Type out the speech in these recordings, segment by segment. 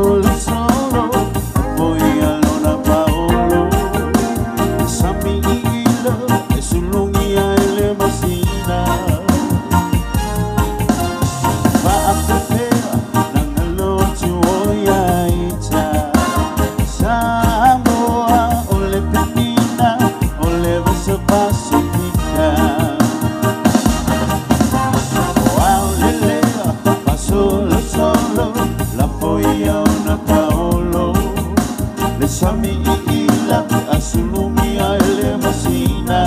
Solo solo foi alona paolo sami ila e sulungia ele masina faapepea nangalotu oia ita Samoa o le penina o le vasa Pasifika solo solo la foia ona paolo le sami ila asulumia ele masina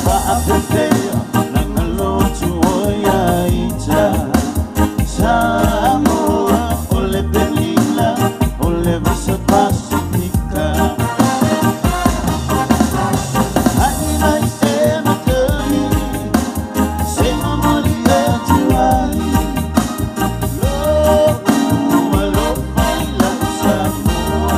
faapepea nangalotu oia ita Samoa o le penina o le vasa Pasifika. Ai mai se makai se mamoli atu ai lo'u alofa i lau Samoa.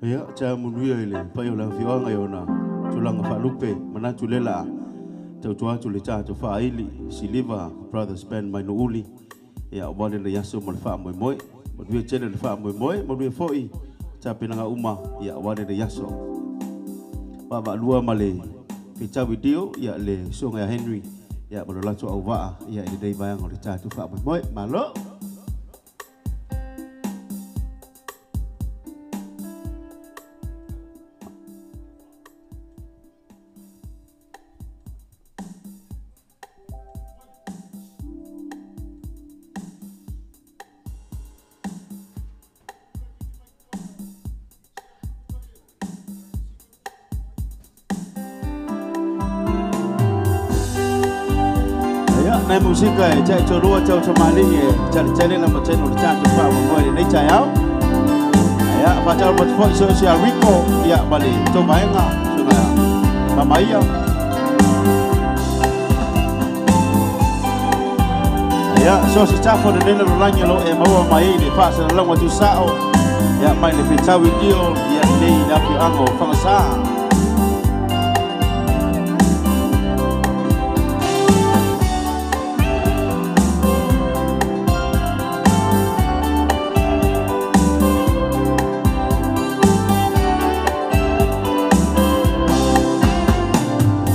Ia, tsa munuia i le pai o le afioaga i ona tulaga faalupe manatu le laa tautua atu le tatou faaili Siliva Brothers Band mai Nuuuli. Ia, aua lenei aso ma le faamoemoe. Manuia tele le faamoemoe, manuia foi tapenaga uma, ia, aua lenei aso. Vaavaalua ma le feitau dio, ia, le susuga ia Henry, ia, ma lo latou auvaa, ia, i lenei vaega o le tatou faamoemoe. Malo! Ia, nai musika e tai tolua tau tamali e tale tele na mateno le tatou faamoemoe lenei taeao. Ia, faatau matu foi so se a Rico, ia, ma le tauvaega, susuga Mamaia. Ia, so se tafo le nena lolagi lo e maua mai i le faasalalauga tusao, ia, mai le fetau i dio, ia, nei le afioaga o Fagasā.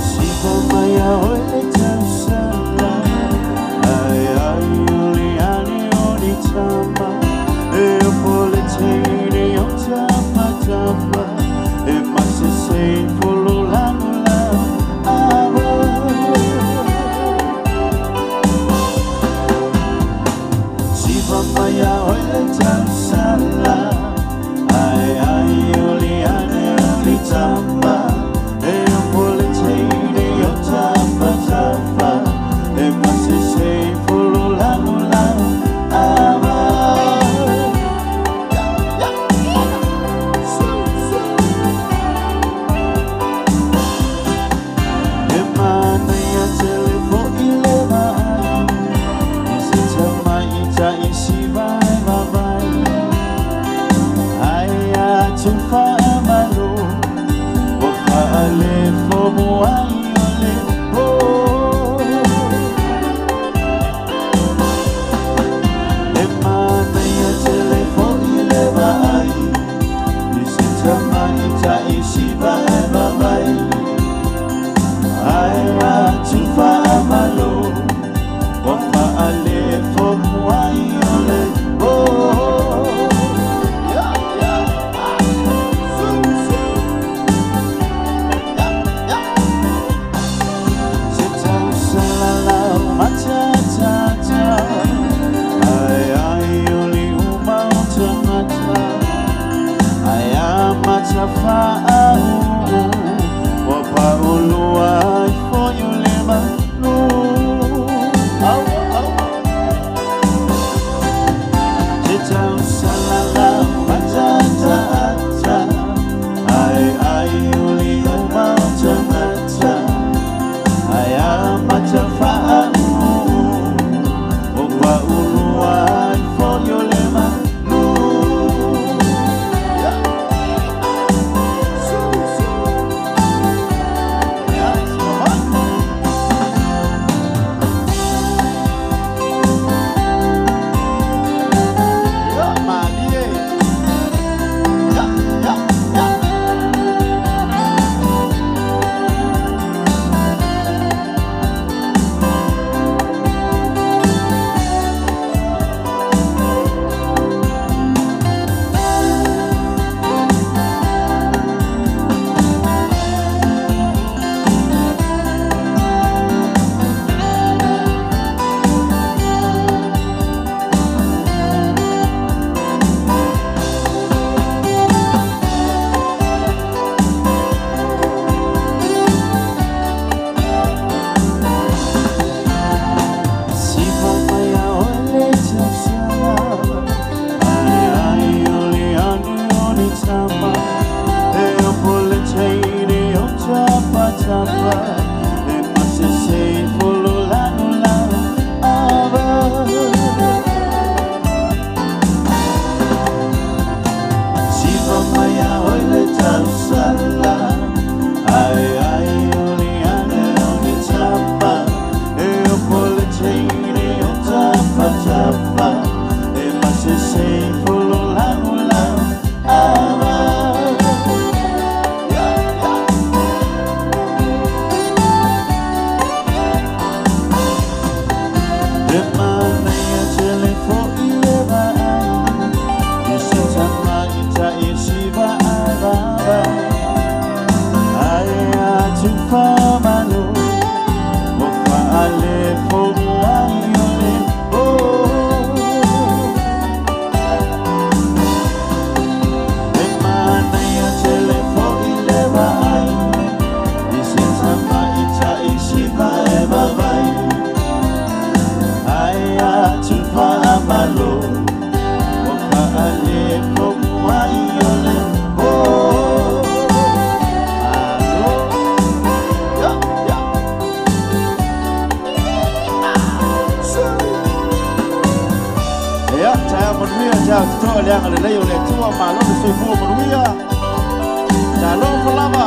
Siva mai a oi le tausala, ai ai o le ane o ni tama, e o po le teine o tapa tapa, e mase sei folo lago la ava. Siva mai a oi le tausala, ai ai o le ane o ni tama, e o po le teine o tapa tapa, e mase sei folo lago la ava. E manaia tele fo'i le vaai, i se tamaita i si vai vavai, ai atu faamalo, o faalefo moai o le po. E manaia tele fo'i le vaai, i se tamaita i si vai vavai, ai atu faamalo, o faalefo moai o le po. Yeah, yeah. Su, su. Yeah, yeah. Se tausalala matatata, ai ai o le uma o tagata, ai a matafaau, ua paulua ai foi o le malu. Au, au. Se tausalala matatata, ai ai o le uma o tagata, ai a matafaau, o paulua ai foi o le malu. Yeah. Su, su. Yeah, come on. Yeah, Manuia tao toa le anga le lei o le Atua malo le soifua manuia. Talofa lava.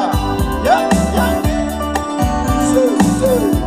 Ya ya. Su su.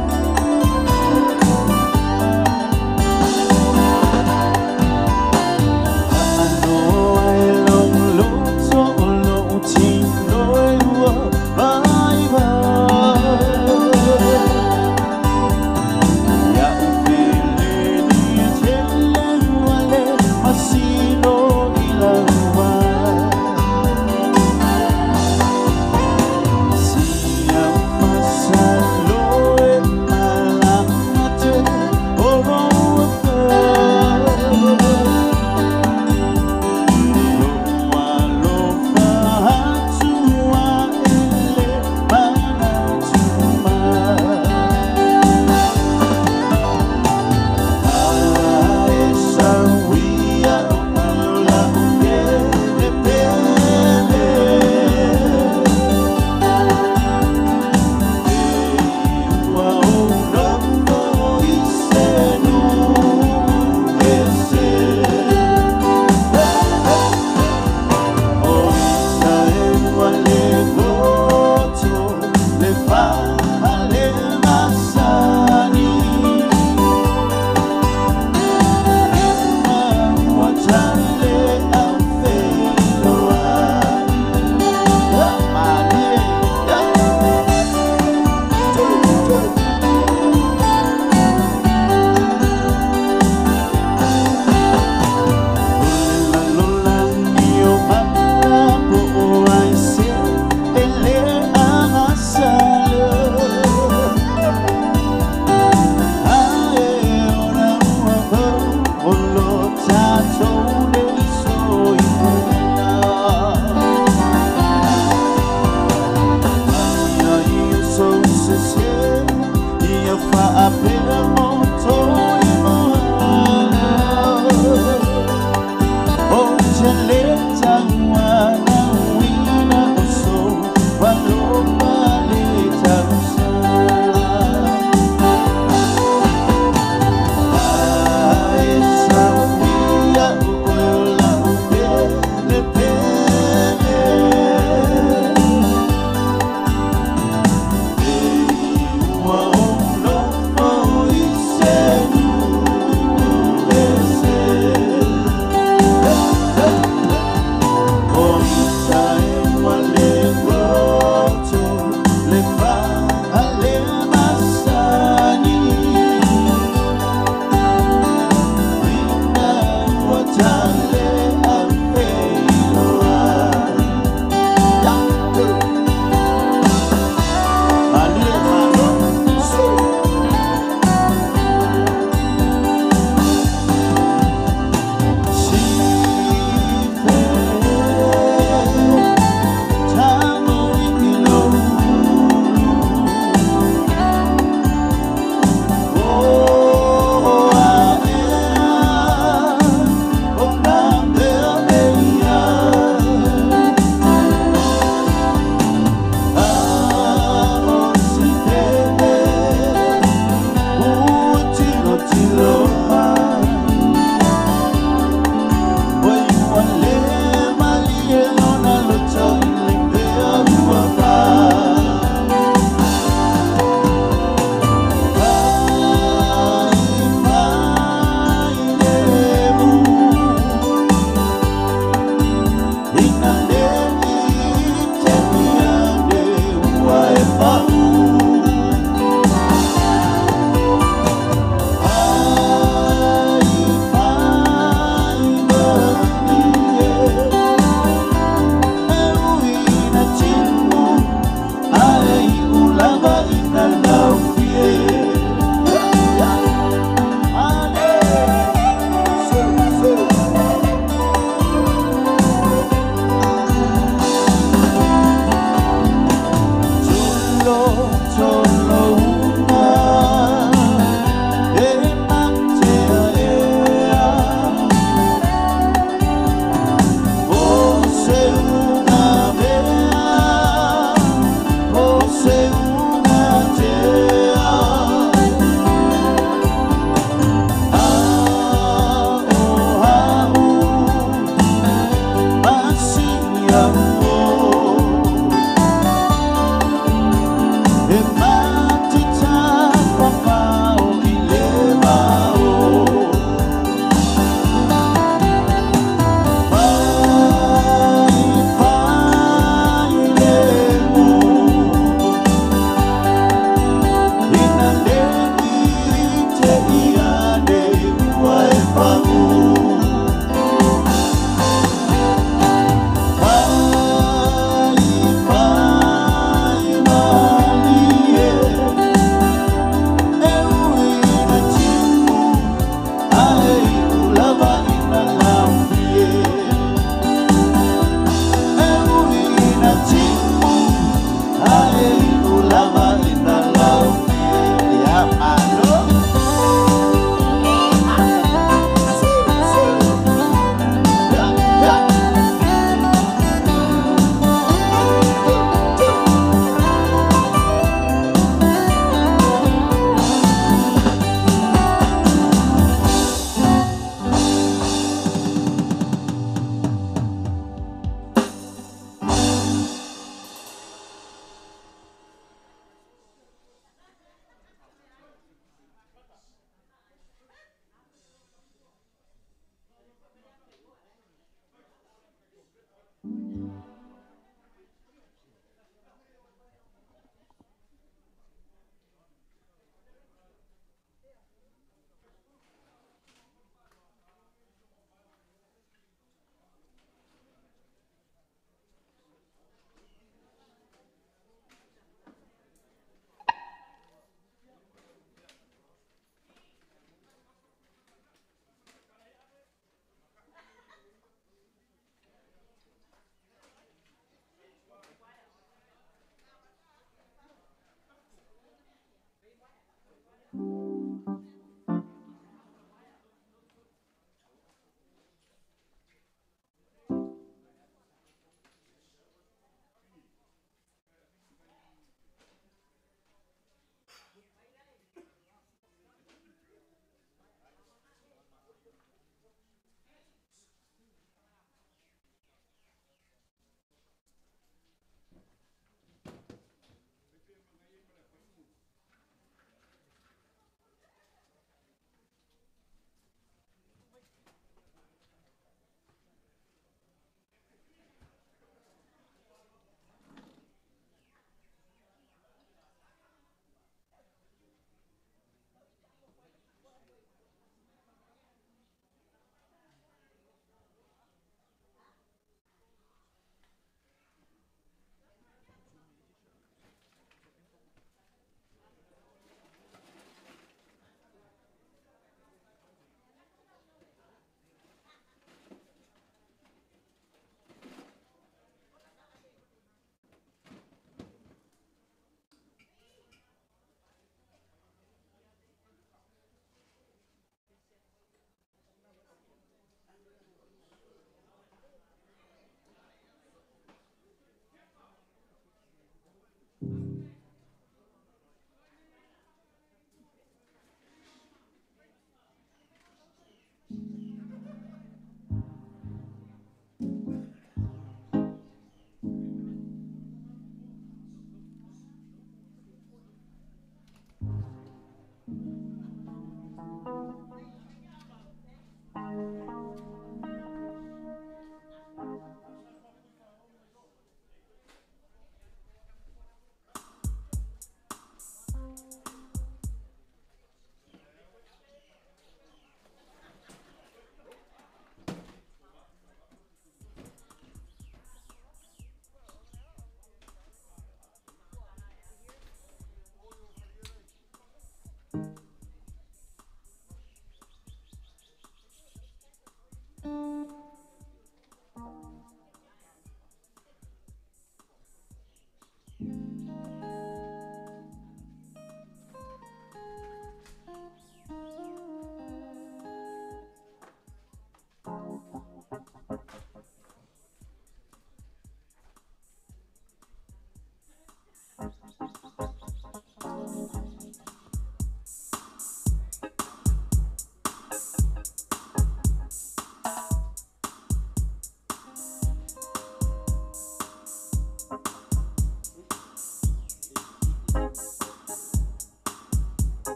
Malo.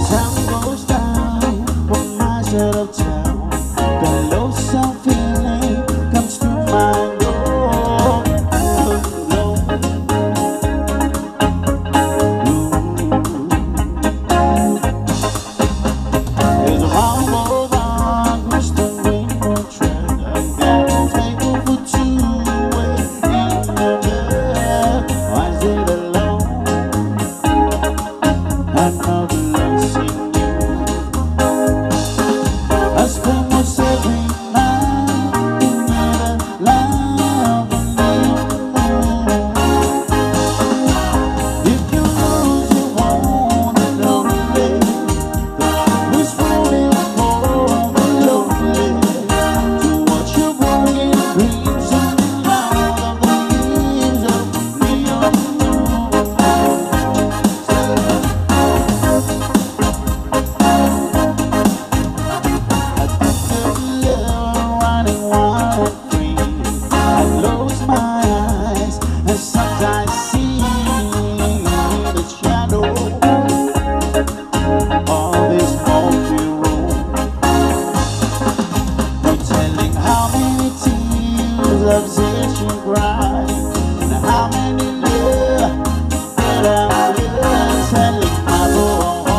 Time goes down from my side of town. The lonesome feeling comes to my door. There's a rumble across the rainbow track. I've got a table for two way in the bed. I sit alone. I know the losing you. I spend most every night in the love of you. If you lose, you won't be lonely. Who's falling for the lonely? To watch your broken dreams and out of the leaves of neon. I think of love running wild and free. I close my eyes and sometimes see the shadow of this smoky room. No telling how many tears I've seen you cry, and how many love that I'm telling my bones.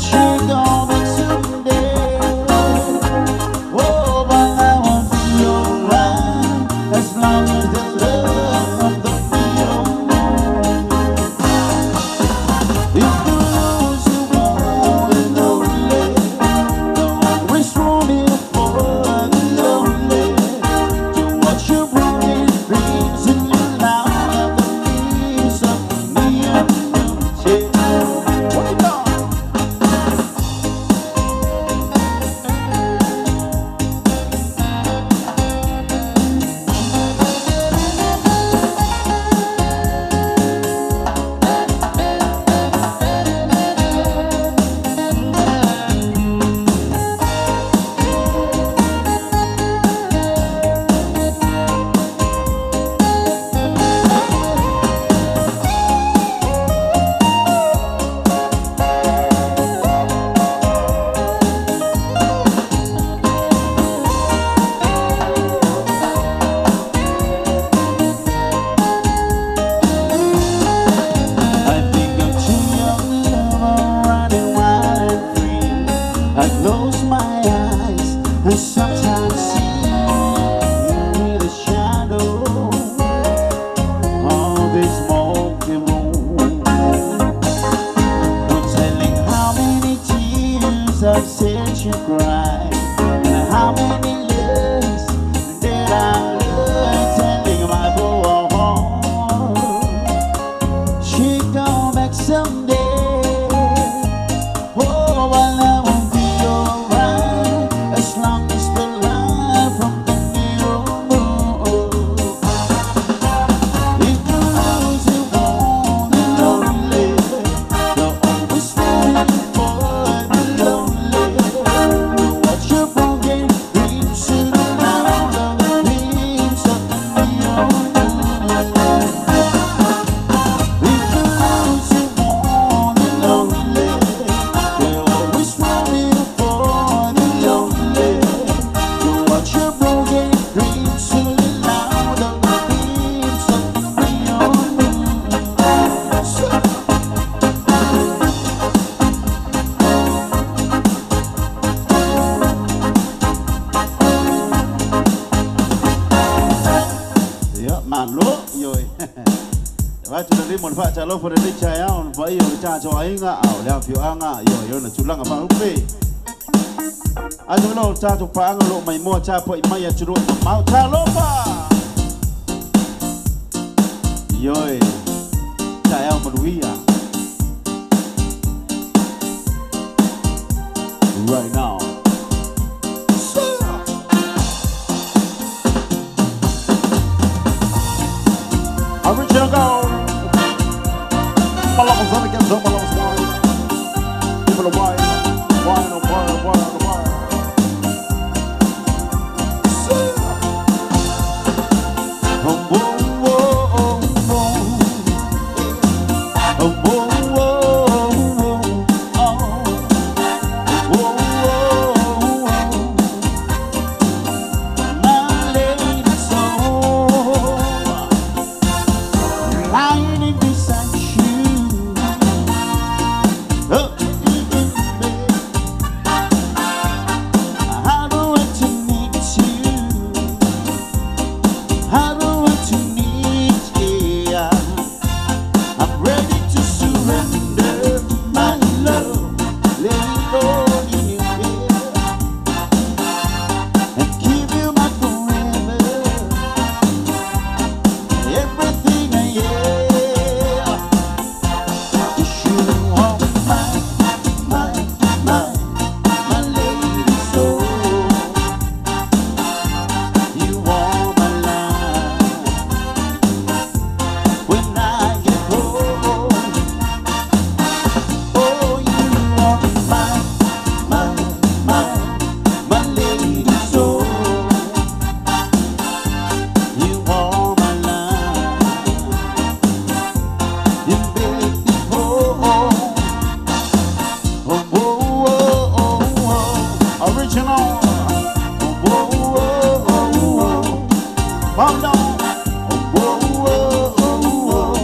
She gone back someday. Oh, but I won't be alright as long as the love of the neon. If you lose, you won't be lonely. No wish for me for the lonely. To watch your broken dreams in your life of the leaves of neon. Yeah. What you got? I think I'm too young, lover, running wild and free. I close my eyes and sometimes see the shadow of this smoky room. No telling how many tears I've seen you cry, and how many lies did I lose telling my poor heart. She come back someday. Oh, well, I won't be alright as long as the light from the new moon. If you lose, you won't be lonely. You're always falling for the lonely. To watch your broken dreams in the light of the dreams of the neon. If you lose, you won't be lonely. They're always falling for the lonely. To watch your broken dreams in the light of the dreams of the neon. Ya, malo, yoi. Vai tu le mon fa cha lo fo le cha ya on vai o cha cho ai nga au le afio anga yo yo na chulanga fa upe. A tu lo cha tu pa anga lo mai mo cha po mai ya churu mau cha lo pa. Yoi. Cha ya mo luia. Right now. Original gold. Malon's on against Malon's wine. People are wine, wine, wine, wine, wine. Oh, oh, oh, oh, oh, oh, oh, oh. My, my, my, my lady soul. You are my life. You make me whole. Oh, oh, oh, oh, oh. Original. Oh, oh, oh, oh, oh. Bob down. Oh, oh, oh, oh, oh.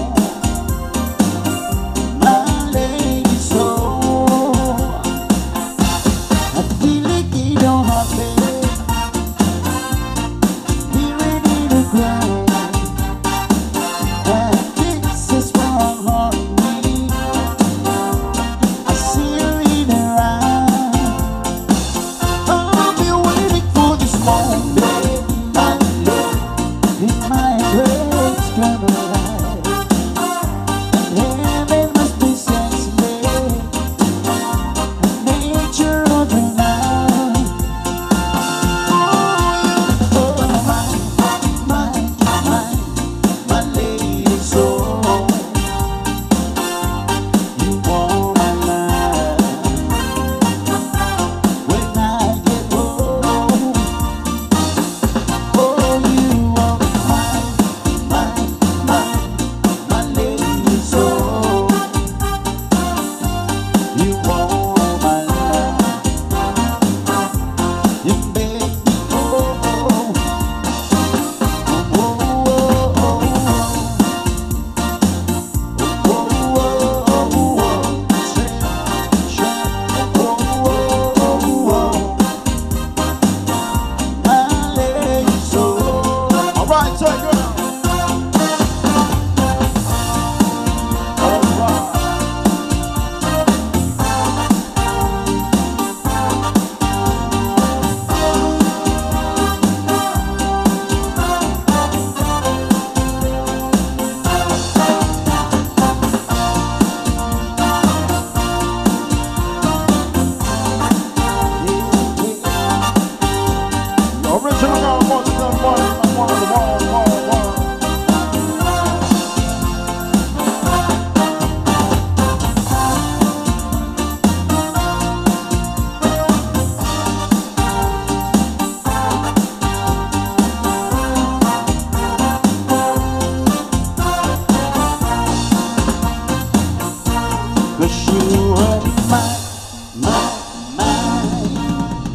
My lady soul. I feel it in your heart, babe. Hear it in the ground. And this is what my heart needs. I see you in her eyes. I'll be waiting for this moment, my love. In my embrace, come alive. And heaven must be sensitive. Nature of the night. Oh, you are my, my, my, my lady soul. You are my life. When I get old, oh, you are my, my, my, my lady soul. You are my life. You make me whole. Oh, oh, oh, oh. Oh, oh, oh, oh. Oh, oh, oh, oh. My lady soul. All right, take it. All right. The original one, one, one, one, one, one, one. 'Cause you are my, my, my.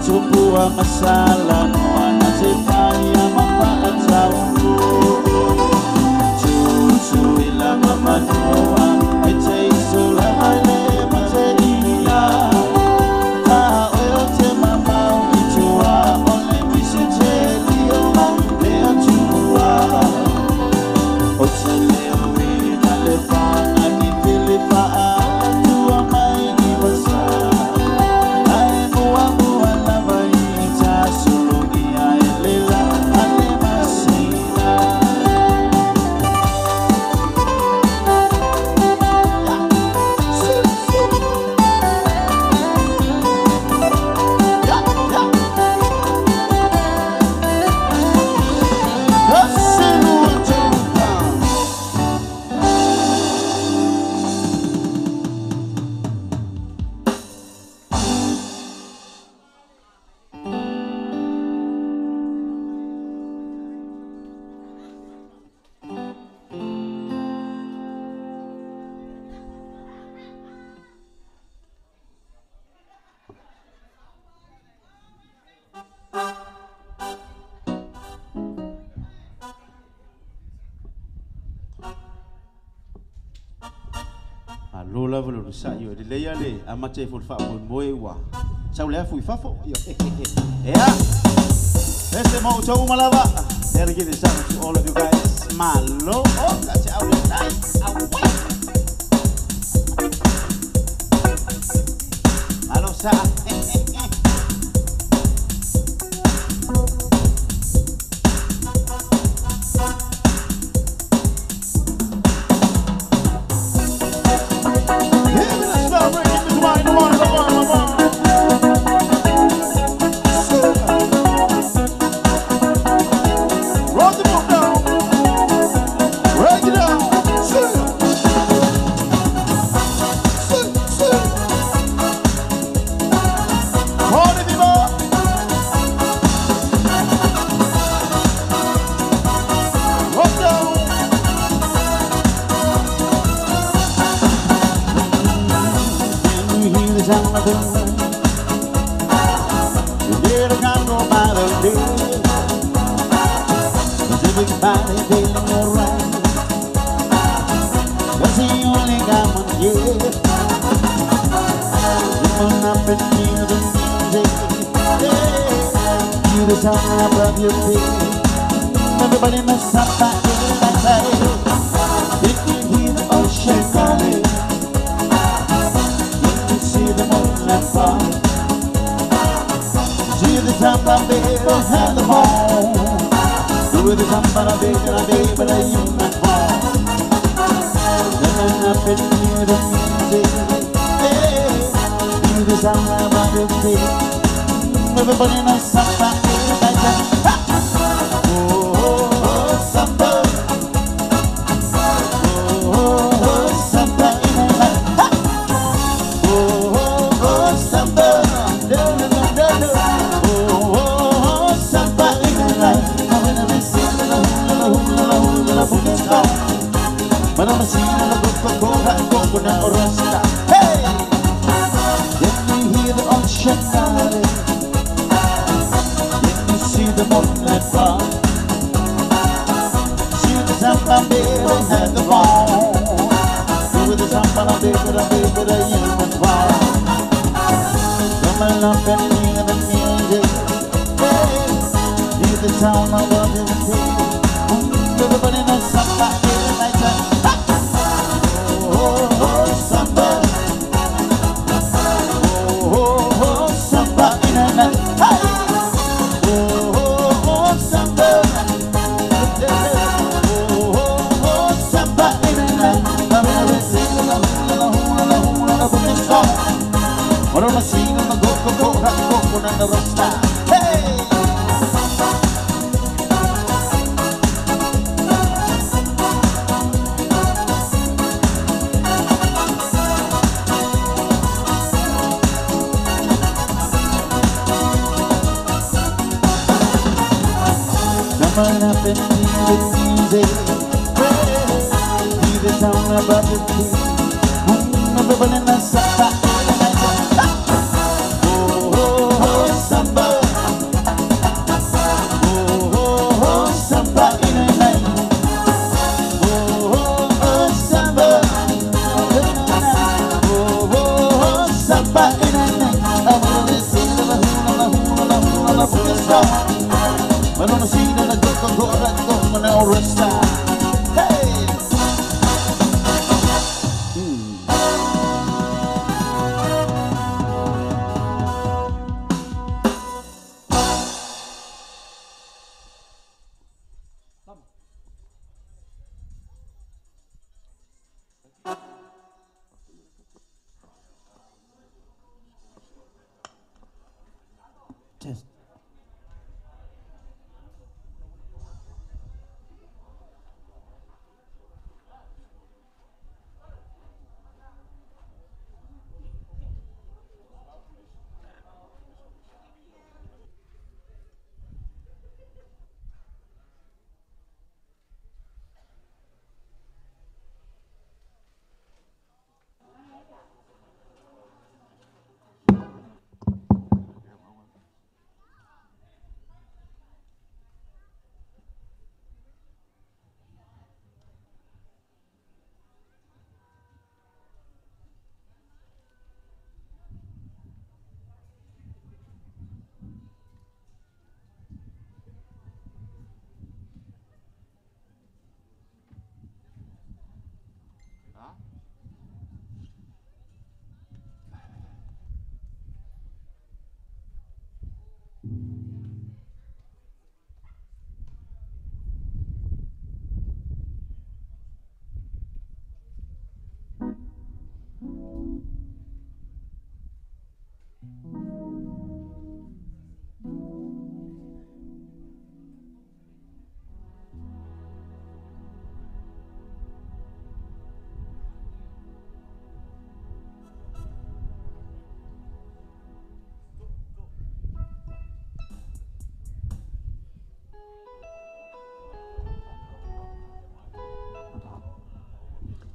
Tupua masala no ana te whaia mawhaatau. Tutu ila mamanoa e te isula haele ma te ia. Ta oe o te mamau i tua o le misi te lio le atua. O te leo ina le whanga ni pili whaatua mai ni wasa. Ai mua mua lava i ta sulugi ai lela ale masina. Alo lava lo sa yo de leia le amate fo fa mo moe wa. Sa le fu fafo yo. Yeah. Ese mo to malava. Dedicate this song to all of you guys. Malo. Oh, that's out nice. Malo sa. Everybody feeling alright. That's the only guy one, yeah. Living up and hear the music, yeah. Hear the sound above your feet. Everybody must stop by everybody. If you hear the ocean calling, you can see the moonlight fall. See the top of it, have the home. Do the samba, baby, baby, you not fall. Living up and hear the music, yeah. Hear the sound above your feet. Everybody knows samba, everybody. Oh, oh, oh, samba. Oh, oh, oh, samba in the night. Oh, oh, oh, samba. No, no, no, no, no. Oh, oh, oh, samba in the night. Hey! Let me hear the ocean calling. Let me see the moonlight fall. See the samba, baby, and the ball. See the samba, baby, baby, you and fall. Come along and hear the music. Hey! Hear the sound of the music. Everybody knows samba every night. Oh, oh, oh, samba. Oh, oh, oh, samba in the night. Hey! Oh, oh, oh, samba. Oh, oh, oh, samba in the night. Hey! Come up and hear the music. Hear the sound above your feet. Everybody in the samba. Oh, oh, oh, samba. Manona sina na go go go go mana oresta. Hey. Test.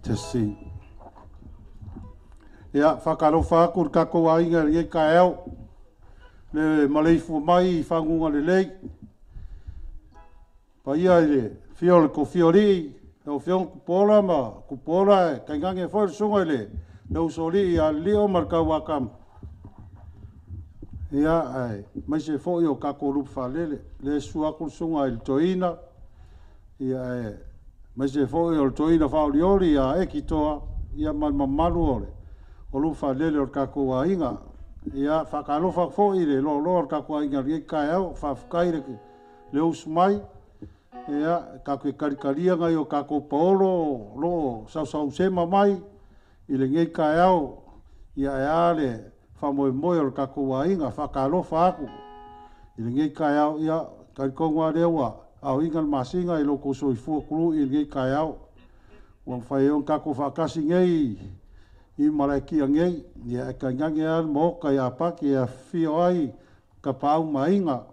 Tesi. Ia, whakalofa aku le kākou aiga i ka eo. Le maleifu mai i whangunga le lei. Pa ia i le fio le kofiori, le o kupola ma kupola e kaingange foi le sunga i le le usoli i a lio ma le kauakama. Ia, ai, mai se foi o kākou lupu whalele, le sua aku le sunga i le toina. Ia, e, mai se foi o le toina whaolioli a e kitoa, ia ma mamalu o le o lupu whalele o le kākou aiga. Ia, whakalofa foi le loa o le kākou aiga le kaeo, whawhakai le usu mai. Ia, kākou e karikaria ngai o kākou paolo, lo sausau sema mai, i le ngei kaeo, ia e a le whamoemoe o le kākou aiga, whakalofa aku. I le ngei kaeo, ia, karikonga rewa, au inga le masinga i loko soifua kuru i le ngei kaeo. Ua mwhai on kākou whakasi ngei, i marae ngei, ia e kaingange a moka i apaki e whio ai ka pau mainga.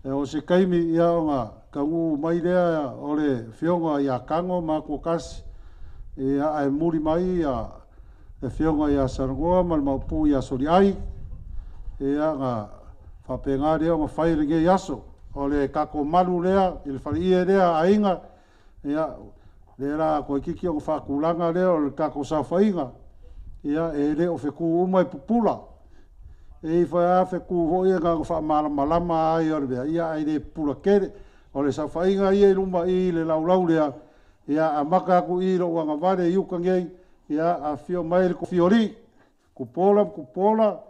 E o se kaimi ia o ngā kangu mai lea o le fionga i a kango ma kasi. Ia ai muri mai ia le fionga i a sarangoa ma le maupu i a sori ai. Ia ngā whapenga lea o ngā whai le ngei aso. O le kako malu lea, i le whare ie lea ainga. Ia le la koe kiki o ngā whakulanga lea o le kako sawhainga. Ia e le o wheku uma i pupula. E i whai a wheku hoi e ngā whaamalamalama ai o le mea. Ia ai le pupula kere. O le sawhainga ia i luma i le laulau lea. Ia a maka aku i lo uanga vare i uka ngei. Ia a fio mai le fiori. Kupola, kupola.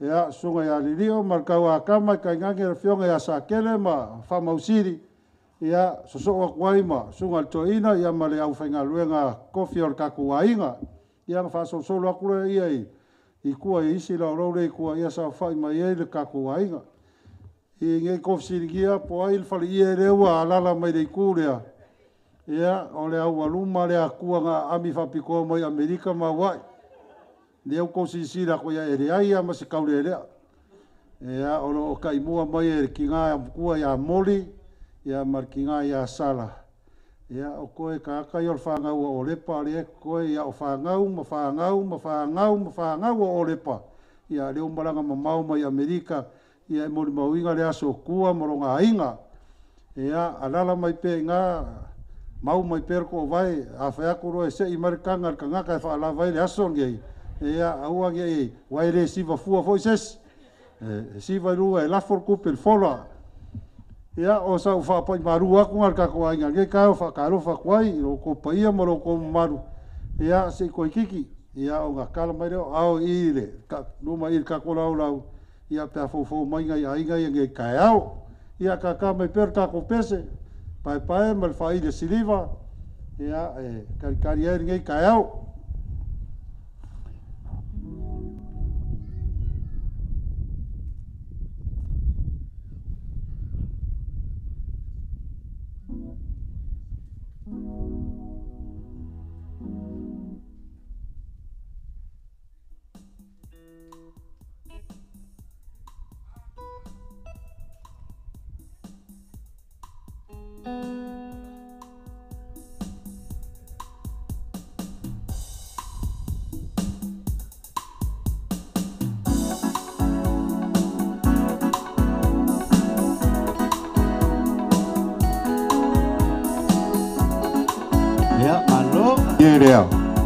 Ia sunga ia lilio ma le kauakama i kaingange le fionga ia sakele ma whamausiri. Ia soso aku ai ma sunga le toina ia ma le au whaingaluenga kofi o le kaku ainga. Ia nga whasolosolo aku le ia i kua i isi lau rau le i kua ia sa whai mai e le kaku ainga. I ngei kofisirigia po ai le whale ia rewa alala mai le iku lea. Ia o le au aluma le akua ngā ami whapikoa mai Amerika ma wai. Le au kosisira ko ia ere ai ma se kaule lea. Ia o lo kai mua mai e ki ngā kua ia moli ia mar ki ngā ia sala. Ia o koe ka kai o le whangau o lepa le koe ia o whangau ma whangau ma whangau ma whangau o lepa. Ia le umaranga mamau mai Amerika ia e mori mauinga le aso kua moronga ainga. Ia alala mai pe ngā mau mai perko vai a whai roe se i marikanga kangaka e whaalavai le aso ngei. Ia aua ngei wai re siva fua foi ses. E siva lua e lafo kupe le fola. Ia o sa ufa pa maru aku ngal ka ko ai ngal ka o fa ka lo fa kwai lo ko paia mo lo ko maru. Ia se ko kiki. Ia o nga kala mai leo ao i le ka numa i ka ko lau lau. Ia pe fo fo mai ngai ai ngai ngai ka ao. Ia ka ka mai per ka ko pese. Pai pai mal fa i le siliva. Ia e kari kari ai ngai ka ao.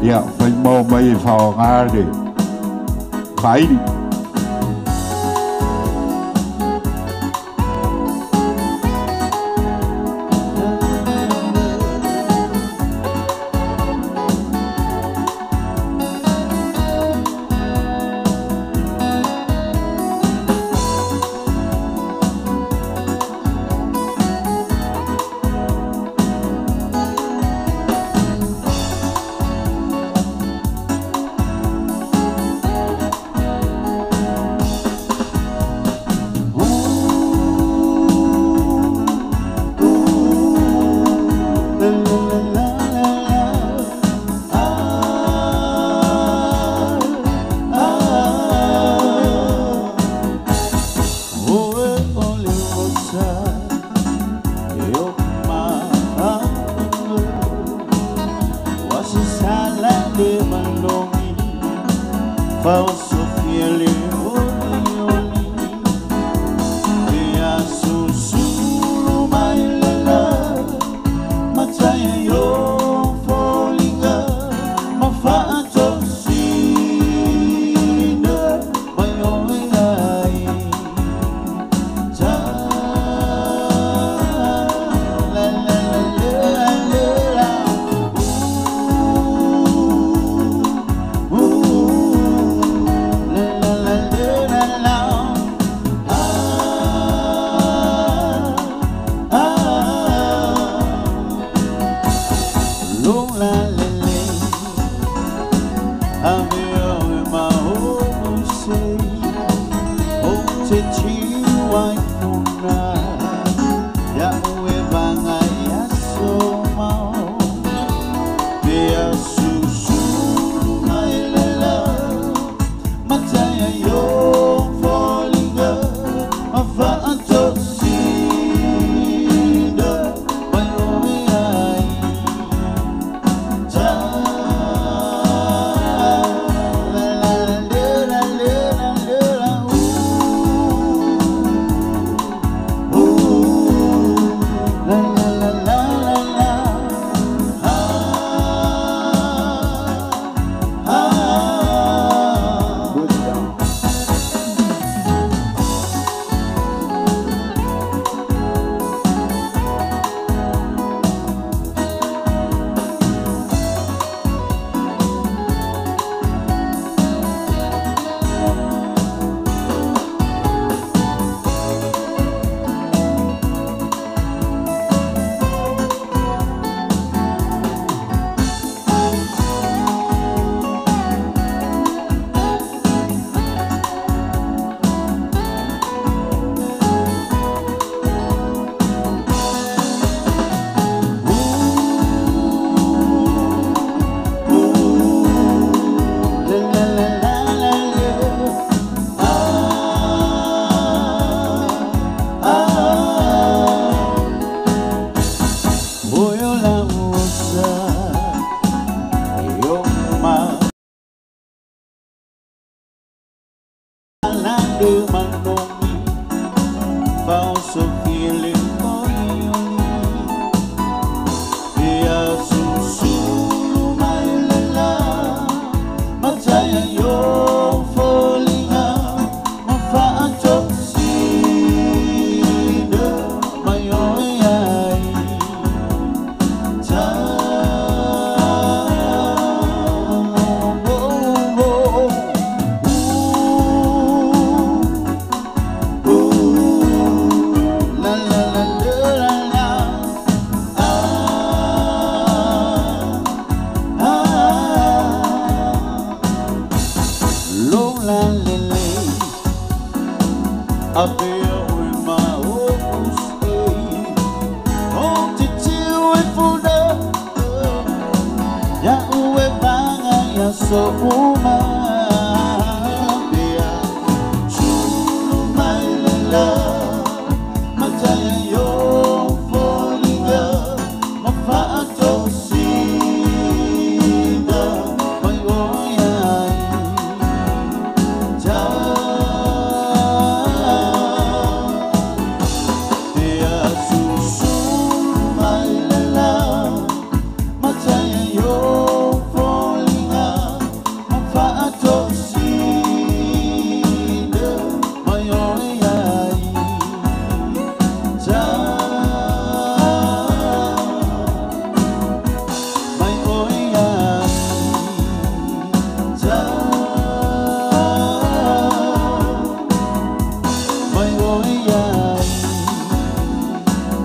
Ia, fai mau mai e whaonga le whairi. aso uma pea sulu mai le la mataya yo folinga mafaatosina mai oia ta pea susulu mai le la mataya yo folinga mafaatosina mai oia ta mai oia ta mai oia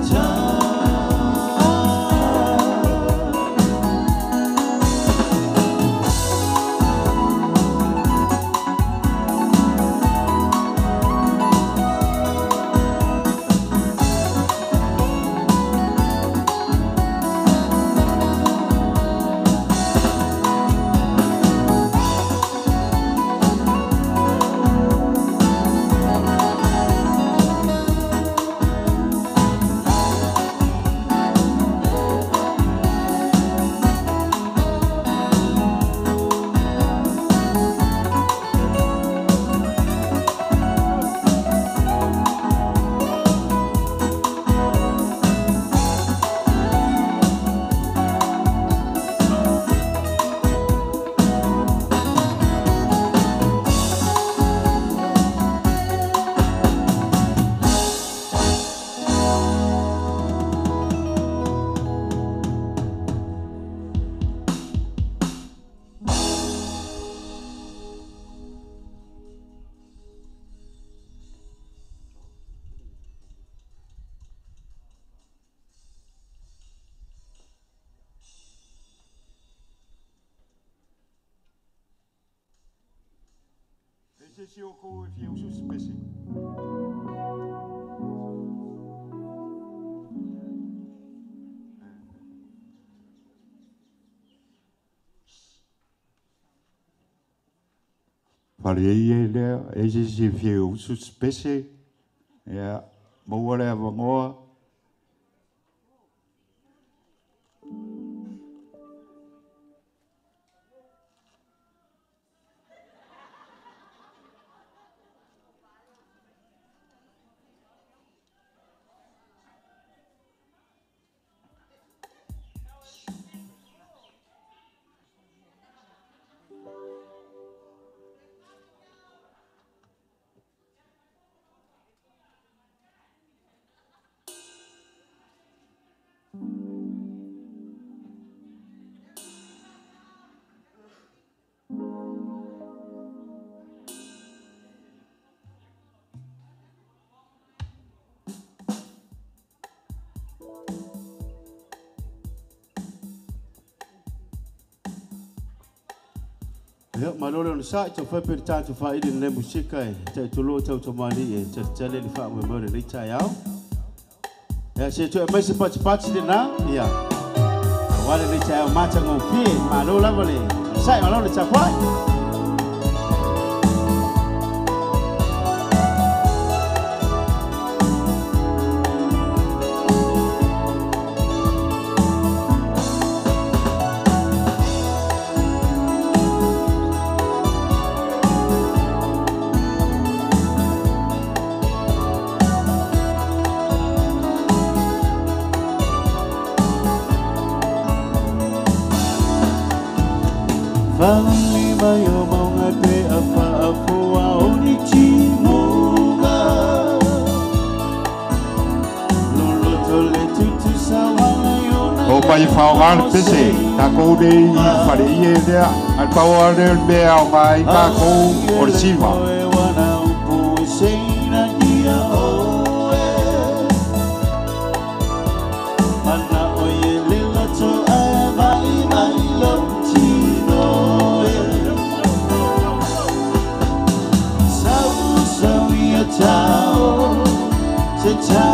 ta. Se si o kou e fia usu spesi. Fale ei lea, e se si fia usu spesi. Ia, maua le avangoa. Ia malo le sa te fai pe ta te fai le musika e te tulo te automani e te tele le fa mo mo le ta iau. Ia se tu e mai se pati pati le na ia. Wale le ta iau mata ngo pie malo lava le. Sai malo le ta kwai. Fali mai o maunga te afa afua o ni timuga Lolo le tutu sawala yona O mai whaonga le pese, tākou le i whare i e lea, al paua le mea o mai kākou o le siva. Se ta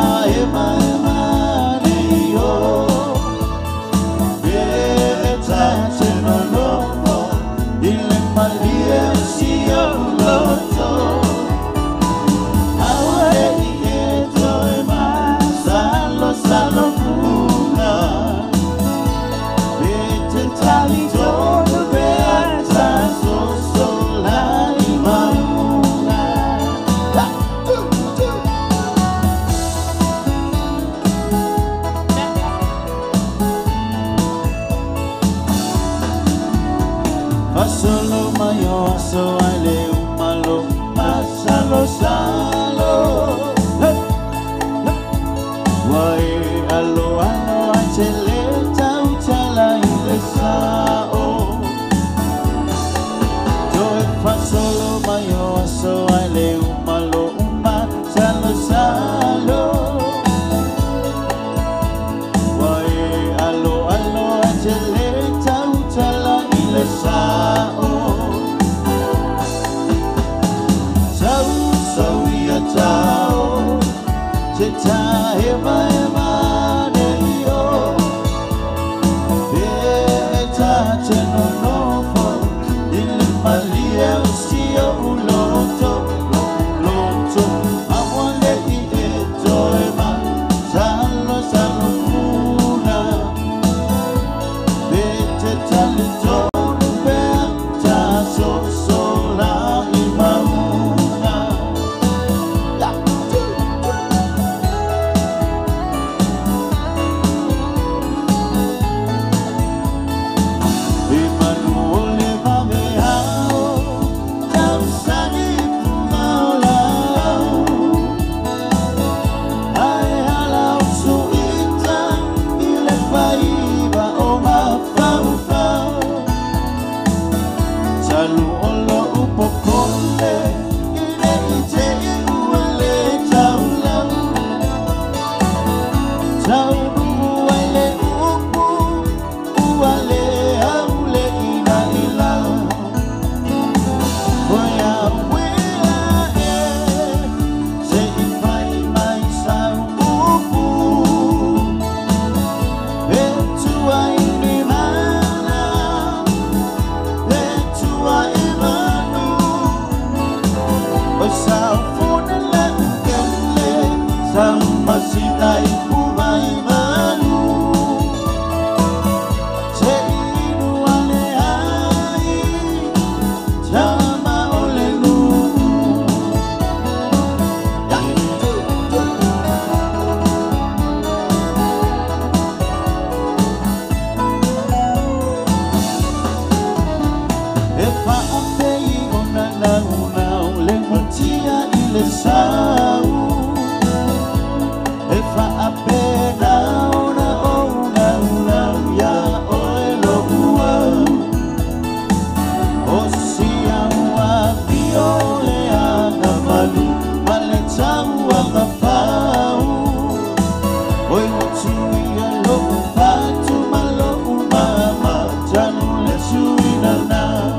aso ai le umalo masalo salo. Hey, hey. Wai alo alo ai te le tau tala i le sao. Toe fasolo mai o aso ai le umalo umasalo salo. Wai alo alo ai te le tau tala i le sao. Sau sau ia tau te tae mai ne io. E ta te nonofo i le malie o si o uloto loto. Awale i e toe ma salo salo funa. Pe te tali tonu pea ta so so la i mauna. Ya, tu, tu. Emanuele vaveao, tausani fumaolau. Ae ala o suita, i le faiva o mafaufau. Talu olo upokole, i le ite i ua le taulau. Taunu ai le upu, ua le au le ina ilau. Oia uila e, se i fai mai sau upu. E tua i ni mana, e tua i manu. O sau fune le ukele, sau masina i puma i manu. Te inu ale ai, tama o le nuu. Ya, tu, tu. E whaapei o na nau nau le matia i le sau. E whaape nau na o nau nau ia oe lo uau. O sia ua pio le aga malu ma le tau aga pau. Oi motu ia lo upatu ma lo umama tanu le suina nau.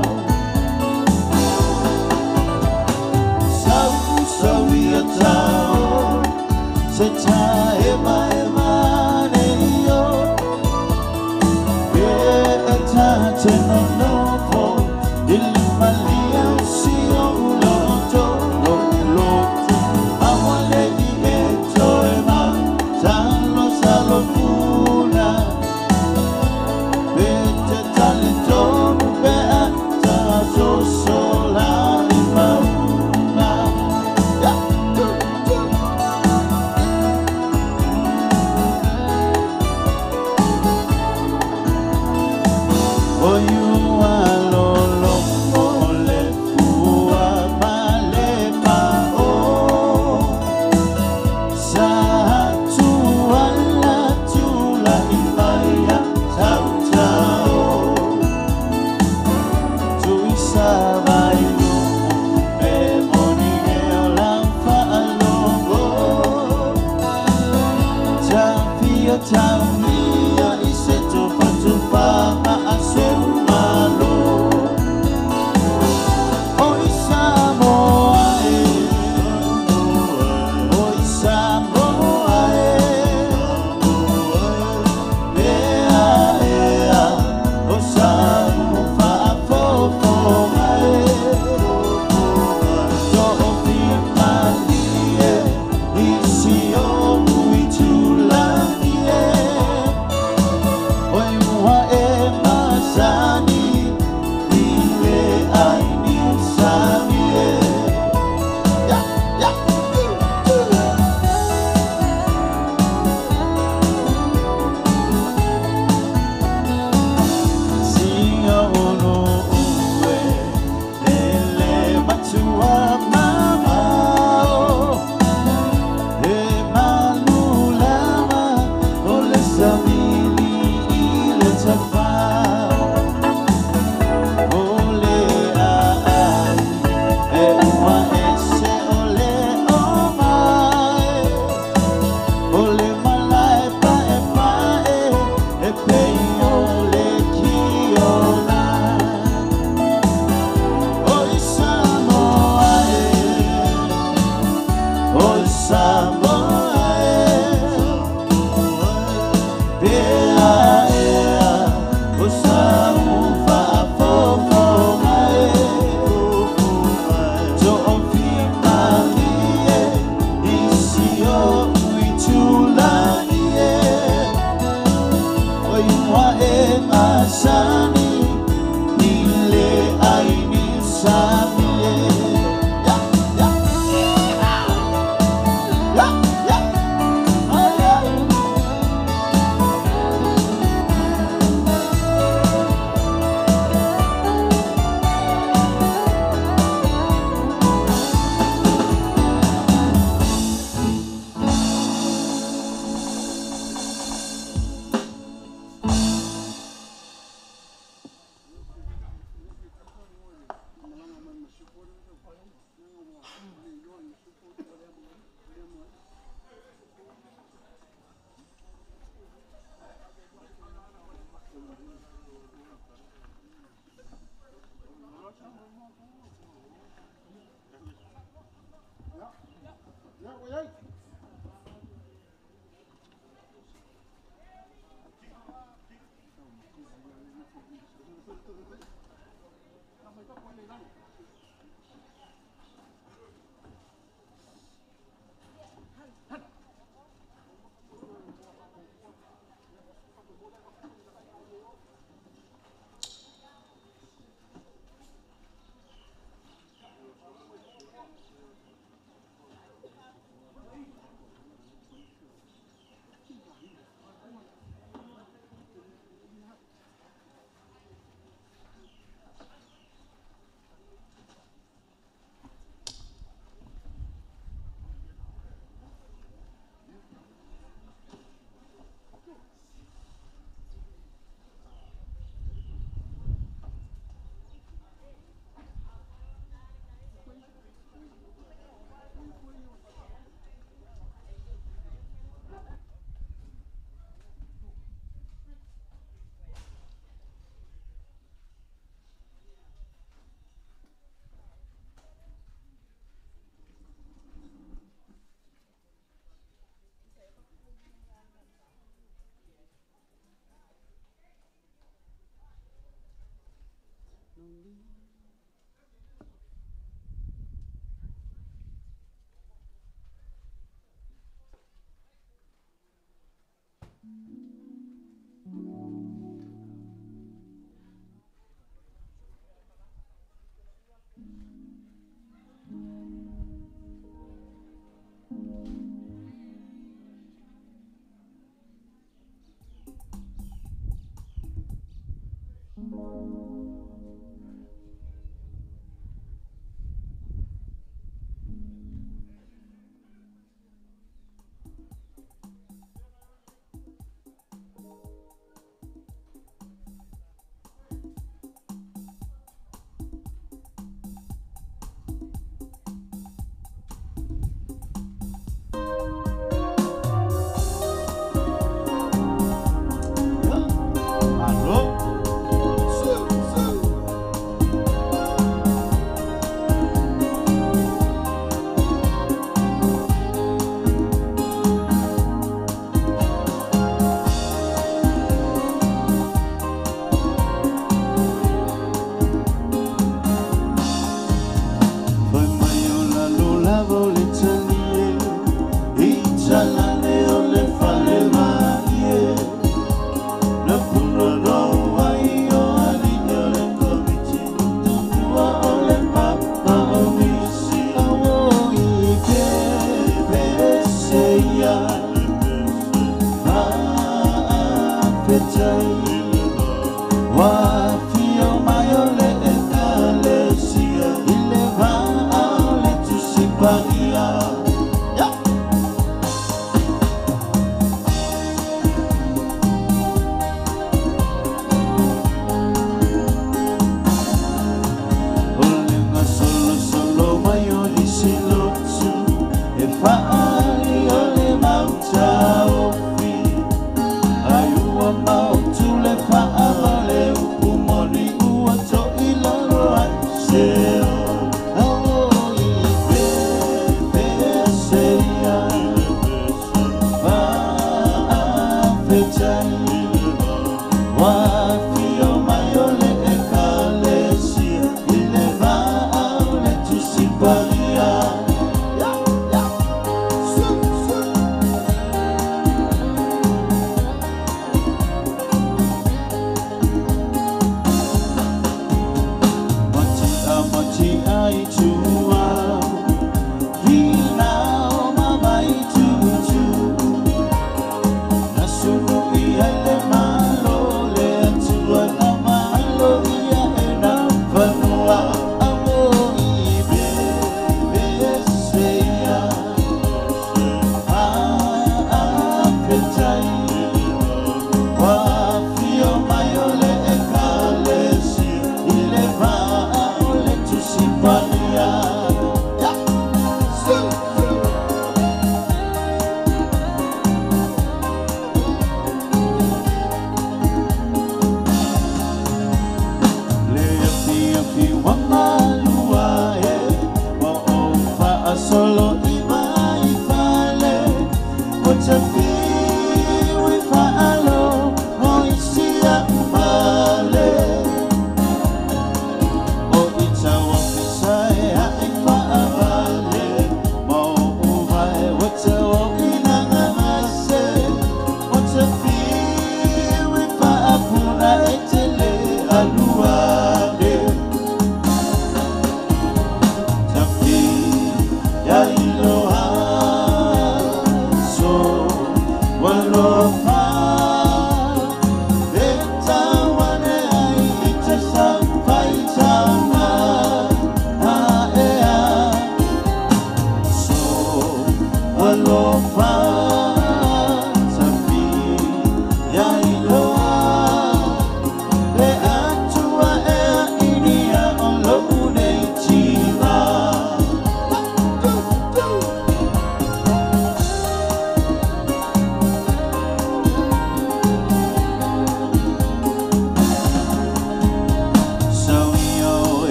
Sau sau ia tau se tae mai ne io. E e ta te nonofo i le malia o si o uloto lo uloto. Awale i e toe ma salo salo funa. Pe te tali tonu pea ta so so la i mauna. Ya, tu, tu. O you alo longo le fua ma le pa o. Sa tu ala tu la i maia tau tau. Tu i sa vai lu pe moni e o lau whaalongo. Ta fia tau ia i se tufa tufa ma a se umalo. O i Samoa e, o i Samoa e, ea ea, o Samoa faafofoga e. To'ofia malie, i si o ui tulagi e. Samoa e Pea ea o sau faafofoga e To'ofimalie i si o'u itulagi e O iuā e masani i le ai ni sami e Ya, ya, ya, ya, ai, ai. Malo. Su, su. Fai mai o la lola vole talie, i talale o le fale malie. Na puno no ai o ali o le komiti, tua o le papa o misi. Awo i ke pese ia, fa'afetai. Wa fio mai o le ekalesia, i le va'a o le Tusi Paia. Ya! O le gasolosolo mai o nisi lotu, e fa'aali o le mau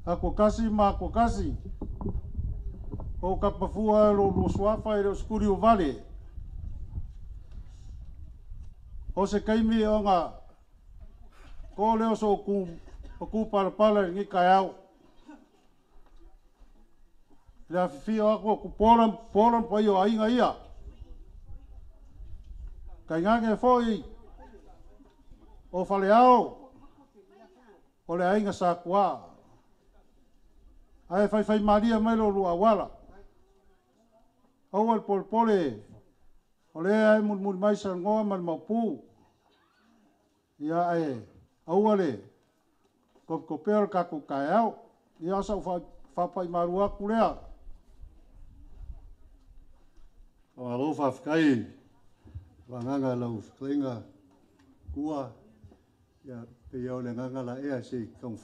Ako kasi ma ako kasi. O kapafua lo lusuafa e le skuri o vale. O se kaimi o ngā ko leo so ku o ku palapala ngi kaiau. Le afifi o ako ku polan polan pa io ainga ia. Kai ngake foi o faleao o le ainga sa kua. Ae fai fai maria mai lo lua wala. Au al polpole o le ai mulmul mai sa ngoa mal maupu. Ia ae au ale kopkopea ka ku kaeau. Ia sa fa pai marua kulea. O alo fa fkai vanganga lau fklenga kua ia pe ia le nganga la ea se kau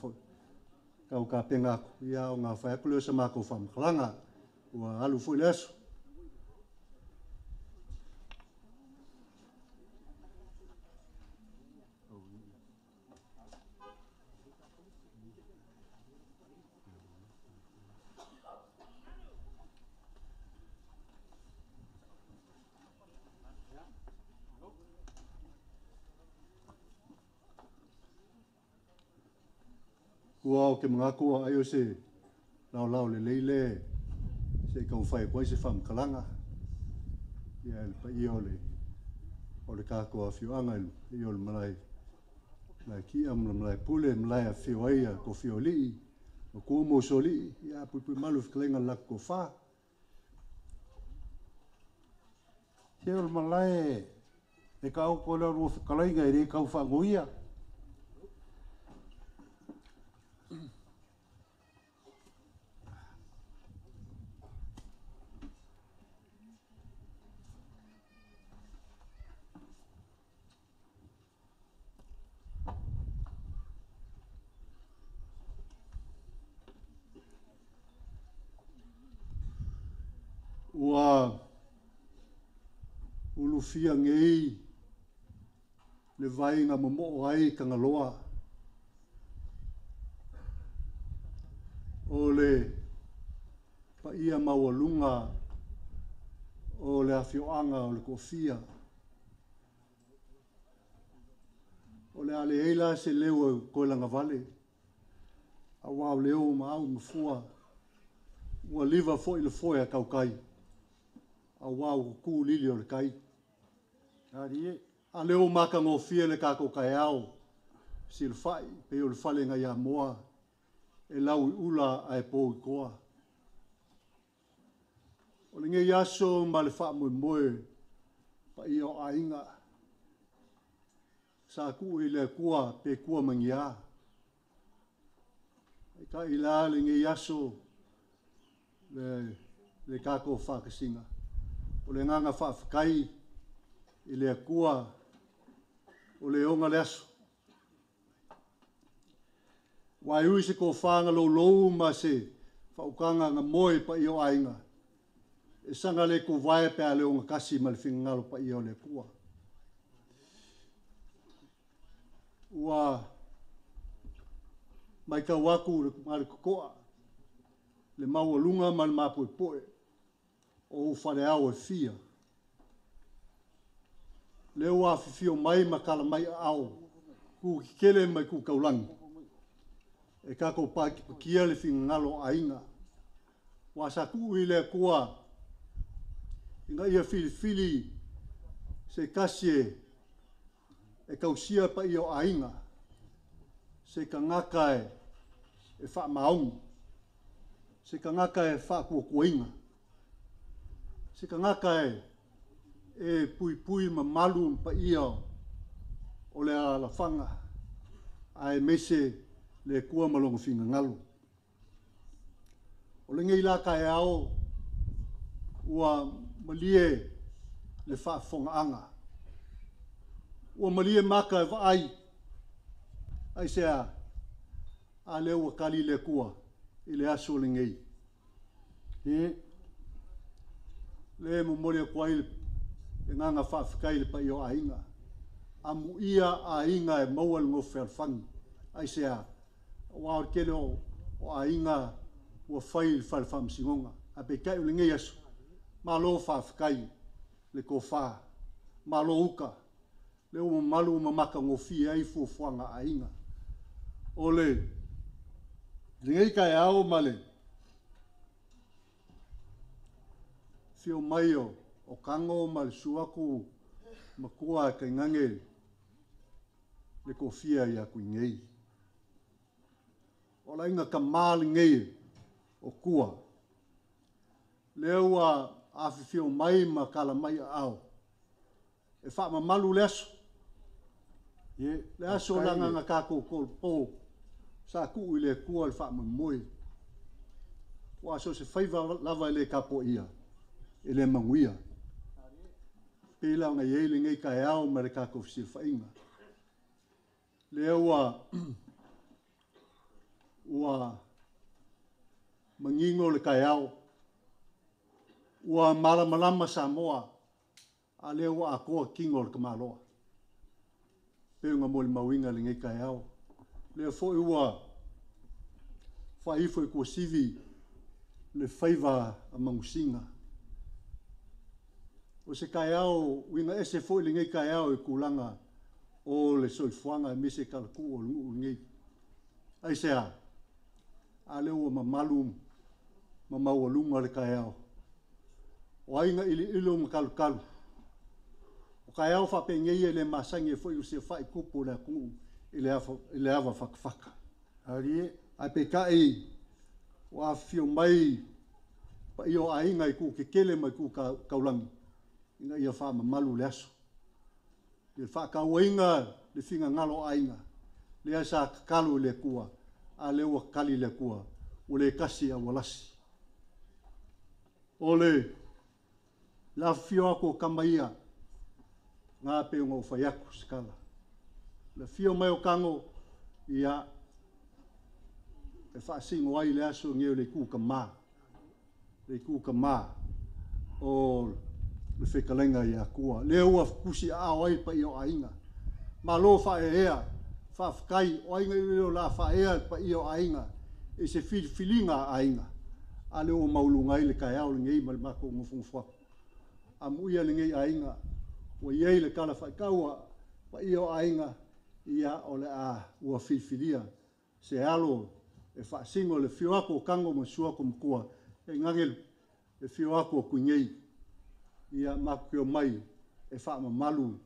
kau ka penga ia o ngā whai aku leo sa mākou whamkalanga ua alu fui le aso. Kua o ke mangaku ai o se lao lao le leile se kau fai koe se whamkalanga. Ia le paia o le kako a fioanga i o le malae la ki am malae pule malae a fio ai a ko fio lii o ko mo soli ia pui malu fkalenga la ko fa. Se o le malae e ka o ko le rua whakalaiga e re kau whangoia. Ua ulufia ngei le vainga momoo ai kangaloa o le paia maualuga o le afioaga o le kofia o le ale eila se leo e koelanga vale a wau leo ma au mafua ua liva foi le foe a kaukai a wau ku lili o le kai. Arie. A leo maka ngofia le kako kai ao silfai pe o le fale ngai a moa e lau i ula a e pō i koa. O le ngei aso ma le wha moe moe pa ia o ainga. Sa ku i le kua pe kua mangia. E ka ila le ngei aso le kako whakasinga. O le nganga whawhakai i le kua o le onga le aso. Wai ui se ko whanga lou ma se whaukanga ngā moe pa i o ainga. E sanga le ko vae pe a le onga kasi ma le whingalo pa i o le kua. Ua mai kau aku le le kokoa, le maualunga ma le mapoepoe o whare au e fia. Le ua whiwhio mai ma kala mai ao, ku kikele mai ku kaulangi. E kako pākipakia le whingalo ainga. Wa sa ku i le kua, inga ia whiliwhili se kasi e kausia pa i o ainga, se kangaka e wha maungu, se kangaka e wha kuakuainga, se kangaka e pui pui ma malu mpa ia o le alafanga, a e mese le kua malongo finga ngalo. O le ngei la kai ao ua malie le whaafonga anga. Ua malie maka e vaai, ai se a le ua kali le kua i le aso le ngei. E le momoli a kuai le nganga whaafekai le pai o ainga. Amu ia ainga e maua le ngofe alfangi. Ai se a ua o kele o ainga ua fai le whale whamsingonga. A pe kai o le ngei aso. Malo whaafekai le kofā. Malo uka. Le ua malu mamaka ngofia ai fuafuaga aiga. O le ngei kai ao ma le fio mai o kango ma le suaku makua kai ngange le kofia ia kui ngei. O la inga ka maali ngei o kua. Le ua awhiwhio mai ma kala mai a ao. E wha mamalu le aso. Le aso la nganga kako kolpo. Sa ku i le kua le wha moe. Ua aso se whaiva lava le kapo ia. E le manguia. Pēla ngai ei le ngei kai ao ma le kako whisilwhainga. Le ua ua mangingo le kai ao. Ua malamalama Samoa a lea ua akoa kingo le kamaloa. Peu mo le mauinga le ngei kai ao. Lea foi ua whaifo i kua sivi le whaiva a mangusinga. O se kai ao, winga ese foi le ngei kai ao i kulanga o le soifuanga e mese kalaku o le ngei. Ai se a, A lea ua mamalu ma maualuga le taeao. O aiga iliili ma kalukalu. O taeao faapenei e le masani ai foi o se faitupu o le atunuu i le ava fatafata. Alie. Ae peitai ua afifio mai paia o aiga i tu tetele ma i tu taulagi ina ia faamamalu le aso. I le faatauaina le finagalo o aiga, lea sa tatalo i le Atua, a lea ua tali le Atua, ua le tasi a ua lasi. O le afifio atu o tama ia, ngā pe ona o whai atu sikala. Le fio mai o kango, ia, e whaasingo ai le aso ngeo le ku ka mā. Le ku ka mā o le whekalenga i akua. Lea ua kusi a ai pa i o ainga. Malo whaea, whaafkai, o ainga i leo la whaea pa i o ainga. E se filiga ainga. A lea ua maulunga ai le kaeao le ngei ma le mako ngofungofua. A muia le ngei ainga, ua iei le kala whaikaua, pa i o ainga, ia o le a ua filifilia. Se alo e whaasingo le fio ako o kango ma sua ko mkua. E ngange le fio ako o kuingei. Ia makukeo mai e whaamamalu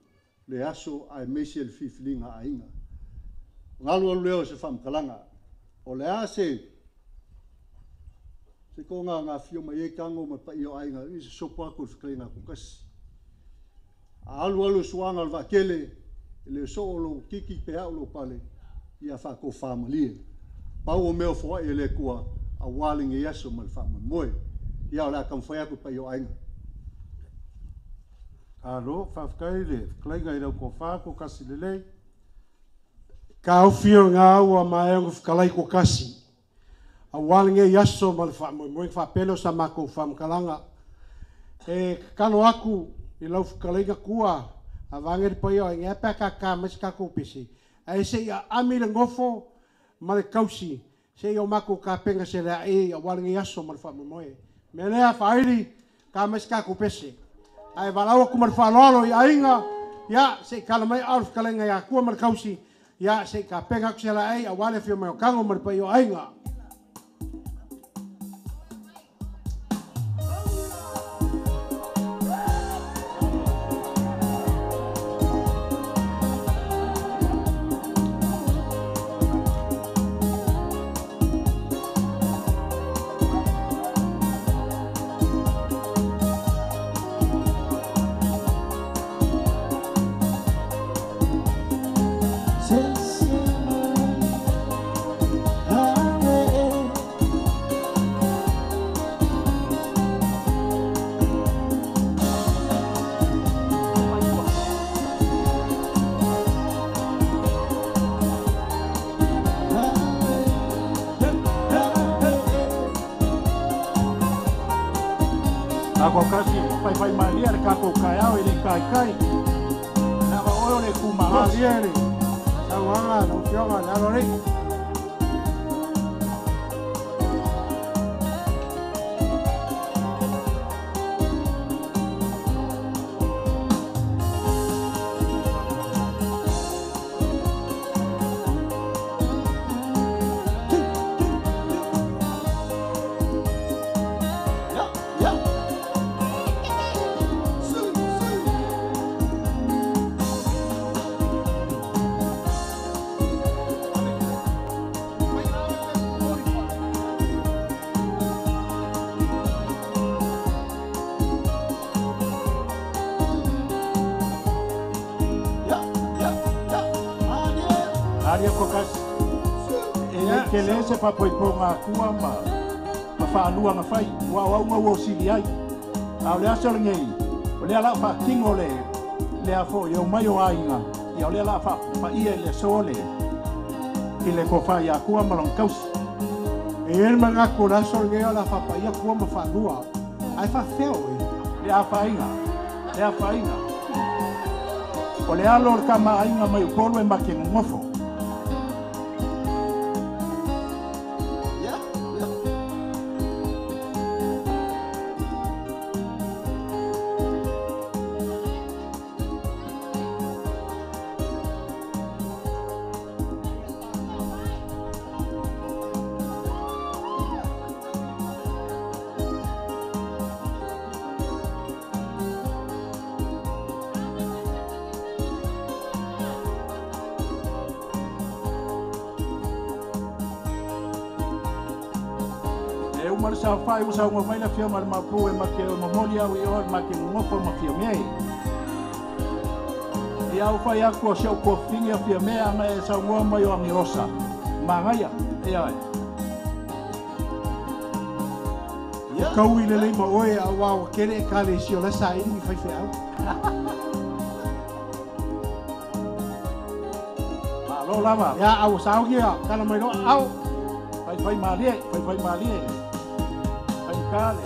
le aso a e meisi le filifilinga ainga. Ngalu alu leo se whaamakalanga. O le a se konga ngā fio mai e kango ma pa i o ainga. I se sopo ako le whakalenga kukasi. A alu alu suanga le wakele, le so o lo kiki pe au lo pale, ia whako whaamalie. Pau o meo foa e le kua, a waling e aso ma le whaamamoe. Ia o le a kamwhai aku pa i o ainga. Alo, whawhakai le, whakalenga i lau ko whako kasi lelei. Ka aufio ngā aua ma e ongo whakalai ko kasi. A waling e aso ma le whaamamoe, whapelo sa mako whaamakalanga. E kakalo aku i lau whakalenga kua, a wangeri pai o inga pea ka mai se kako pese. A e se ia ami le ngofo ma le kausi, se ia o mako ka penga se lea e a waling e aso ma le whaamamoe. Me lea whairi ka mai se kako pese. Ai valaua ku ma le whaaloalo i ainga, ia se kala mai au le whakalenga ia kua ma le kausi, ia se ka penga ku se lea e a wale whio mai o kango ma le pai o ainga. Ako kasi pai pai malia le kako kaiao i le kai kai. Na va oio le kumalosi. Malia le. Sauanga, lau fioga, le alo rei. Aria kokasi. E ke le se fapoipoga akua ma faalua gafai ua auauga ua osili ai. A o le aso lenei, o lea la faatino le lea foʻi e omai o aiga, ia o lea la faapaia i le aso le i le kofā iā akua ma lona tausi. E iai le manatu o le aso lenei o le a faapaia kua ma faalua. Ae faafefea oe. Le afaaiga, le afaaiga. O le alo o le kamaaiga mai upolu e make gogofo. Uma le saofai ua sauga mai le afioga le mapu e make o momoli au i o le make gogofo ma Fiame. Ia ua fai aku o si ou tuafafine a Fiame ana e saunoa mai o Agilosa. Magaia, ia. Kau i le lei ma oe a wā o kere e ka le si o lesa i ni whaiwhe au. Malo lava. Ia, au sao kia, kana mai roa, au. Fai fai malie, fai fai malie. Fai kale.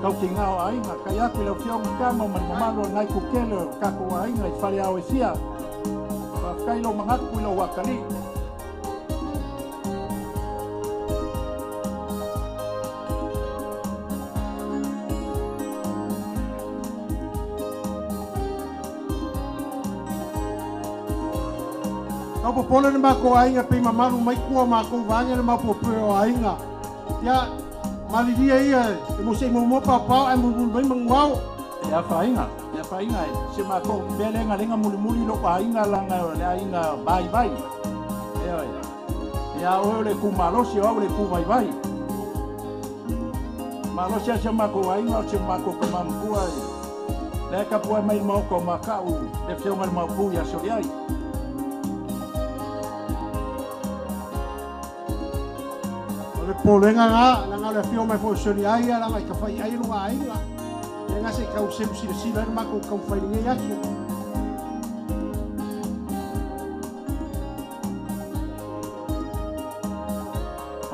Kau ki ngā o aiga, kai aku i lau fioga kama ma le mamalu o lengai kukele o tatou aiga i fale ao e fia. Faafetai lou manatu i lou atalii. Kau popole na mākou aiga pei mamalu mai kua mākou vaega le maopopue o aiga. Ia, malilia ia e mo se i muamua paopao ae mulimuli mai maguao. E afaina, e afaina e se mākou mea le galega mulimuli lou aiga laga o le aiga vaivai. Ioe. Ia oe o le itumalosi o au le ituvaivai. Malosi a si o matou aiga o si o matou tama matua e lea e tapuai mai i le maota o Maka'u le afioga i le Maopu ia Soliai. O le popolega lena, leaga o le afio mai foi o Soliai ia laga i tafa'iai luga aiga. Ia ga se i tau selu silasila ai le matou taumafai i lenei aso.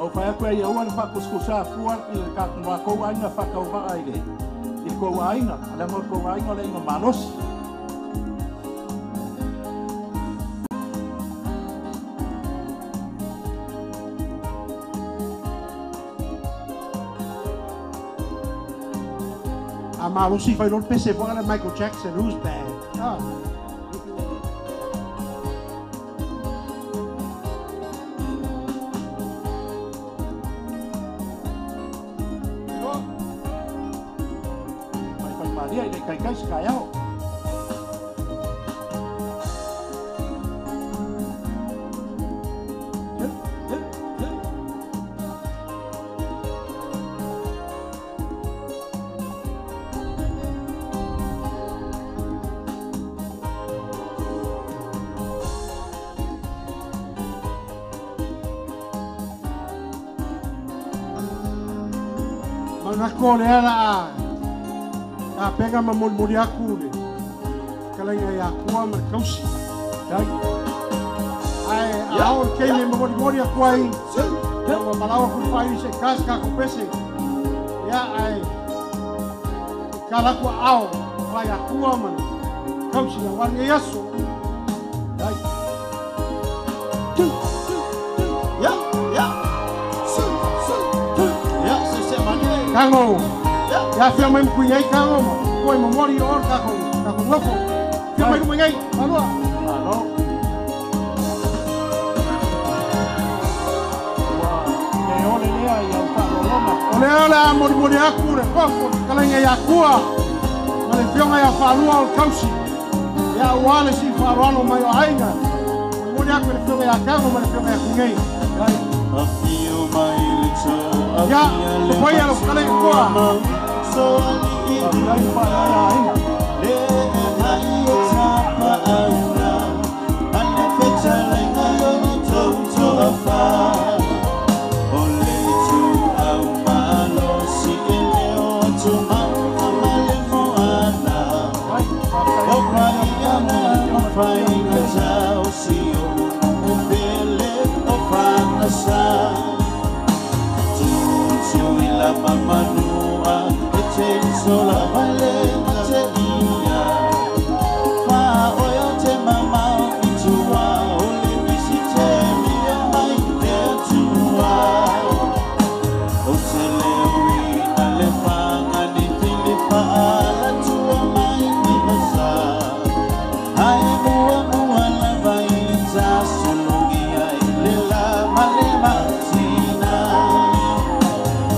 Ou fai atu ai aua le faakusikusa afua i le matou aiga faatauva'a i le i le tou aiga, leaga o le tou aiga o le aiga malosi. A malosi fai loa le pese foi le Michael Jackson, who's bad? Ah. Faifai malie i le kaikai se taeao. Manatu o lea la a tapega ma molimoli aku le fetalaiga ia Kua ma le tausi. Ae a oo le taimi e molimoli atu ai, ia ua malao atu le faaili se i ta se tatou pese. Ia ae tatala atu aao ma ia Kua ma le tausi aua lenei aso. Kago, ia fia mai mukui nei kago, koe momori o takou, takou nofo. Fia mai lumai nei, malua. Malo. Ua le ole lea i au faalologa. O lea o le a molimoli aku le kofo le fetalaiga ia Kua ma le fioga ia Faalua o le tausi. Ia aua le sii faaaloalo mai o aiga. Molimoli aku i le fioga ia Kago ma le fioga ia Kugei. Afio mai le tau, Ia, afia le papaia lau fetalaiga Kua. So ali i le ai o tapa auna, ale fetalaiga o tau toafa. O le itu au malosi e leo atu mauga ma le moana. O paia ma faiga tau si o o pele o whanasa. Tutu i la mamanua, e te sola vale te ia. Wha oe o te mamao i tua, o le misi te mea mai te tua. O te leo i na le whanga ni pili whaala tua mai ni masa. Ai mua mua lava i ta solongi ai le la ma le matina.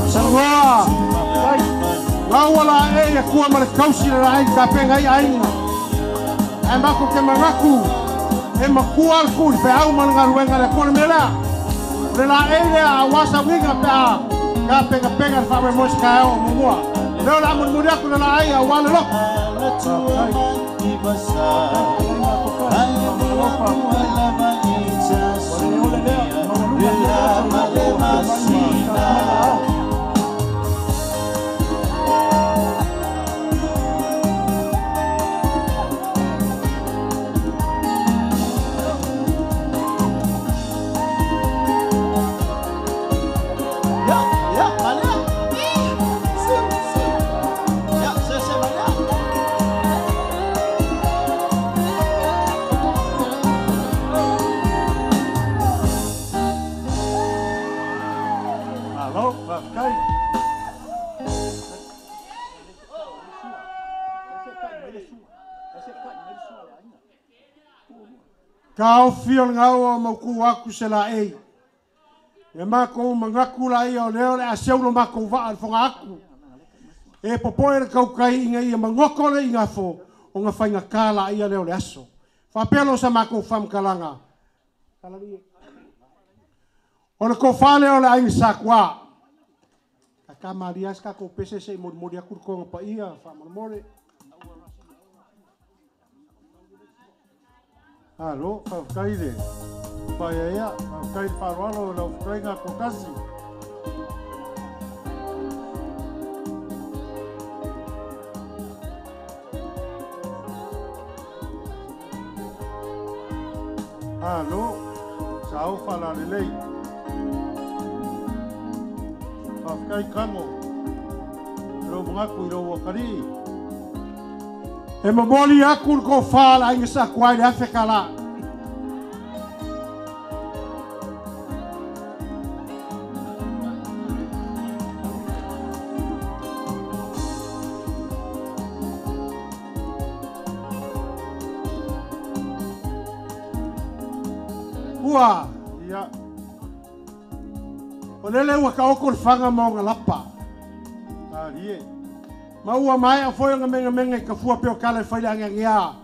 Samoa! Laua la e ia kua ma le kausi le la ai tapenga ai aiga. Ae mako ke manatu e makua le ku i feau ma le galuega le akua le mea lea. O le laei lea aua sauiga pe a Ka penga penga fa me mos ka o mua. Leo la mun muri aku na ai a wale lo. Ka ofi o ngau o mauku aku se la ei. E mākou mangaku la ia o leo le a seulo mākou waa le whanga aku. E popoe le kaukai inga ia mangoko le inga fo o ngā whainga kā la ia leo le aso. Whapelo sa mākou whamkalanga. O le kofale o le ainga sakua. Ka ka marias ka ko pese se i morimori aku konga pa ia, whamoromore. Alo, whawhkai le. Whaia ia, whawhkai le wharoalo lau whawhkai ngā kokasi. Alo, sao whalalelei. Whawhkai kango, rau mangaku i rau wakarii. E momoli aku le kofā la ainga sa kuai le Afrika la. Ua. Ia. O lele ua ka oko le whanga maunga lapa. Tārie. Ma ua mai a foi nga menga menga i ka fua peo kala e whaile anga ngea.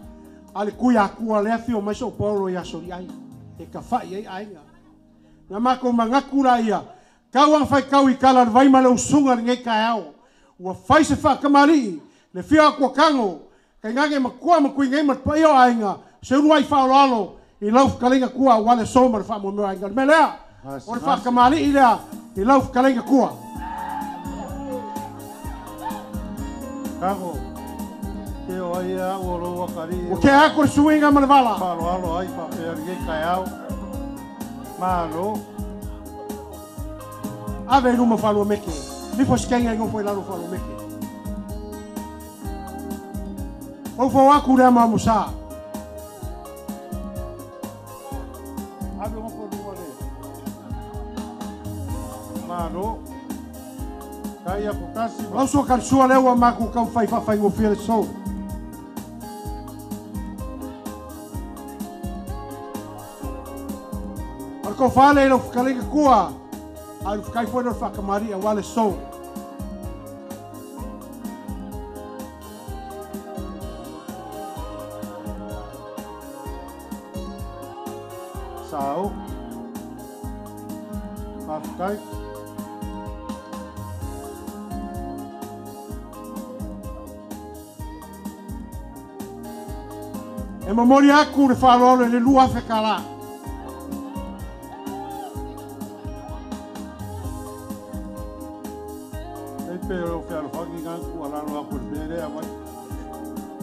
A le kui akua le awhio mai so Paulo i aso i ai. E ka whai ai ainga. Nga mako mangaku la ia. Kau ang whai kau i kala le vaima le usunga le ngei ka ao. Ua whai se wha kamari. Le whia akua kango. Kai ngange makua makui ngei matpa iyo ainga. Se urua i whaolalo. I lau whakalenga kua wale soma le wha mo ainga. Le melea. O le wha kamari i lea. I lau whakalenga kua. Kango, te o ai a o lo wakari. O ke ako le suinga ma le vala. Whalo alo ai whapea nge kai au. Malo. Ave luma whalo meke. Nifo skenga ingo fo ilalo whalo meke. O fo aku rea ma musa. Ave ngofo luma le. Malo. Kai ako kasi. Lau sua karsua lewa maku kau whai whawhai ngofia le sou. Ko whale ilo whakalenga kua, a whakai whaino whakamari a wale sou. Sao. Whakakai. E momori aku le whalolo le lua whekala. Ei pe o whialo whangi ngā kua lalo aku le pere a mai.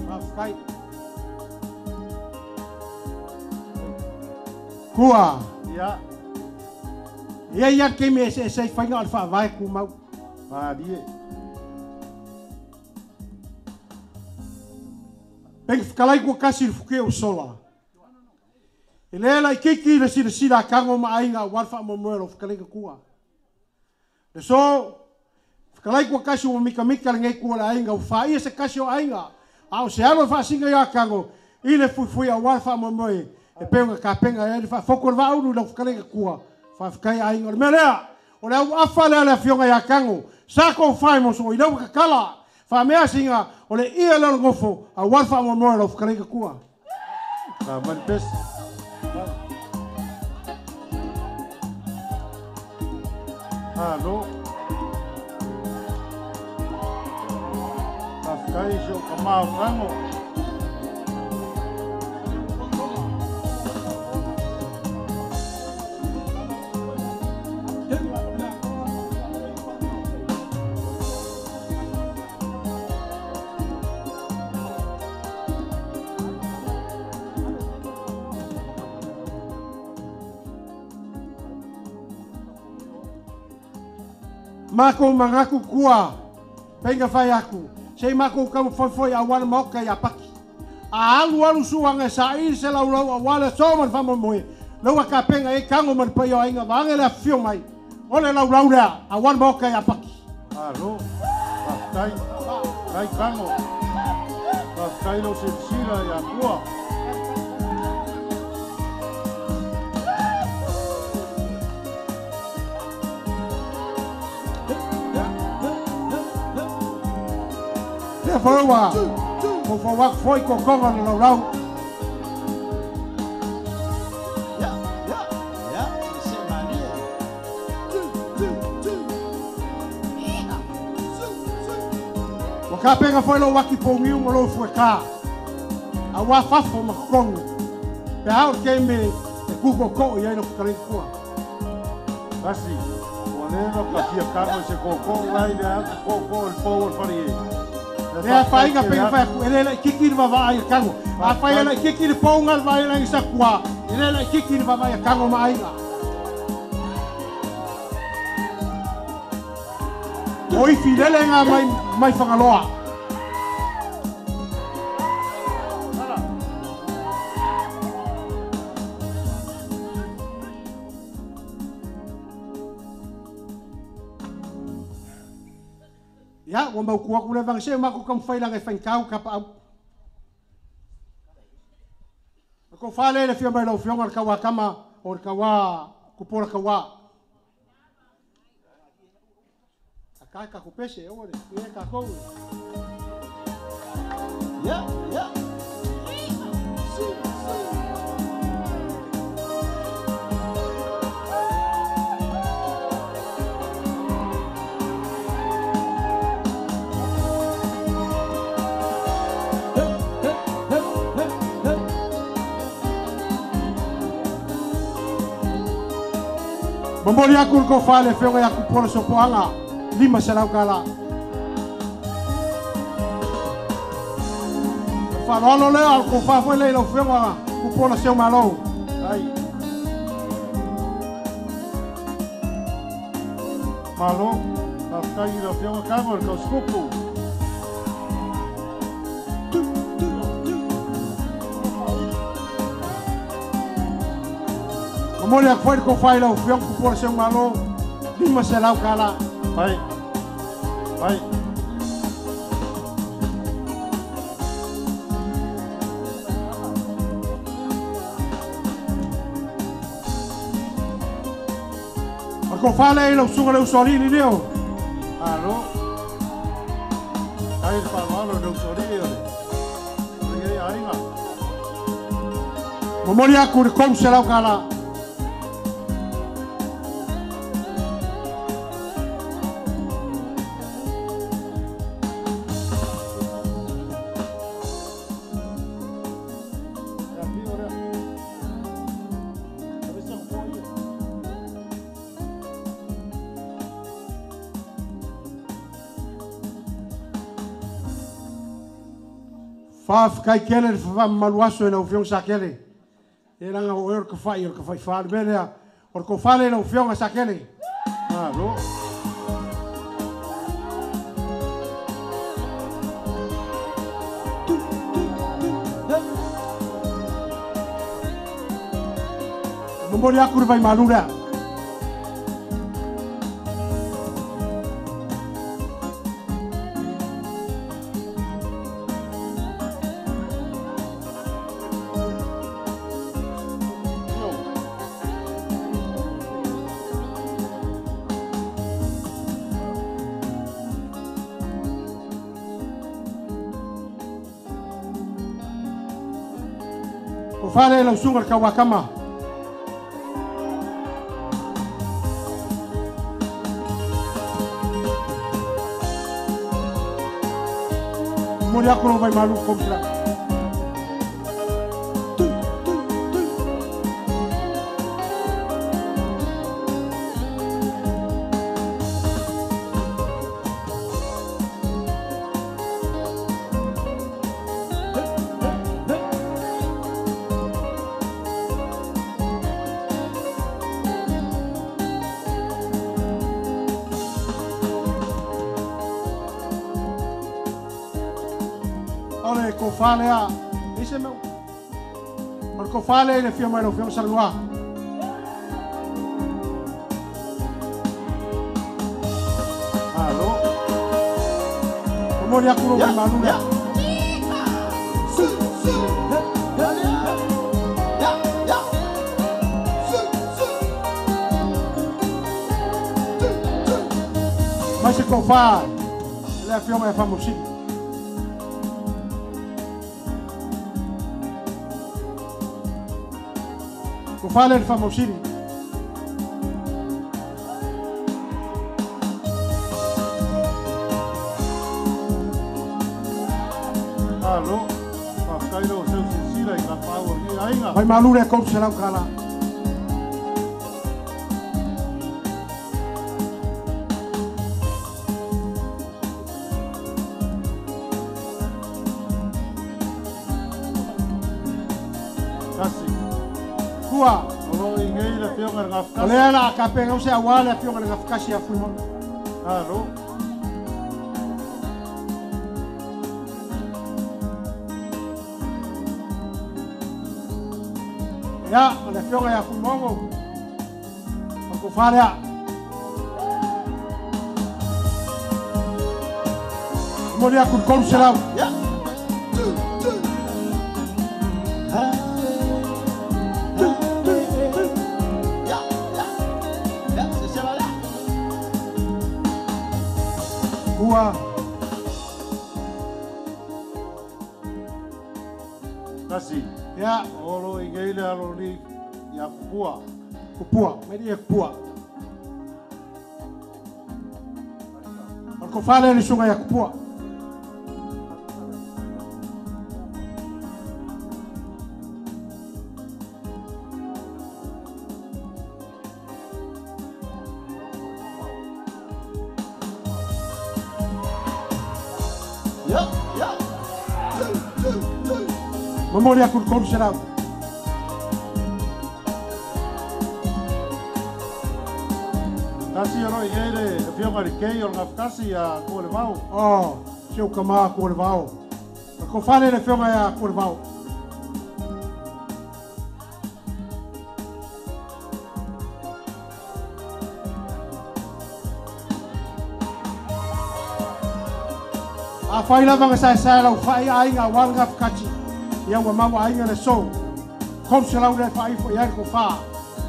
Whakakai. Kua. Ia. Ia ia kemi e se whainga o le whaavae ku mau. Marie. Pengi whakalai kua kasi le fuke o sola. E lela i kiki le sila sila kango ma ainga o warfa mo moe lo whakalenga kua. Le so, whakalai kua kasi o mika mika le ngei kua le ainga o whaia se kasi o ainga. A o se alo whaasinga ia kango i le fuifui a warfa mo moe. E peunga ka penga e le whaafoko le vaulu le whakalenga kua. Whawhakai ainga. Le mea lea, o le au afa lea le afionga ia kango. Sa kou whai mo so i lau kakala. Whamea singa o le ia leo ngofo a warfa mo moe lo whakalenga kua. Ka manipesi. Alo. Faafetai si ou kamā o Kago. Mako mangaku kua, penga fai aku, sei mako kamu foi foi awal moka ya paki. A alu alu suanga sa i se lau lau awala so man famo moe. Lau ka penga e kango man paio ainga vanga le fio mai. Ole lau lau lea awal moka ya paki. Alo, faafetai, kai Kago. Faafetai lou silasila ia Kua. Lea fauaua, faufau aku foi kokoga o le laulau. Ua kapega foi lou aki pougiu ma lou fuekā. A ua fafo ma kokogu. Pe a o le keme e kukokoo i ai no fetalaiga kua. Kasi, ua leva ka fia kago i se kōkō ai le atu kōkō o le pou o le fale e. Lea faiga penga fai aku, e le lai kiki le vavaai a Kago. A fai e lai kiki le pouga le vaelagi sa kua, e le lai kiki le vavaai a Kago ma aiga. O ifi lele ngā mai, mai Fagaloa. Ia, ua maukua aku le vanga se mako kam fai langa e faigakau kapa au. Ko fale le fia mai lau fionga le kaua kama o le kaua kupola kaua. A kai ka kupese o le e ka kou. Yeah, yeah. Momoli aku le kofa le fionga ia kupola sopoaga, 500 kala. Whaaloalo lea o le kofa foi lea i lau fionga kupola seu malo. Ai. Malo, faafetai i lau Afioga Kago i le kausikupu. Momoli aku foi le kofa i lau fionga kupola seu malo, 500 kala. Vai. Vai. O le kofa lea i lau suga le usoalii leo. Alo. Ai le faaaloalo i le usoalii o le lenei aiga. Momoli aku le 300 kala. Faafetai kele le faamamalu aso i lau Afioga Sakele. E laga o oe o le kafai o le kafai fā le mea lea. O le kofa lea i lau Afioga Sakele. Malo. Momoli aku le vaimalu lea. Fale lau suga le kauakama. Momoli aku lo vai malu komsila. Ole kofale a ise meu. Ole kofale le fia mai lo fia salua. Alo. Momoli aku lo vai malu. Su su. Ya ya. Su su. Mas se kofa. Le fia mai famosi. Kofale le famosili. Alo. Faafetai lau seu silasila i tapaau o lenei aiga. Vai malu le 300 kala. Kasi. Kua. O lo i ngei le fioga le gafukasi. O lea la kapenga o se awa le fioga le gafukasi a fuimo. Alo. Ia, o le fioga ia fuimogo. O kofalea. Momoli aku le 300. Ya. Tu tu. Ya ya. Ya, se se la. Kua. Kasi. Ia. O lo i ngei le alo ni ia kupua. Kupua, mai ia kupua. O le kofale le sunga ia kupua. Ya ya. Tu tu tu. Momoli aku le 300. Kasi o lo i ngei le fioga le kei o le gafukasi ia kua le vao. Oh, se o kama kua le vao. O le kofale le fioga ia kua le vao. A whai lava nga sae sae lau whai aiga wal ngā whakati. Ia ua maua aiga le sou. 300 le whaifo ia ko wha.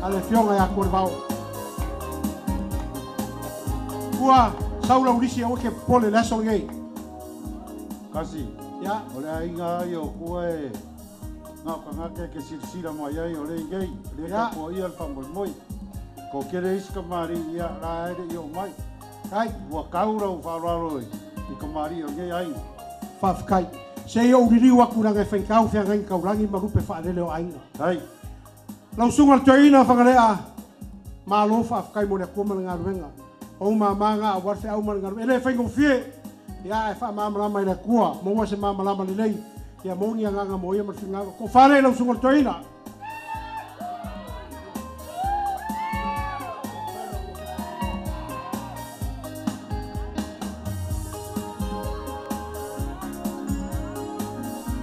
A le fioga ia kua le vao. Kua saula ulisi au ke pole le aso ngei. Kasi. Ia. O le aiga ai o kua e ngā kangake ke silasila mai ai o le ingei. Le Ia. ka kua ia le whamoimoi. Ko kere isi ka mari ia la aere i o mai. Kai. Ua kaura u wharoaro i ka mari o ngei aiga. Whawhikai. Se i o uririu aku ranga e whaikau whia ngai kaurangi marupe whaarele o aiga. Hai. Lau sunga le toeina whangarea. Malo whawhikai mo le akua ma le ngaluenga. O mamanga a warfe au ma le ngaluenga. Ele whaingo fie. Ia e wha mamalama i le akua. Moa se mamalama lelei. Ia mongi anganga mo ia ma le whingawa. Ko whare lau sunga le toeina.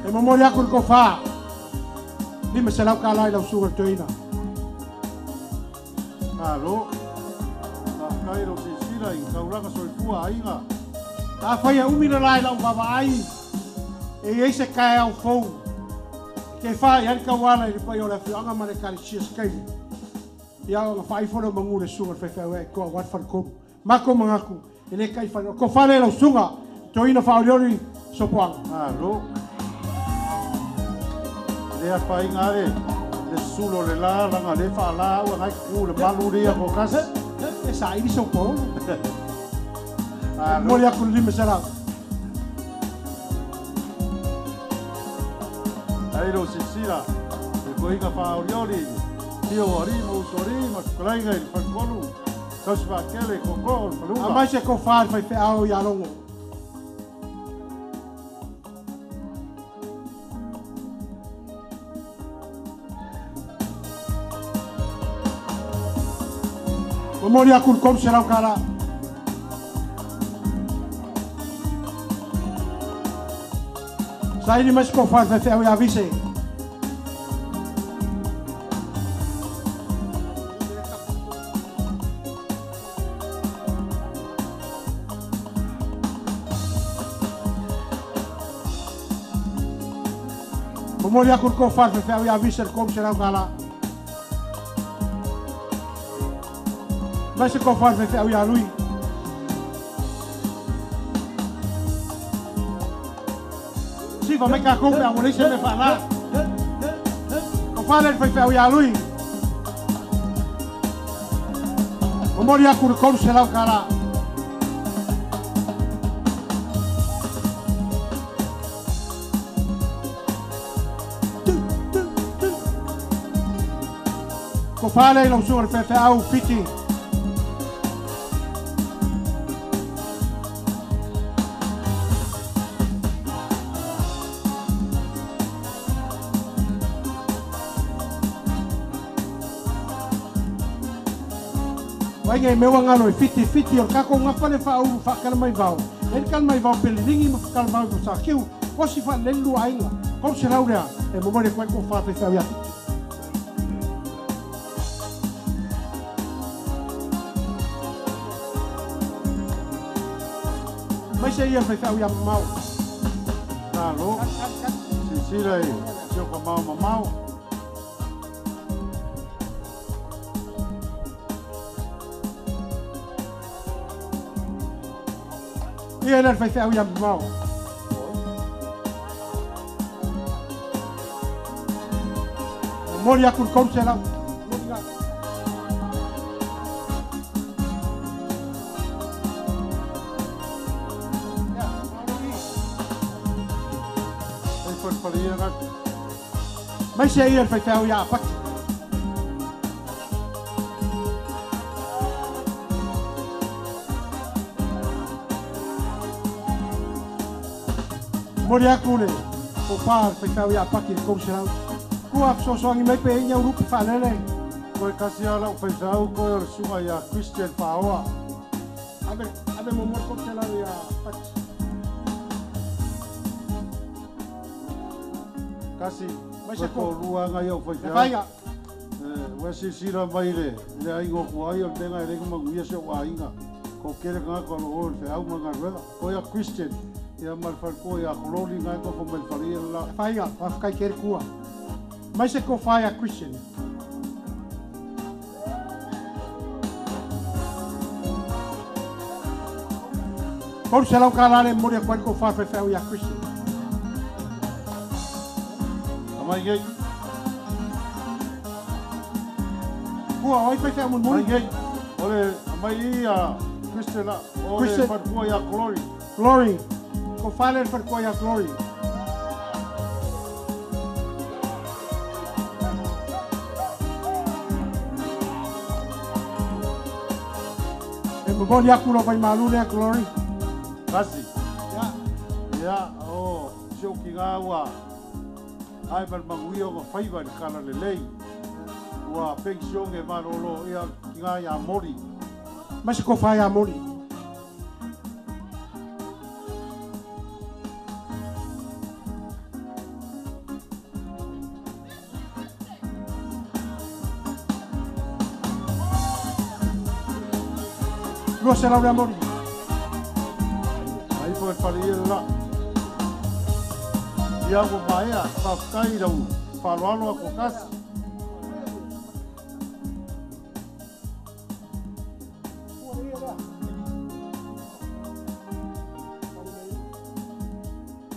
E momoli aku le kofa. 500 kala i lau suga le toeina. Alo. Faafetai lau silasila i taulaga soifua aiga. A whai e umi le lai lau vavaai. E iei se kae au fou. Ke wha i hari kauala i le pai o le afioaga ma le kalesia sekaili. Ia o nga whaifo le mangu le suga le whaiwhai e koa wat whalikolu. Mako mangaku, e le kai whare. Ko whare lau suga, toina whaoriori sopoanga. Alo. Le afainga le le sulo le la langa le fa la ua ngai ku le malu ria ko kasi. E sa ili sopo. Alo. Moli aku le 500. Ai lo sisila e koiga faaolioli tio ali ma usori ma tukalaiga i le faletolu tausi faakele koko o le faluga. Amai se kofa le faifeau ia Logo. Momoli aku le 300 kala. Saili mai se kofa le faifeau ia Vise. Momoli aku le kofa le faifeau ia Vise le 300 kala. Mai se kofa le faifeau ia Lui. Siva mai ka kou pe a mo se me fa la. Kofa le faifeau ia Lui. Momoli aku le 300 kala. Kofa le lau suga le faifeau Fiti. Vai ngai mewa ngalo e fiti fiti o kako ngā whane wha uru whakala mai vau. E kala mai vau pele ringi ma whakala mai vau sa kiu. Osi wha lelu ainga. Kau se laurea e momori koe ko wha whai ia. Mai se ia whai ia mamau. Nalo. Sisila e sio ka mau mamau. Ia le faifeau ia mamau. Momoli aku le 300. Ei falefale ia gatu. Mai se ia le faifeau ia Apaki. Momoli aku le kofa le faifeau ia Apaki le 300. Kua fesoasoani mai pe iga ulupe faalele. Koe kasi a lau faifeau koe o le suga ia Christian Faaoa. Ave ave momoli 300 ia Apaki. Kasi Mai se koe ko. toalua aga ia ou Le faifeau. faiga. Ua silasila mai le aiga o kuai o le mea e le manuia si ou aiga. Ko kele tagata o loo o le feau ma galuega. Koe a Christian ia ma le falekoa ia Kololi gae nofo mai le falia le la. Le faiga, faafetai tele kua. Mai se kofa ia Christian. 300 kala le momoli aku ai le kofa le faifeau ia Christian. Amai nei. Kua, o ai faifeau mulimuli? Mai nei. O le amai ia Christian la. O le Christian. falekoa ia Glory. Glory. Kofa le falekoa ia Glory. E momoli aku lo vaimalu lea Glory. Kasi. Ia. Ia, o si ou kiga ua ai ma le manuia o faiva i le kala lelei. Ua pension e malolo ia kiga ia Mori. Mai se kofa ia Mori. 200 lea Mori. Ai po e fale ia le la. Ia ua maea, faafetai lau faaaloalo a kasi.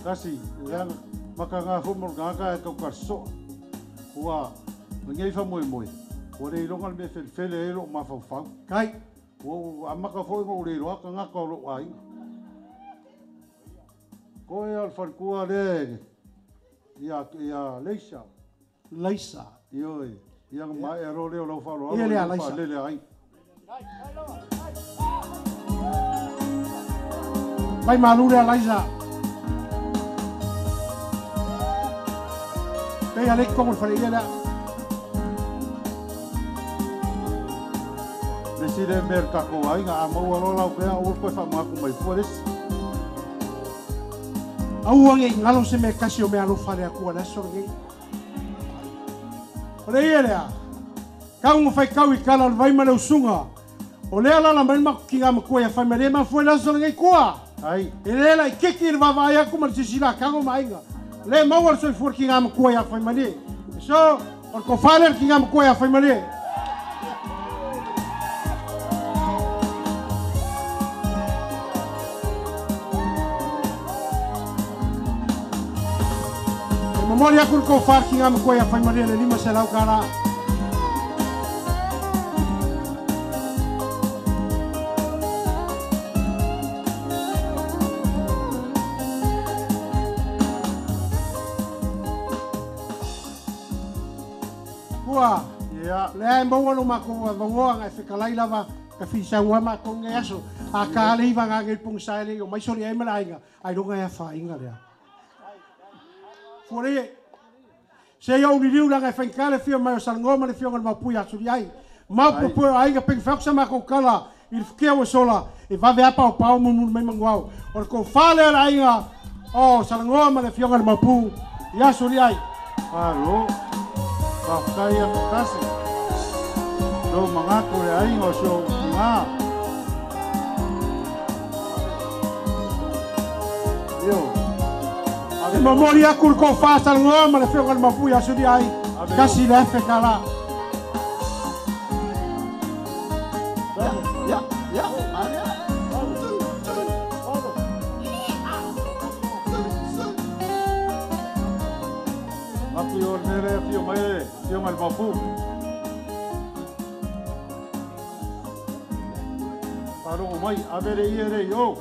Kasi, leaga makagafo mo le gagaga e taukalasoa. Ua lenei faamoemoe, ua le iloga le mea felefele ai loo mafaufau. Kai. Ua ou amaka foi ma ou le iloa tagata o lou aiga. Koe a le falekua lea e Ia Leisa. Leisa. Ioe. Ia ma e ro leo lau falo. Ia lea Leisa. Lele ai. Mai malu lea Leisa. Pei a le kongo fale ia lea. Le si le mer kako ai nga amau alo lau pea o koe fa maku mai fua lesi. Au ange ngalo se me kasi o me alo fale aku ala so ngi. O le ia lea. Kau ngo fai kau i kala o vai ma le usunga. O lea la la mai maku ki ngā makua ia fai mai ma fua la so ngi kua. Ai. E le la i keki le vava ai aku ma le sisila kango mainga. Le maua le soifua ki ngā makua ia fai mai. So, o ko fale ki ngā makua ia fai mai. Momori aku ko far ki ngā makua ia fai mai le lima se lau kala. Kua. Ia. Le ai maua lo mako vangoa ngai fekalai lava ka fisangua mako ngai aso. A ka le iwa ngā ngei pung sai le o mai sori ai malainga. Ai longa ia whainga lea. Fore. Se ia uli liu langa e whaikale fia mai o salangoma le fia ngā mapui atu ai. Mau poe ai nga peng whakusa mako kala i le whakea o sola e vave apa o pao mumu mai manguau. O le ko whale ala ainga o salangoma le fia ngā mapu i aso li ai. Alo. Whakaia ko kasi. Lo mangako le ainga o so ngā. Io. E momori aku ko wha salangoma le fia ngā mapu i aso li ai. Kasi le efe kala. Ya, ya, ya. Ngaku yo nere fio mai fio mal mapu. Paro mai avere iere yo.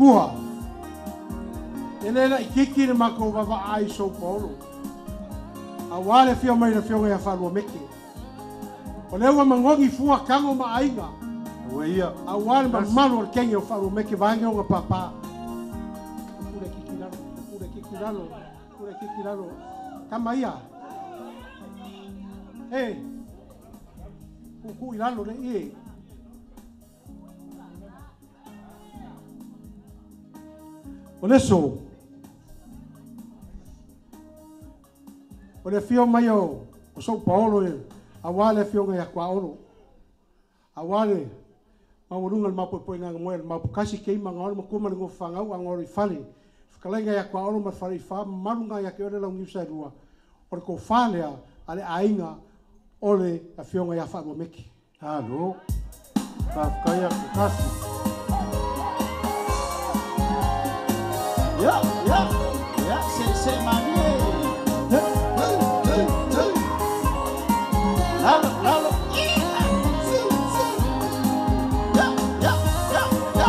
Kua. E le la i kiki le mako wawa ai so Paulo. A wale fio mai le fio ia whalua meke. O lea mangongi fua kango ma ainga. Ua ia. A wale ma malu o le kenge o whalua meke vaange o ngā papa. Kure kiki lalo, kure kiki lalo, kure kiki lalo. Kama ia. E. Kuku i lalo le ie. O le so. O le fio mai o so Paulo e. A wale fio ngai akua olo. A wale mawalunga le mapo ngā moe le mapo kasi kei manga olo makuma le ngofangau a ngoro i fale. Whakalai ngai akua olo ma whare i wha malu ngai ake ole lau ngiusa rua. O le ko whalea a le ainga o le a fio ngai a whalua meki. Alo. Whakaia ko kasi. Ya, ya, ya, se manie. Lalo, lalo. Ya, ya, ya, ya.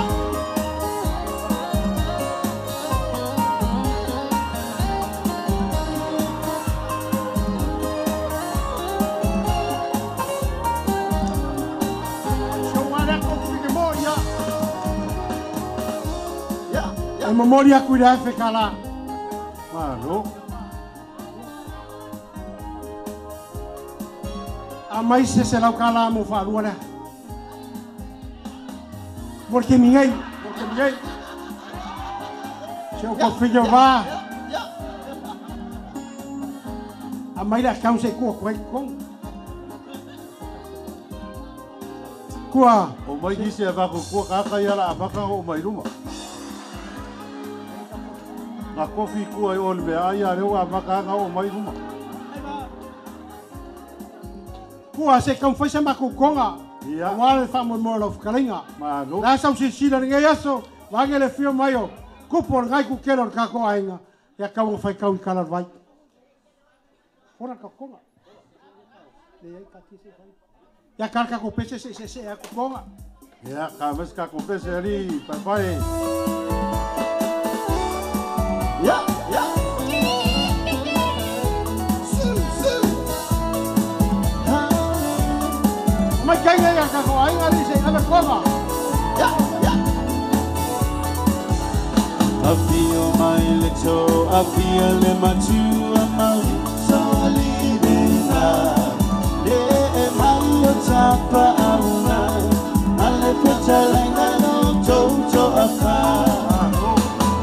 Ya, ya. E momori aku i le afe kala. Malo. A mai se se lau kala mo whalua lea. Morke mingai, morke mingai. Se o ko whio wā. A mai la kau se kua koe kong. Kua. O mai nisi a wako kua kaka ia la a waka o mai ruma. Ngā kofi kua i ole mea ai a reo a waka o mai ruma. Kua se kau whaisa mako konga. Ia. Wale wha mo mo lau whakalinga. Malo. La sau sisila ngai aso. Wange le whio mai o. Kupo o ngai kukelo o kako ainga. Ia kau whai kau i kala vai. Fora ka konga. Leai taatia se i fai. Ia kala tatou pese se i seesee atu toga. Ia, ka mai se tatou pese alii paepae. Ia, ia. Omai kaiga ia tatou aiga alii se i ave toga. Ia, ia. Afio mai le to, afio le matua mau, so alii le e mai o tapa auna, ale petalaina no toto afa.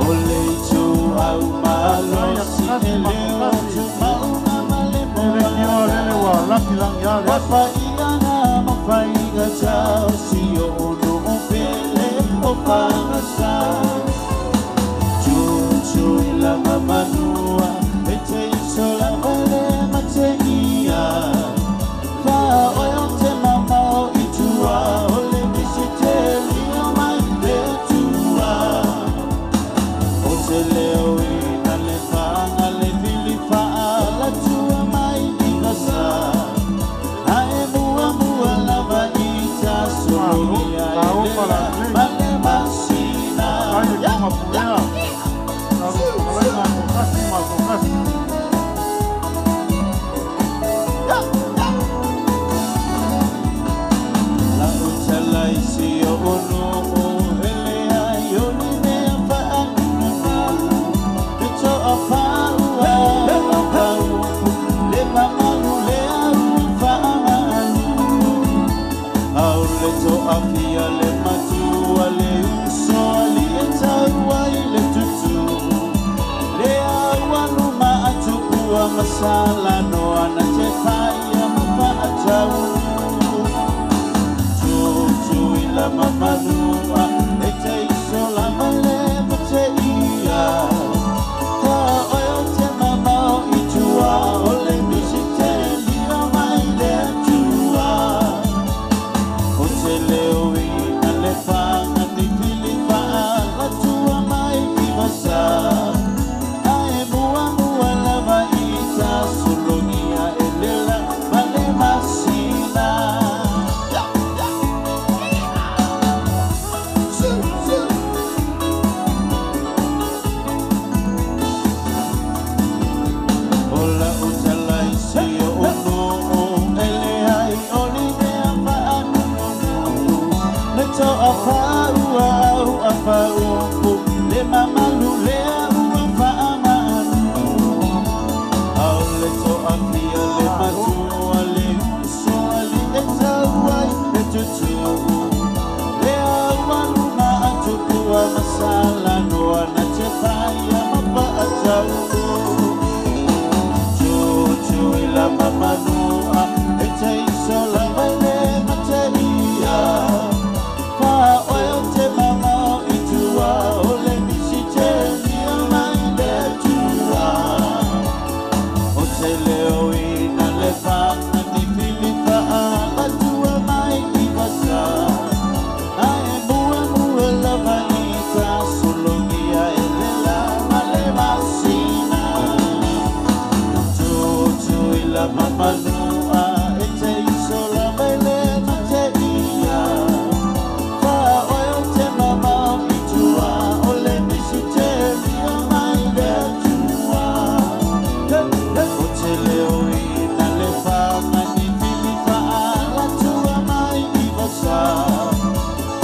O le itu au malo si e leo tu maunga ma le Le tio lele ua laki lagi a le aso. Wapa ia ngā mawhaiga tau si o ono o pele o whangasa. Tutu i la mamanua, e te iso la vale ma te ia. Wha oe o te mamao i tua, o le misi te rio mai le tua. O te leo i na le whanga le vili whaa la tua mai i ngasa. Ae mua mua lava i ta sologia e lela ma le masina. Ai le toga pulea. Lau fetalaiga Atokasi ma Atokasi. La utala i si o ono o hele ai o ni mea whaanununu. Te toa pāua o kaupu, le mamalu le au whaamalu. Au le toa fia le matua le uso ali e taua i le tutu. Le au aluma atupua masala noa na te whaia mapaatau. Tutu i la mamanua, e te iso la male ma te ia. Ka oe o te mamao i tua, o le misi te lio mai le atua. O te leo i na le whanga ni pili whaa la tua mai i vasa. Ae mua mua lava i ta sologia e lela ma le masina. Ya, ya. Su, su. Ola utala i si o ono o ele ai o ni mea whaanununu. Le toa whaua au a whaupu, le mamalu le au a whaamanu. Au le toa fia le matua le uso ali e tau ai le tutu. Le au aluma atupua masala noa na te whaia mapaatau. Tutu i la mamanua, e te iso la vale ma te ia. Wha oe o te mamao i tua, o le misi te lia mai le tua. O te leo i na le whanga ni pili whaa la tua mai i vasa. Ae mua mua lava i ta sologia e lela ma le masina. Tutu i la mamanua, e te iso la mele ma te ia. Wha oe o te mamao i tua, o le misi te rio mai le tua. O te leo i na le whanga ni pili whaa la tua mai i vasa.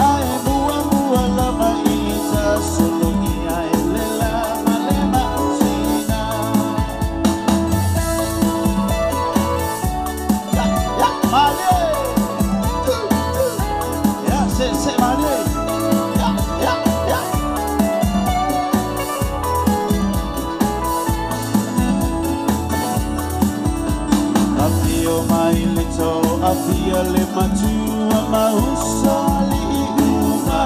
Ae mua mua lava i ta sologia e lela ma le masina. Ya, ya, male. Ya, se, se, male. Ya, ya, ya. Afio mai le to, afio le matua mauso ali i uma.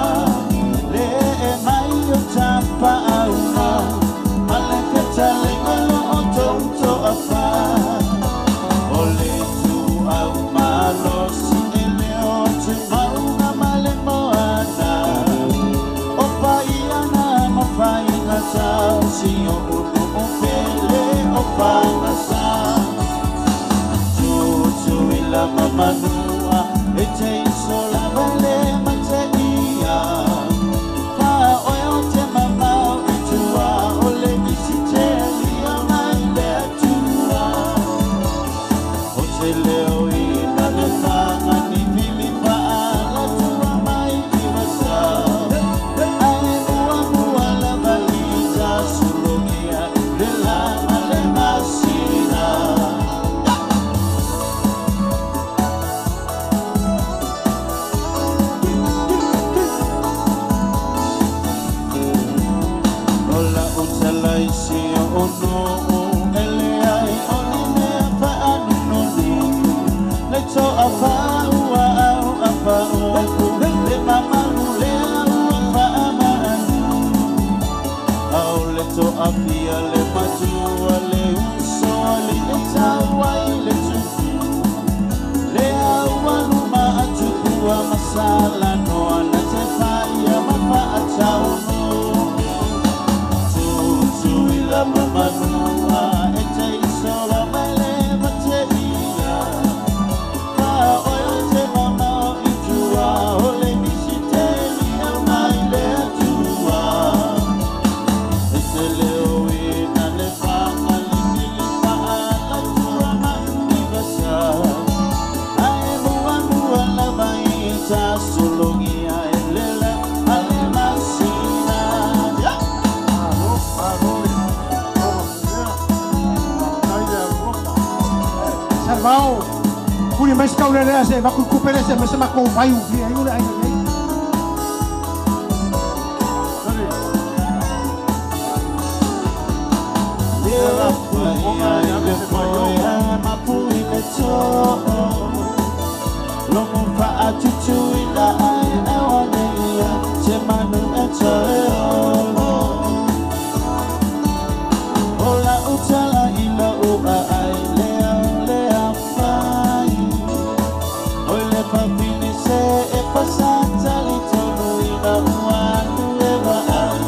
Le e mai o tapa auna, ale fetalenga lo o toto afa. O le tu au malo si e leo te maunga ma le moana. O pai ana ma whainga tau si o unu o pele o whangasa. Tutu i la mamanua e te isola vale mate ia fa oe o te mamao i tua o le isi te lia mai le atua o te leo ina le fanga ni vili faala tua mai i vasa ae mua mua lava lita sologia le lama le masina. Ola utala isi o no ele ai oni mea whaanununu le toa whaua au a whaoku le mamalu le au a whaamanu au le toa fia le matua le uso ali e tauai le tupu le au aluma a tupua masala noa na te whaia ma whaatauno la mamanua e te isola mele mate ia fa oe o te mamao i tua o le misi te lia mai le atua e te leo ina le fanga lifili faala tua mai vasa ae mua mua lava i ta sologia e lela ale masina. Yeah. Malo, malo, Salvao, puli mai se kaulelea se vakuikupele se ma se makou vai ufia ai o le aiga nei. Le paia i le foea mapui le too Lomo faatutu i la ai awa nei te manu e toe olo Ola utala i la ua ai le au le afai Oi le papine se e pasata li tonu i la ua anu e vaai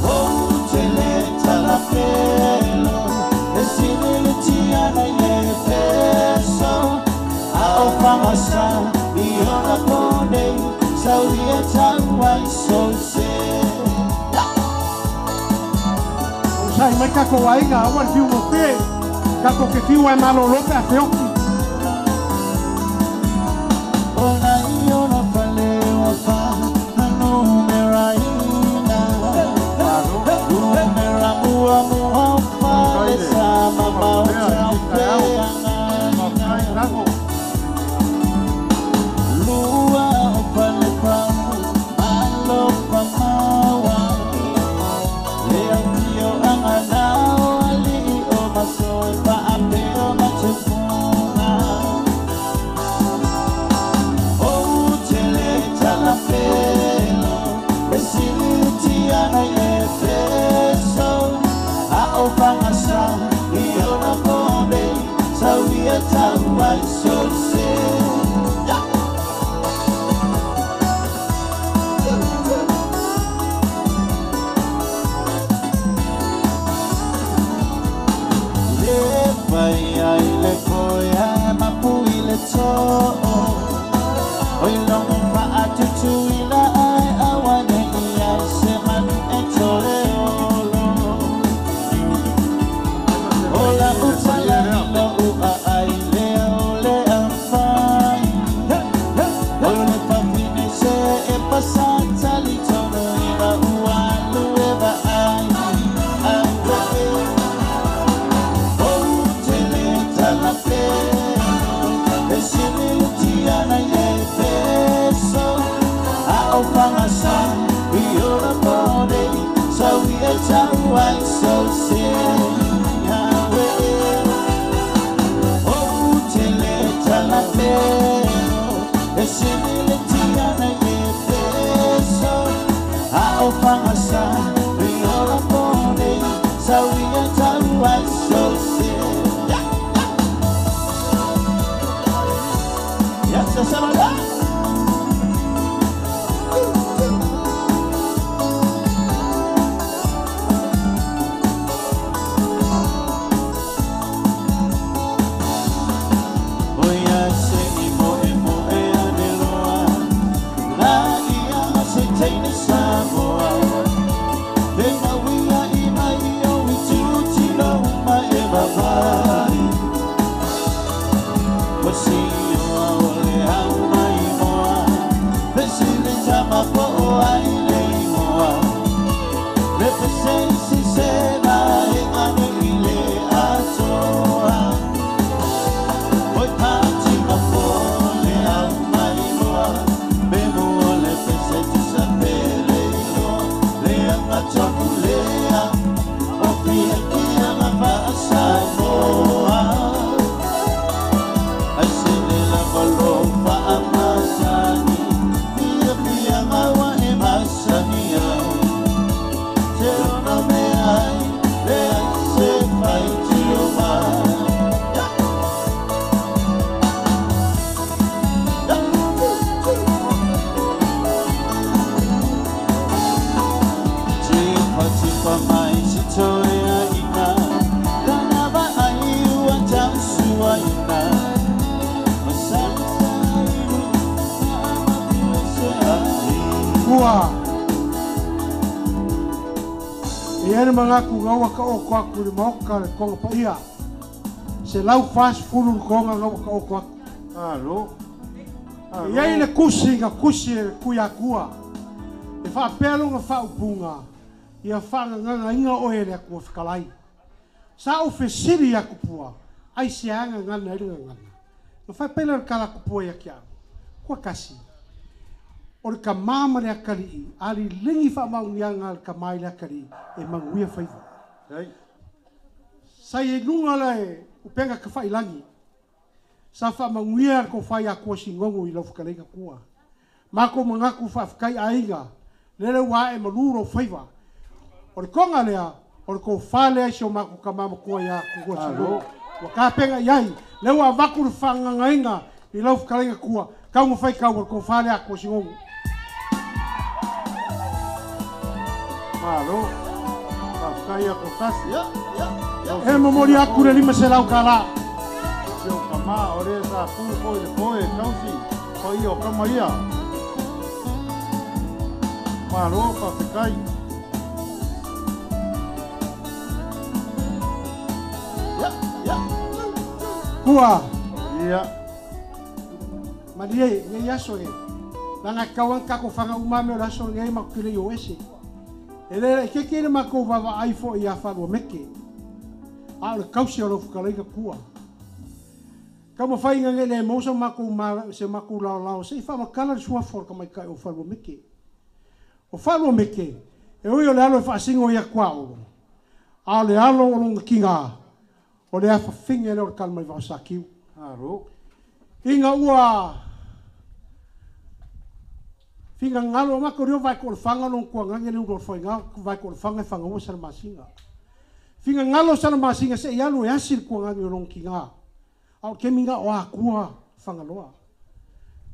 O te le talapelo e sili le tiana i le peso A o whangasa i ona pone sauri e tau ai so se. O sai mai kako aiga aua le fiu gofe kako ke fiu ai malolo pe a feoki. Ona i ona fale o fa anu mera ina Lumera mua mua o fale sa mamao te au peanga Lua o fale pau malo pa maua Le au tio anga nao ali o masoe pa apeo matefunga O tele talapelo e sili tiana i le peso A o whangasa i ona pone sauri e tau ai so se. Yeah. Le paia i le koea mapui le too Oi longo faatutu i la ai awa nei ai se manu e tole olo Ola utala i lo ua ai le au le awhai O le papine se e pasata li tono i la ua alu e vaai Aue O tele talapelo e sili Kua. E ene mangaku ngaua ka oko aku le maoka le konga paia. Se lau fas fulu le konga ngaua ka oko aku. Alo. E iai le kusi nga kusi e kui akua. E whaapea longa whaupunga. Ia whaanganganga inga oe le akua whakalai. Sa o fesiri aku pua. Ai se anga ngana i ngana. Na whaapela le kala kupua ia kia. Kua kasi. O le ka mama le akali'i, ali lingi wha maungianga le ka mai le akali'i, e manguia whaiva. Sai e lunga le upenga ka whailangi. Sa wha manguia ko whai a kua singongo i lau whakaleinga kua. Mako mangaku whawhakai ainga, lele wā e maluro whaiva. O le konga lea, o le ko whalea i sio mako ka mama kua ia kua singongo. Wa ka penga iai, leo a vaku le whangangainga i lau whakaleinga kua, kaunga whai kau o le ko whalea kua singongo. Malo, whawhakai a kotasi. E momori aku le 500 kala. Sio kama o le sa ku koi le koe kausi, koi o kama ia. Malo, whawhakai. Kua. Ia. Marie, ngai aso e. Langa kauan kako whanga umame o laso ngai makukile i o ese. E le ke ke le mako vava ai fo ia whalua meke. A o le kausi o lo whakaleinga kua. Ka ma whai ngange le mosa mako ma, se mako lao lao. Se i whamakala le suafa o ka mai kai o whalua meke. O whalua meke, e ui o le alo e whaasingo ia kua oro. A o le alo o longa kinga. O le afa finge le o le kalmai vao sa kiu. Aro. Inga ua finga ngalo mako rio vai ko le fanga long kua ngange le uro foi nga vai ko le fanga fanga o sala masinga. Finga ngalo sala masinga se ialu e asil kua ngange long kinga. Au keminga o akua fanga loa.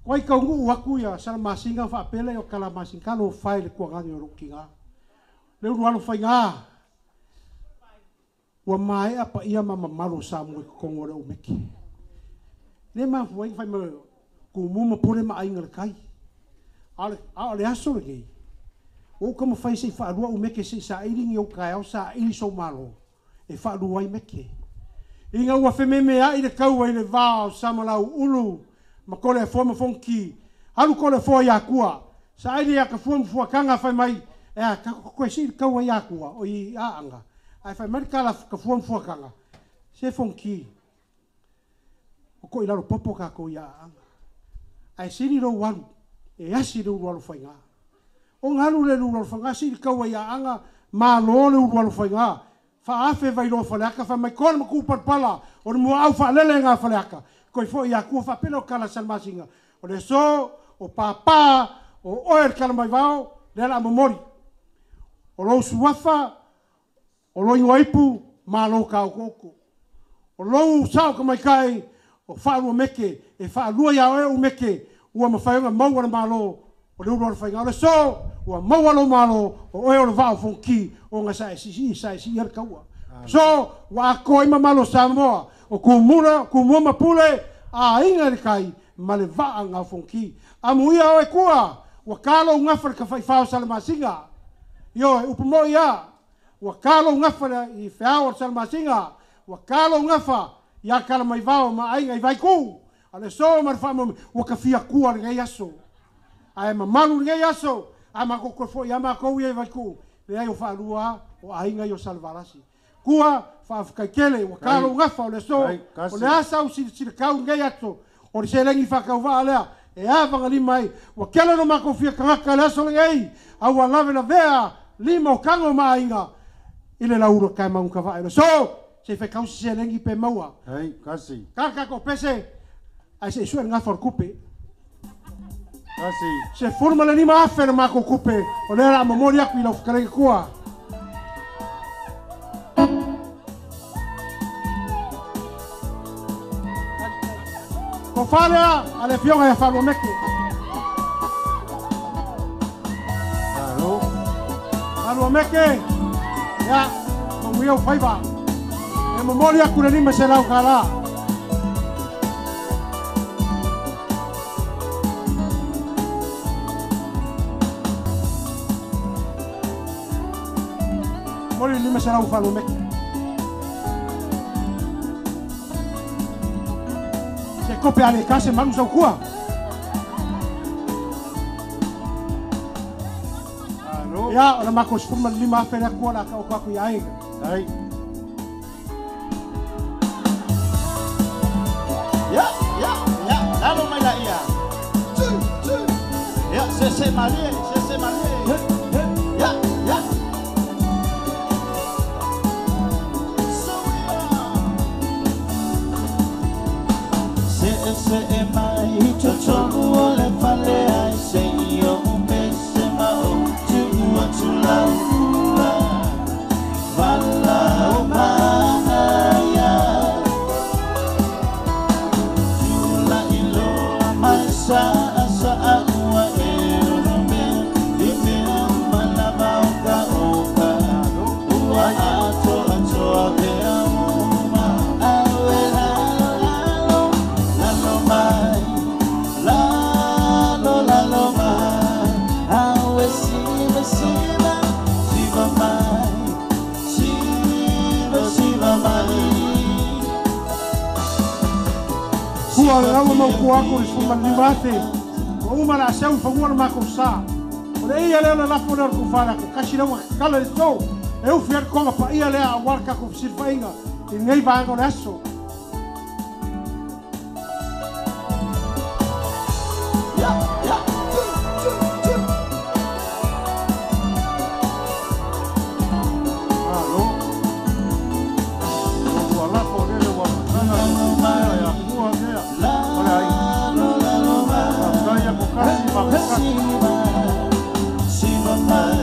Koi ka ngu aku ia sala masinga fa pele o kala masinga lo fai le kua ngange long kinga. Le uro alo fai nga. Ua mai apa ia mama malo sa mo kongo le umeki. Le ma foi fai mo ku mu mo pole ma ainga le kai. A le aso le gei. O kama fai se whaalua umeke se sa iringi o kai au sa iri so malo. E whaalua i meke. Inga ua whememe a i le kaua i le vao sa malau ulu. Ma kole fua ma fonki. Alu kole fua i akua. Sa iri a ka fua mfua kanga whai mai. E a ka koe si i le kaua i akua. O i aanga. Ai whai mai kala ka fua mfua kanga. Se fonki. O ko i laro popo ka ko i aanga. Ai siri ro walu. E asi le uru alo whainga. O ngalu le uru alo whainga, si le kaua ia anga, ma lo le uru alo whainga. Whaafe vai loa whaleaka, wha mai kona maku parpala, o le mua au whaalele ngā whaleaka. Koi fo ia kua whapelo kala salmasinga. O le so, o pāpā, o oe le kala mai vao, le ala mamori. O lou suafa, o lo ingoa ipu, ma lou ka oko. O lou sao ka mai kai, o whaalua meke, e whaalua ia oe u meke, ua mawhaionga maua le malo o le uru o le whainga o le so, ua maua lo malo o oe o le vao fonki o ngā sa e sisi, sa e si i kaua. So, ua akoa ima malo Samoa, o kumura, kumua mapule, a inga le kai, ma le vaa ngā fonki. A muia oe kua, ua kalo ngawha le ka whaiwhao salamasinga. Io, e upu ia, ua kalo ngawha i whiao o salamasinga, ua kalo ngawha i a kala mai vao ma ainga i vaiku. A le so ma le whaamami, ua ka fia kua le ngai aso. Ae mamalu le ngai aso, a mako koe fo i a mako ia i vaiku. Le ai o whaalua o ainga i o salvarasi. Kua, whaafakaikele, ua kalo ngawha o le so, o le asa o sila kau ngai ato, o le selengi whakau waa lea, e awanga lima ai, ua kele no mako fia kangaka le aso le ngai, au ua lave la vea, lima o kango ma ainga, i le lauro kai maunga waa le so, se whakau si selengi pe maua. Hei, kasi. Kaka ko pese, ai se sue ngā wharukupe. Kasi. Se furu ma le nima afe le mako kupe, o le la mamori aku i lau whakarenge kua. Ko whalea, a le fionga e whalua meke. Alo. Whalua meke, ia, manguia o whaiva. E mamori aku le nima se lau ka la. Moli lima se lau whalu meki. Se kope ale kase manu sau kua. Ia, o la mako 15,000 lea kua la ka o kaku i aiga. Ai. Ya, ya, ya, lalo mai la ia. Ya, se se malie, se se malie. Ya, ya. Se se e mai totonu o le fale ai se i o pese ma o tu atu lau ula. Vala o maia. Tula ilo mai sa sa ua e ono mea i mea malama o ka o ka. Ua ato atoa mea uma. Awe lalo, lalo mai. Lalo, lalo mai. Awe siva, siva, siva mai. Siva, siva mai. Kua le lau mau kua aku i 15,000. Ua uma la seu fangua le mako sa. O le ia lea le lafo lea o le kufala ku kasi lea ua kala le tou. E ufi atu konga pa ia lea a wala kako silfainga. I nei vaega o le aso. Ya, ya. Alo. Ua lafo lele ua matana. Ia kua lea. O le ai. Lalo, lalo mai. Faafetai ko kasi ma ko kasi. Siva, siva mai.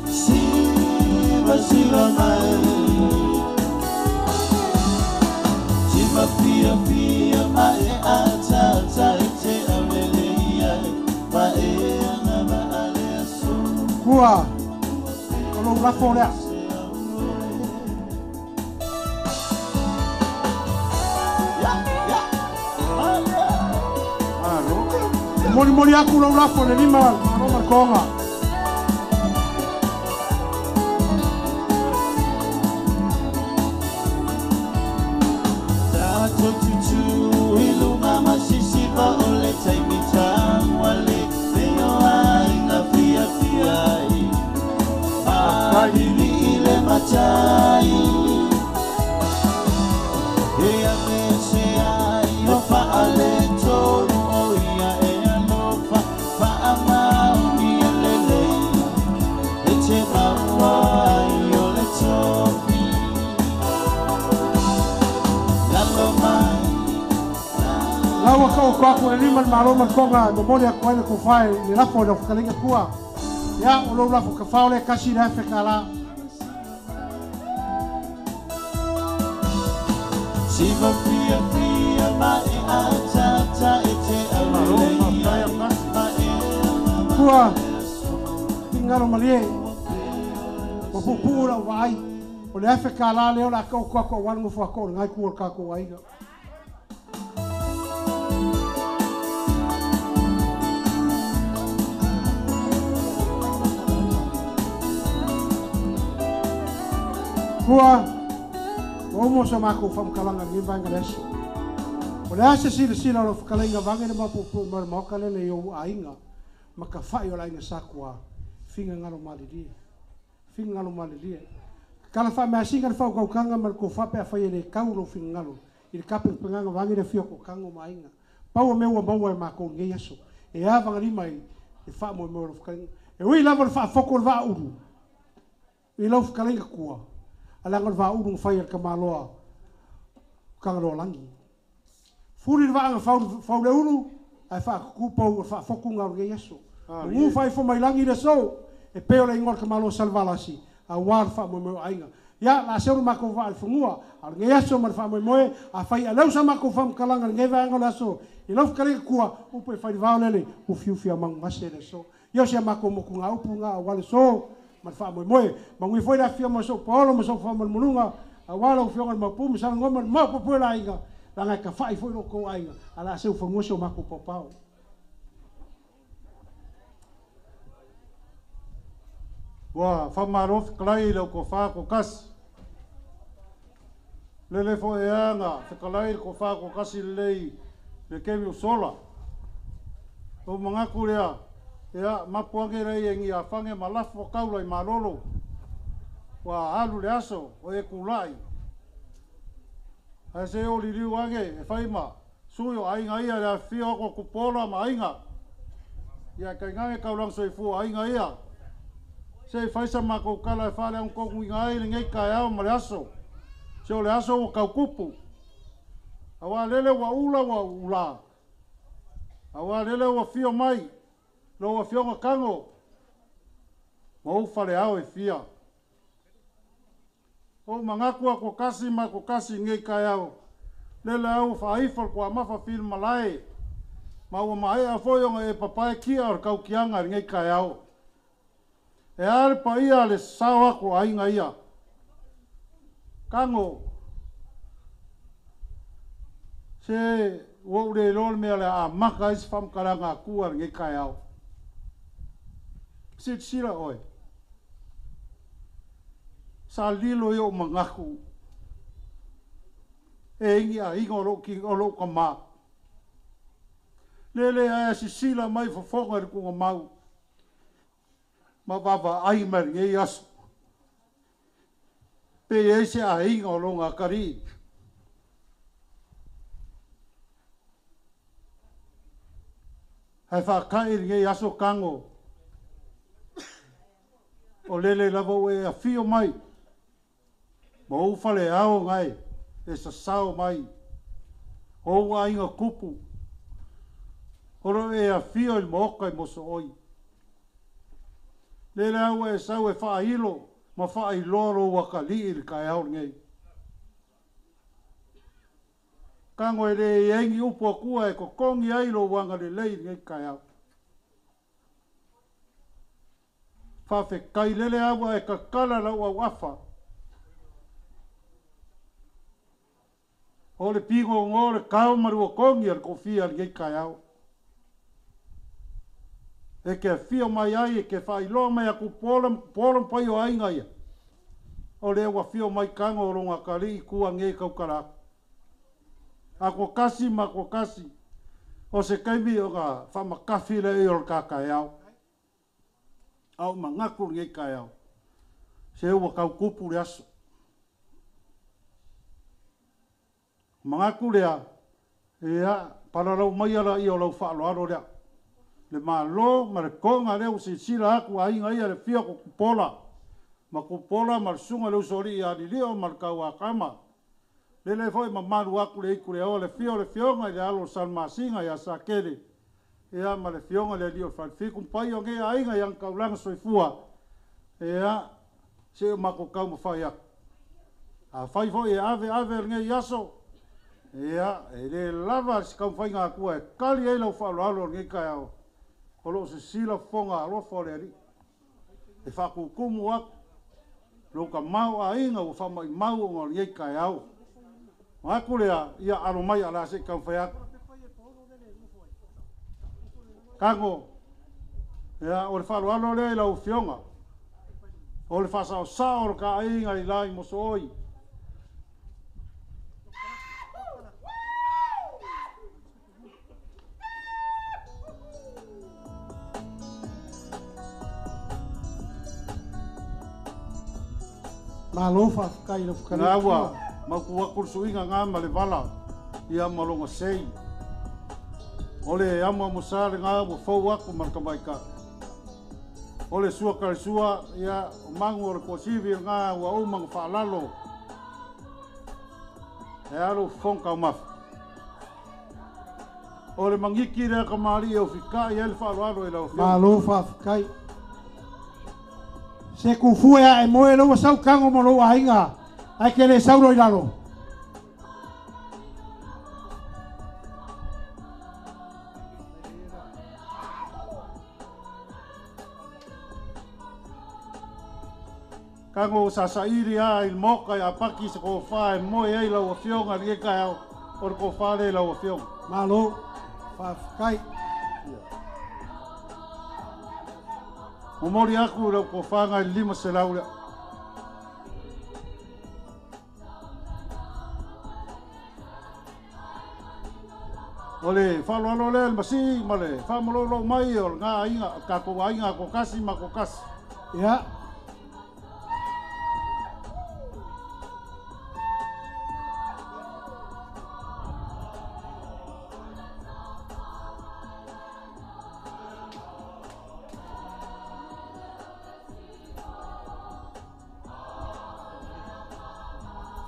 Siva, siva mai. Siva fia fia mai e ata ata e te awele ia e. Ma e anga ma ale aso. Kua, o lou lafo lea. Ya, ya. Alo. Moli moli aku lau lafo le lima malo ma le konga. Tato tutu ilunga masisiva o le taimi tauale peo aiga fia fia ai. Mahivi ile matai. Ea me se ai o faale tolu o ia e alofa faamaoni e lelei. E te maua ai o le tofi. Lalo mai. Lau ka o kaku le lima le malo ma le konga mo moli aku ai le kufae le lafo le whakalinga kua. Ia, o lou lafo ka whao le kasi le afe ka la. Siva fia fia ma e ata ata e te awele ia e. Ma e anga ma Kua, ale aso. pingalo malie. O pupu lau vaai. O le afe ka la leo la ka o kaku o wanu ngofo ako o le ngai kua o le kako aiga. Kua, o umo sa mako whamkalanga ni vaenga le aso. O le ase sila sila o lo whakalenga vange le mapu pu ma le maoka lele i ou ainga. Ma ka whai o la inga sa kua, finga ngalo malilie. Finga ngalo malilie. Kala wha mea singa le whau kaukanga ma le ko whape a whai e le kau lo finga ngalo. I le kape penganga vange le fia ko kango ma ainga. Pau o mea ua maua e mako ngei aso. E awanga lima i e wha mo mea o lo whakalenga. E ui lava le whaafoko o le vaa uru. I lau whakalenga kua. Alanga le vaa uru ngawhai al kamaloa kangaloa langi. Furi le vaanga fau le uru, ai whaakukupau o whaafoku ngau ngei aso. Ngu whai fo mai langi le so, e peo le ingoa le kamaloa salvalasi, a wā le whaamoemoe o ainga. Ia, la se uru mako vaa le fungua, a le ngei aso ma le whaamoemoe, a whai a leusa mako whamkalanga le ngei vaanga o le aso. I lau whakalenga kua, upu e whai le vao lele, ufiufi a mangu mase le so. Ia o se mako moku ngā upu ngā a wale so, ma le whaamoemoe. Mangui foi la fia mo so paolo mo so whamalmununga, a wala u fionga le mapu, ma sala ngoma le mau popoe la ainga, la ngai ka whai foi loko ainga, a la seu whangua se o mako paupau. Ua faamalo fetalai i le tofa toatasi. Lele foi ea na fetalai le tofa toatasi lelei le taimi ua sola. O manatu lea, ia mapu ane lea i ni afane ma lafo taula i malolo. Ua alu le aso o e tulai. Ae se o liliu ane e fai ma sui o aiga ia le afifio atu o Tupuola ma aiga. Ia tainane taulaga soifua aiga ia. Se i fai sa matou tala e faaleaogotonuina ai lenei taeao ma le aso. Se o le aso ua tautupu. Auā lele ua ula ua ulā. Auā lele ua fio mai lou afioga Tago ma ou faleao e fia. Ou manatu a toatasi ma toatasi i lenei taeao, lele au ua faaifo le tuamafa filimalae, ma ua maea foi ona e papae tia o le tautiaga i lenei taeao. E a le paia le sasao atu o aiga ia. Tago, se ua ou le iloa le mea o le a amata ai se faamatalaga atua i lenei taeao. Silasila oe, sa lilo i ou manatu e ai ni aiga o lou o lou tamā. Lele ae sisila mai fofoga i le tugamau ma vaavaai mai lenei aso. Pe i ai se aiga o lona atalii. Ae faata'i lenei aso Tago, o lele lava ua e afio mai ma ou faleao gae e sasao mai o ou aiga tupu, o lo o e afio i le Maota i Mosooi. Lele lava ua e sau e faailo ma faailoa lou atalii i le taeao lenei. Tago e le i ai ni upu atua e totogi ai lou agalelei i lenei taeao. Faafetai lele lava ua e tatala lau auafa. O le pigogo o le tao ma le uakogi a le toafia i lenei taeao. E te afio mai ai, e te faailoa mai a Tupuola ma Tupuola ma paia o aiga ia. O lea ua afio mai Tago o lona atalii i tua nei e tautala atu. A toatasi ma toatasi, o se taimi ona faamatafi lea o le ta taeao. A o manatu i lenei taeao, se ua tau tupu le aso. Manatu lea, ia, palalau maia laia o lau faaaloalo lea. Le Malo ma le toga lea ua silasila atu aiga ia le afio o Tupuola. Ma Tupuola ma le susuga i le usoalii ia Lilio ma le Tauakama. Lele foi mamalu atu le aitu le aoa le afio o le afioga i le alo o Salamasina ia Sakele, ia ma le afioga i le alii o le Falefitu ma paia o nei aiga i ana taulaga soifua, ia, se o matou taumafai atu. Afai foi e ave ave lenei aso, ia, e le lava se taumafaiga atua e tali ai lau faaaloalo i lenei taeao, o lo o sisila fofoga alofa o le Alii. E faakutumu atu lou tamaoaiga ua faamaumau ona o lenei taeao. Manatu lea, ia alo mai o le a se i taumafai atu. Tago, ia, o le faaaloalo lea i lau Afioga, o le faasaosao o le ta aiga i la i Mosooi. Malo faafetai i lau fetalaiga. Na ua mautu atu le suiga na ma le vala ia ma lona sei. O le amoamosa lena ua fou atu ma le tamaitai. O le sua talisua, ia, o magu o le tuasivi lena ua uma ona faalalo. E alu fofoga taumafa. O le magiki lea kamali'i e ufikai ai le faaaloalo i lau Afioga. Malo faafetai. Se kufue a e moe lau sau tago ma lou aiga, ae ke le saulo i lalo. Tago sa saili a i le moka ia paki se tofa e moe ai lau Afioga i lenei taeao, o le tofa lea i lau Afioga. Malo faafetai. Momoli aku lau kofanga i 500 lea. O le whaloalo lea le masi ma le whamololo mai o ngā ainga, kākou ainga ko kasi ma ko kasi. Ia.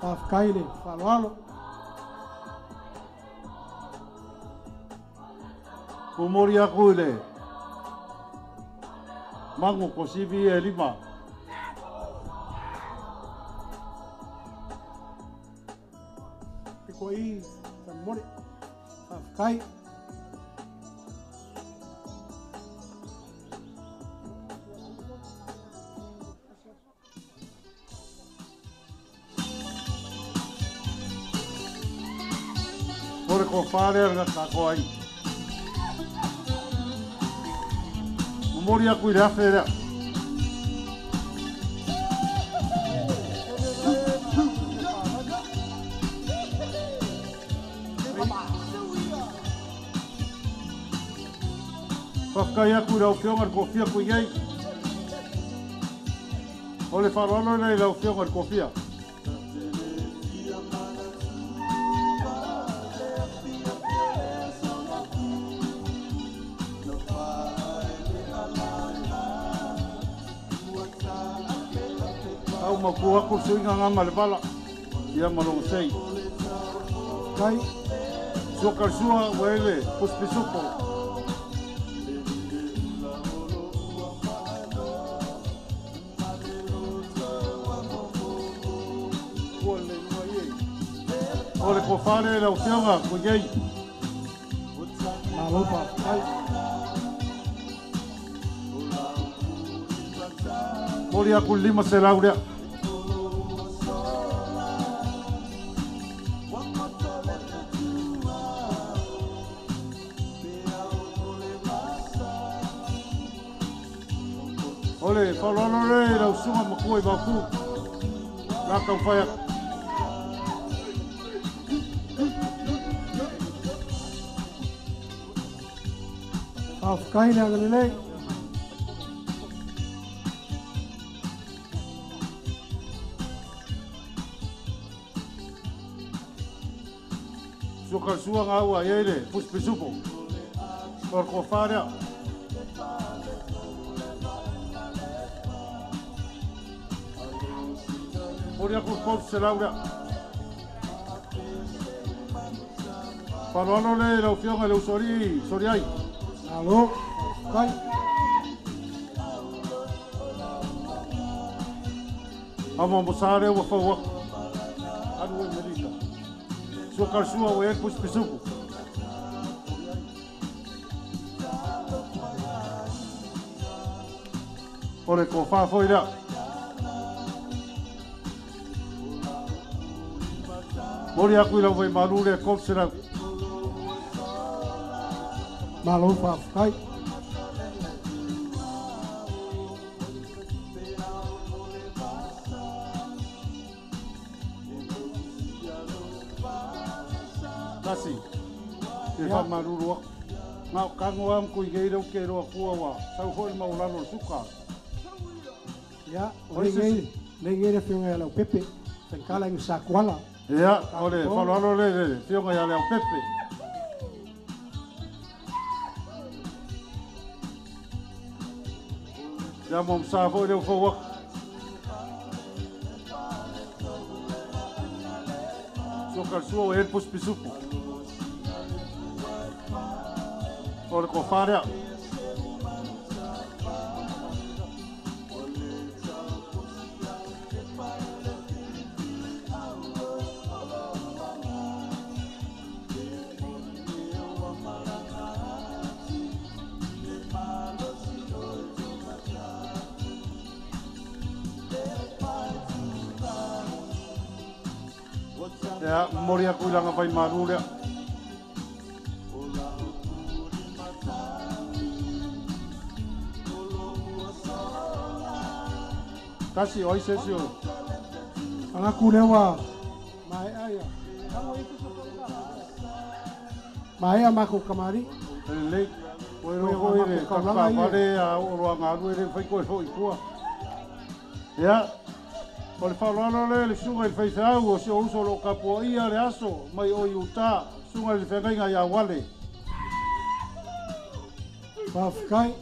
Whawhkai le whaloalo. Kumori aku i le mangu ko sivi e lima. Te ko i whamore. Whawhkai. Ore ko whare ngā kako ai. Mori aku i le afe rea. Whawhkai aku i lau fionga le kofia kui ei. O le wharoalo lea i lau fionga le kofia. Au mapu aku suinga ngā ma le vala. Ia malongo sei. Kai. Sua sua wele puspisupo. O le kofale lau fionga ku iei. Malo whawhkai. Mori aku 500 lea. Ole, whaloalo le lau sunga makua i waku. La kau whai aku. Whawhkai le angalelei. Sua sua ngā ua iei le, puspisupo. Tor ko wharea. Mori aku 300 lea. Whaloalo le lau fionga le usori, sori ai. Alo, kai. Amo mo sā ua whau aku. Anu e merita. Sua sua ua e puspisupo. O le ko whāwhoi rea. Mori aku i lau vai malu le 300. Malo whawhkai. Kasi, te whamaruru aku. Ngā kango am kui gei rau ke roa kua wa. Sau hoi maulalo suka. Ia, o le ngei le whionga ia lau pepe. Whankala ingu sa kuala. Ia, o le whaloalo le le whionga ia lau pepe. Ia mo msa fo leo fo wak. Sua sua o elpus pisupo. O le ko wharea. Ia, mori aku i langa vai maru lea. Kasi o ai se isi o. Agaku lewa mae aia. Mae mako kamari. Lelei. Oi ro hoi le kakavale a o roa ngā le whai koe hoi kua. Ia, o le whaaloalo le le sunga i le whaithaau o se o uso lo kapua ia le aso mai o i uta sunga i le whangainga ia wale. Whawhikai.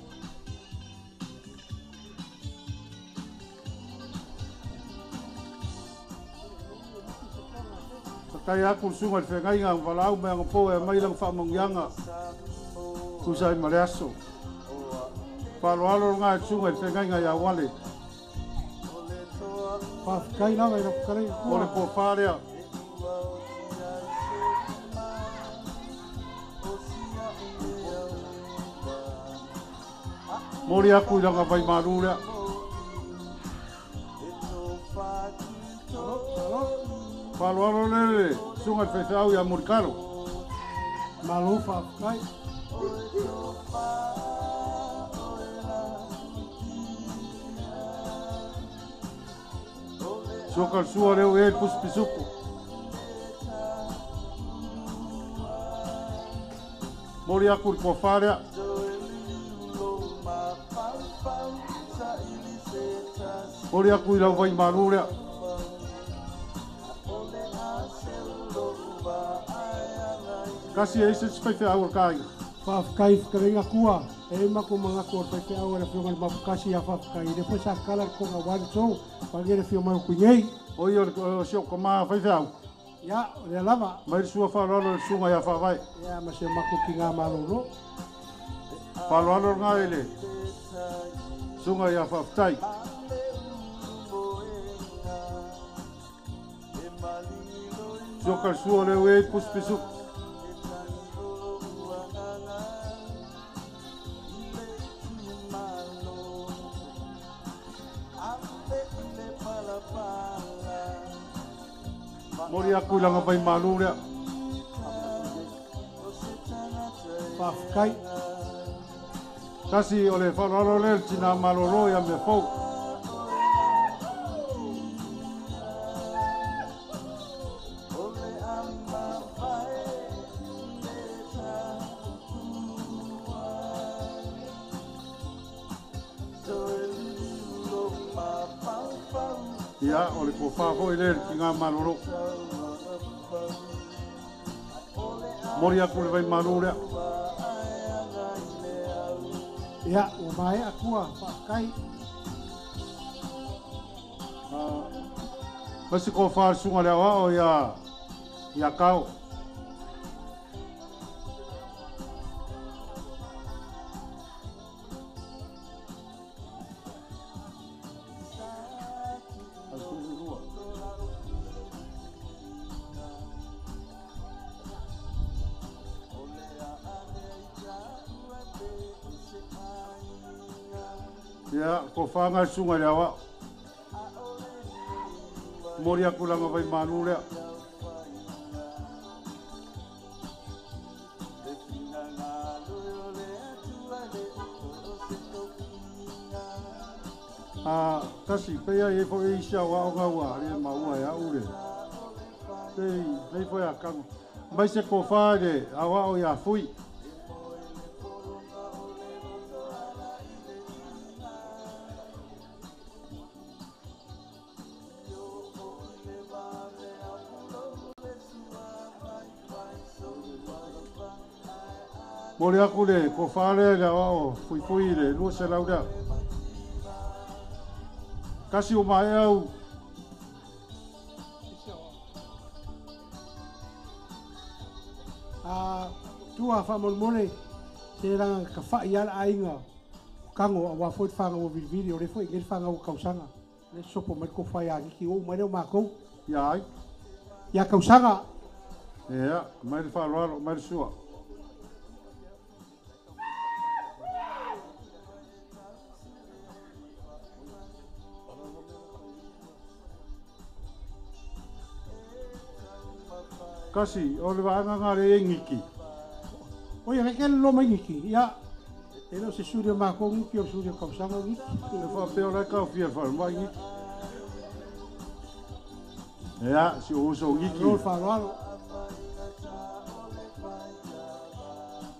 Takai aku sunga i le whangainga ang walau me ang po e mai lang whaamangianga. Tusa i ma le aso. Whaaloalo ngā i sunga i le whangainga ia wale. Whawhikai lava i la whakarei. O le po wharea. Mori aku i langa vai maru rea. Whaaloalo lele, sunga i whaithaau ia Murikaro. Malo whawhikai. Soka sua leo e puspisuku. Mori aku i kua wharea. Mori aku i lau vai maru rea. Kasi e se whaiwhe au o kāinga. Whawhikai whakarenga kua. E mako mga kua whaiwhe au e whionga le mapukasi a whawhikai. Le pwesa kala konga wani tō. Whangere whio mai kuingei. Oi o sio ka maa whaiwhe au. Ia, o lea lava. Mai le sua whaaloalo le sunga ia whawai. Ia, ma se mako ki ngā malolo. Whaaloalo ngā ele. Sunga ia whawhitai. Soka sua leo e puspisu. Mori aku i langa vai malu rea. Whawhikai. Kasi o le whaaloalo le tina malolo ia mea fau. Ia, o le kua whāhoi le ki ngā malolo. Mori aku le vai malu rea. Ia, o mae akua, whawhikai. Masi ko whaal sunga lea wao ia kao. Ia, ko whanga sunga lea wao. Mori aku langa vai manu lea. Kasi, pea e fo e isia wao ngā ua, le maua ia ure. Tei, hei fo ia kango. Mai se ko whaare, a wao ia fui. Mori aku le, ko whaare le wao, fui fui le, lua se lau lea. Kasi o mai au. Tua whamolmole, te ranga ka whai ala ainga, o kango a wā foi whanga o vilivili, o le foi ngeri whanga o kausanga. Le sopo mai ko whai a ngiki o mai leo mākou. Ia ai. Ia kausanga. Ia, mai le whaaloalo, mai le sua. Kasi, o le vaanga ngā re e ngiki. Oia, ke lo mai ngiki. Ia, e leo se suri o mākou ngiki o suri o kausanga ngiki. E whapeo lai kau fia whare mai ngiki. Ia, si ou uso o Giki. Malo le faaaloalo.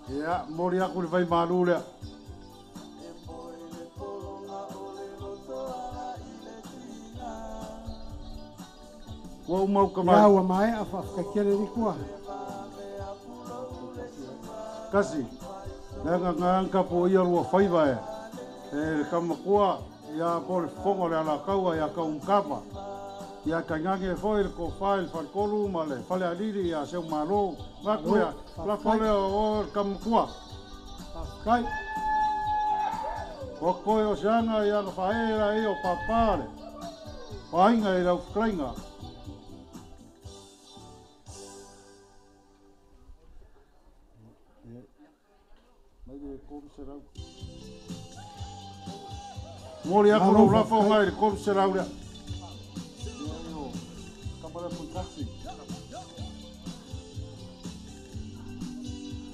Ia, momoli aku le vaimalu lea. Ua uma uka mai. Ia, ua maea, faafetai tele le Kua. Kasi, leaga gaga po ia lua faiva e. E le kamakua, ia po le fofoga o le alakaua ia Kaumukapa. Ia kainage foi le kofa i le faletolu ma le falealili ia Seumalo. Ngaku ia, lafo lea o le kamakua. Faafetai. O koe o seanga ia na whae la e o papa le. Whainga i lau whaklainga. Mai le 300. Mori aku lau lafo ngai le 300 lea.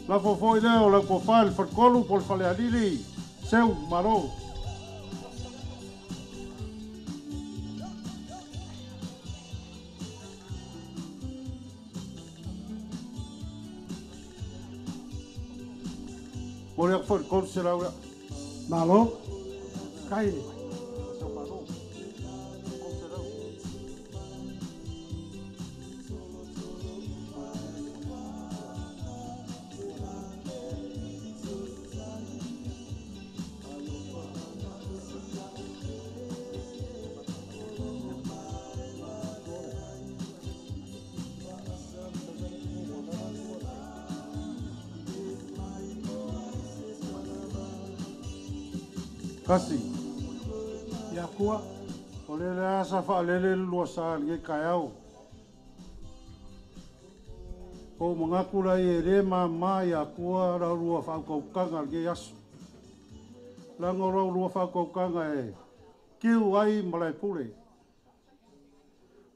Lafo foi lea o lau kofa le faletolu po le falealili. Seu malo. Mori aku foi le 300 lea. Malo. Kai. Seu malo. 300. Kasi. Ia kua. O le le asa whaalele lua sa nge kai au. O mangakura i e re ma ma ia kua rau rua whaukaukanga nge aso. Lango rau rua whaukaukanga e kiu ai malai pule.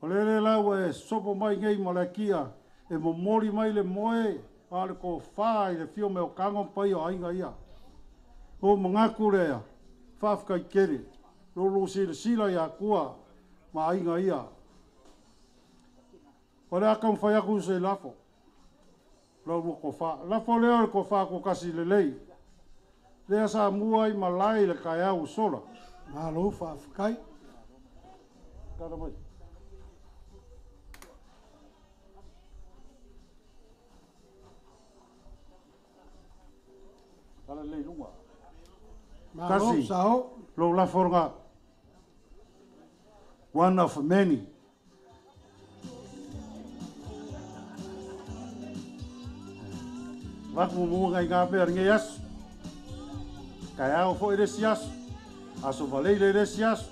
O le le lau e sopo mai ngei malai kia e momori mai le moe a le ko wha i le fio me o kango pai o ainga ia. O mangakura ia. Whawhikai kere, roro sila sila ia kua, ma ainga ia. O le aka mwhai aku se lafo. Rau rua ko wha. Lafo leo le ko wha ko kasi le lei. Lea sa mua i malai le kai au sola. Malo whawhikai. Kara mai. Kara lei lunga. Malo, Kasi, sao. Lo laforonga, one of many. Vaku mumunga i ngā mea nge aso. Kai ao fo i resi aso. Aso valei le resi aso.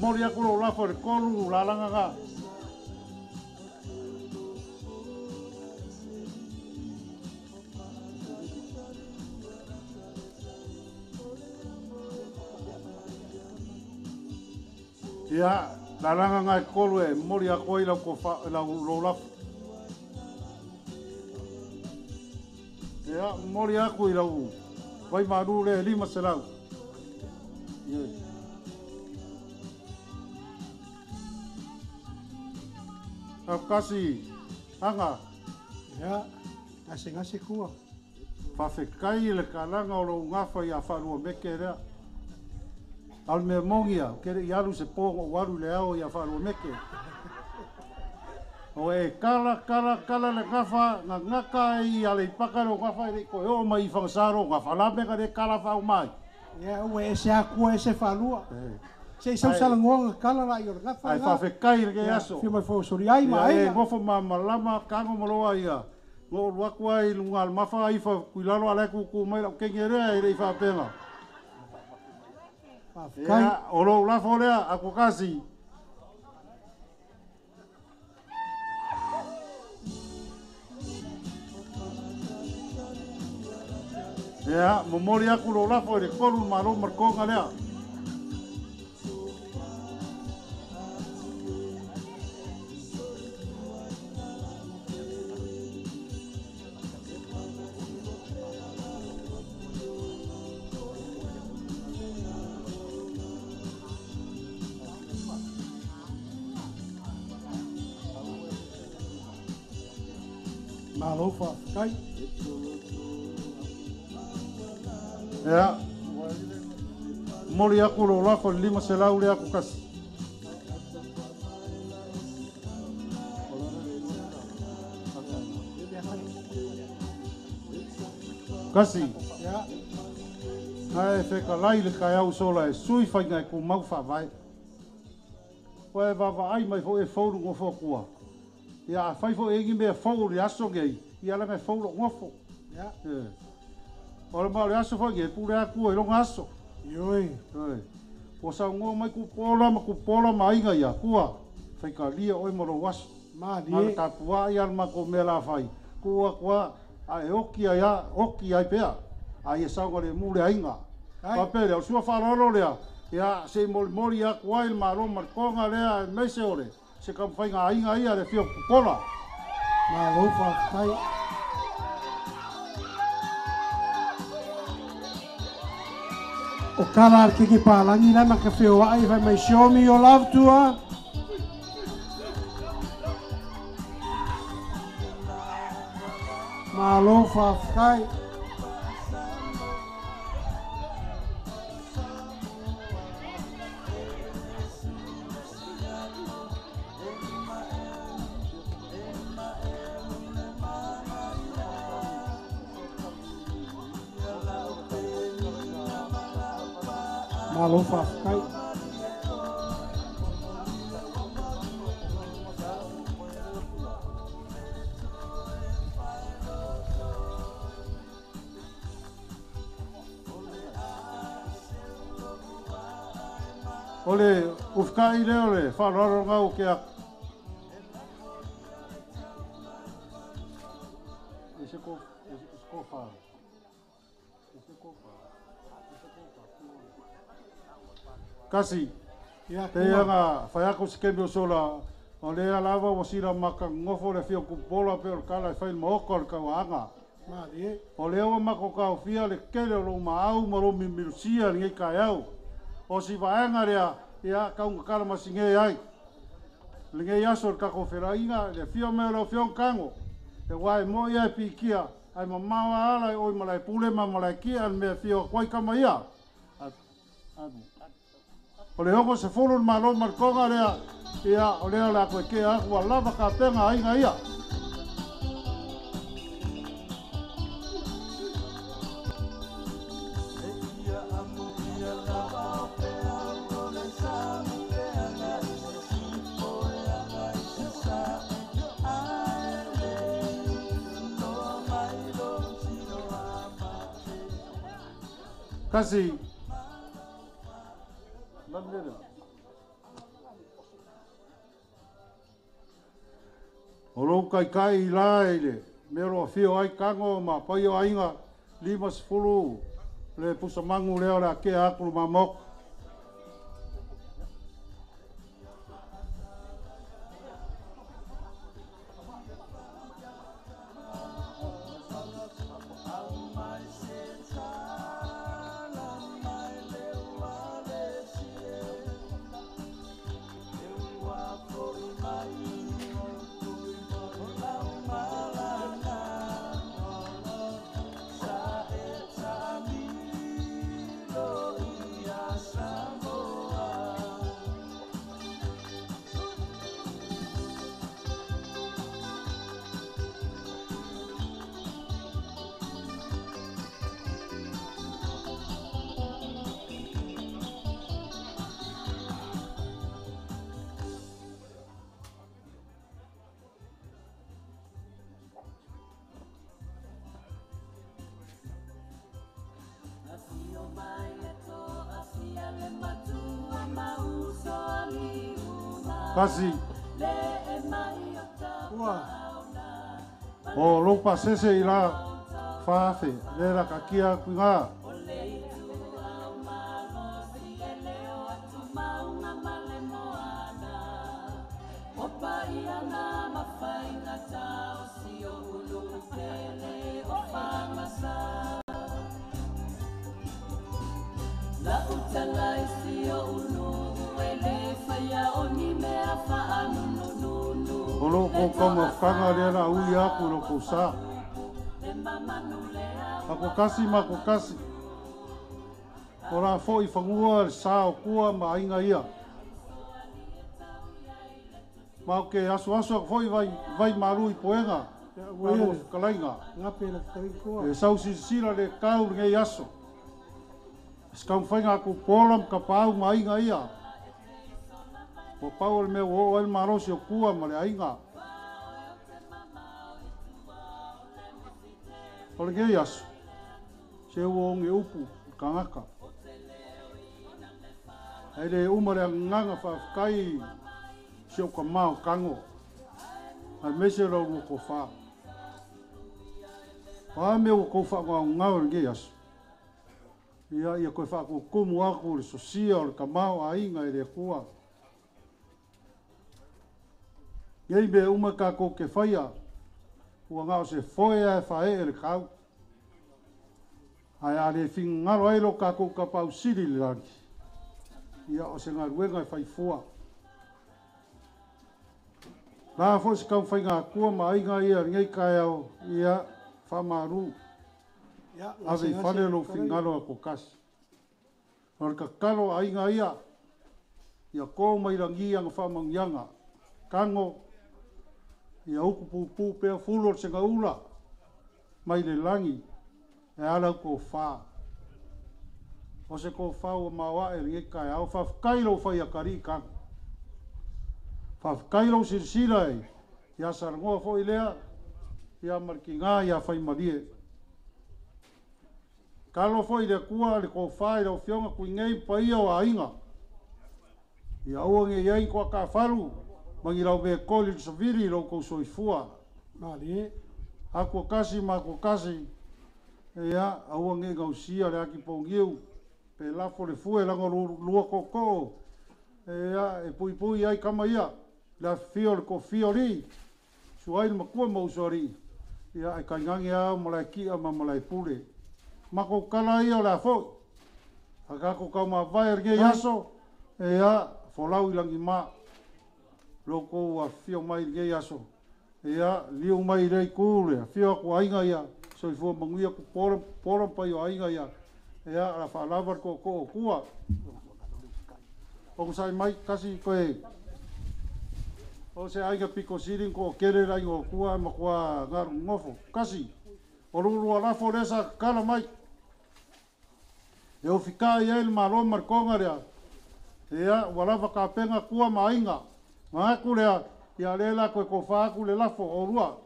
Mori aku lo lafo le kolu la langa ngā. Ia, la langa ngai kolu e mori a koe lau ko wha, lau lo lafo. Ia, mori aku i lau vai maru le 500. Ia. Au kasi, anga. Ia, ngase ngase kua. Whawhekai le kalanga o lau ngafa i a whalua meke rea. Al me mongia, kere i alu se pongo waru le ao i a whalua meke. O e kala, kala, kala le ngafa, nga ngaka i ale i pakare o ngafa i koe o mai i whangasaro, ngafa la meka le kala whau mai. Ia, ue e se akua e se whalua. E. Se i sau sala ngonga kala la i o le ngafa. Ai whawhekai le ke aso. Whia mai fo sori ai ma Ia, e aina. ngofo ma malama, kango maloa ia. Ngo luakua i lunga al mafa i wha kuilalo ala kuku mai lau kengerea i le i whapenga. Whawhekai. Ia, o lou lafo lea, aku kasi. Ia, momori aku lou lafo i le kolu malo markonga lea. Malo faafetai. Ia, moli aku lo lafo le 500 lea ku kasi. Kasi. Ia. Ae fekalai le kaeau sola e sui faiga e kumau faavae. Ua e vaavaai mai foi e fou le gofo akua. Ia afai foi e i ai ni mea fou o le aso nei, ia leaga e fou lou gofo. Ia. O le ma o le aso foi nei, e pule Atua i lona aso. Ioe. Ioe. Ua saunoa mai Tupuola ma Tupuola ma aiga ia Atua, faitalia oe ma lou aso. Malie. Na o le tapuai lava le matou mea la fai, tuu atu lava, a e oti ai lava, oti ai pea, a ia saogalemu le aiga. Ai. Faapea lea, o le sua faaaloalo lea, ia se i molimoli atu ai le Malo ma le Toga lea aemaise o le se taumafaiga a aiga ia le afio o Tupuola. Malo faafetai. O kala al kiki palangi la ma ka feoai fai mai show me your love tua. Malo faafetai. Malo faafetai. O le ufika'i lea o le faaaloalo lena ua ke atu. E se ko, e se kofa. E se kofa. E se kofa. Kasi, Ia, te kua. anga fai aku se kemi o sola, o lea lava ua sila maka ngofo le fio kupola pe o le kala e fai le maoka o le kauaaga. Malie. O lea ua mako kaofia le kele o lou maau ma lou mimilusia lenei kaeao. O si vaega lea, ia kaunga kala masige ai. Lenei aso le kako felaiga, le fio mai o lau fionga kango. E uā e moi ai pikia, ai mamao a ala e oi malae pule ma malae kia le mea fio akuai kama ia. O le 60 le malo ma le toga lea, ia o lea o le a koe kea aku ua lava kapenga aiga ia. Kasi. O lou kaikai i la i le mea o lo o afio ai Kago ma pai o aiga 50 le pusamangu lea o le a kea atu le mamoka. Kasi. Ua. O lou pasese i la 4,000, le la kakia aku i ngā. O lou kou kama Taukaga lea la ui aku lo kou sa. Ako kasi ma ko kasi. O la foi fangua le sa o kua ma ainga ia. Ma o ke aso aso ako foi vai, vai malu i poenga. Ua fetalaiga. Gape le fetalaiga kua. E sau silasila le kau lenei aso. Se taumafaiga a kupola ma kapaau ma aiga ia. Ua pau o le mea ua oo ai le malosi o kua ma le aiga. O lenei aso, se ua oge upu le tagata. Ae le uma le agaga faafetai i si ou tama o Tago, aemaise lau lua tofa. O a mea ua tou faagaogao i lenei aso? Ia, ia toe faatutumu atu le sosia o le tamaoaiga e le Atua. Nei mea uma tatou te faia, ua na o se foe lava e faaee le tau. Ae a le finagalo ai lo tatou Tapaau Sili i le lagi, ia o se galuega e fai fua. La foi se taumafaiga atua ma aiga ia i lenei taeao, ia faamalu. Ave i fale lou finagalo a kasi. O le tatalo a aiga ia, ia to mai lagi ana faamanuiaga. Tago, ia utu puupuu pea fulu o le segaula mai le lagi e ala au tofa. O se tofa ua maoae i lenei taeao. Faafetai lou fai atalii Tago. Faafetai lou silasila ia salanoa foi lea, ia ma le tiga ia Faimalie. Talo foi le Atua le tofa i lau Afioga Tuinei ma paia o aiga. Ia aua ne i ai toataafalu ma ni laumetoli i le savili i lo outou soifua. Malie. Atua kasi ma atua kasi, ia aua ne i gausia le atipouniu pe lafo le fue laga o lua tootoo, ia e puipui ai tama ia, le afifio o le toafia o alii, suai le matua ma usoalii, ia ae tainane ao malaetia ma malaepule. Matou tala ia o le a foi. A tatou taumavae i lenei aso, ia folau i lagima. Lo outou afifio mai i lenei aso, ia liu mai i lea itu le afio atu aiga ia, soifua manuia pola pola ma paia o aiga ia, ia la faalava le tootoo o tua. Onosai mai kasi koe o se aiga pito sili na toatele le aiga o tua ae matua galogofo. Kasi, o lulua lafo lea sa tatala mai. E ofikai ai le Malo ma le toga lea. Ia, ua lava tapena tua ma aiga. Manatu lea, ia lea la toe tofa atu le lafo o lua.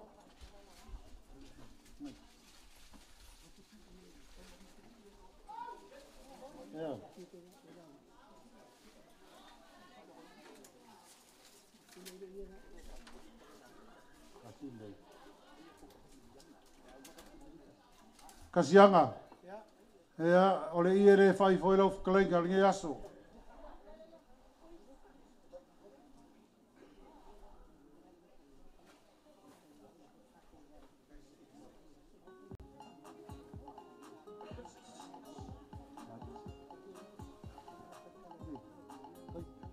Kasiaga, ia, o le ie le faifo i lau fetalaiga i lenei aso.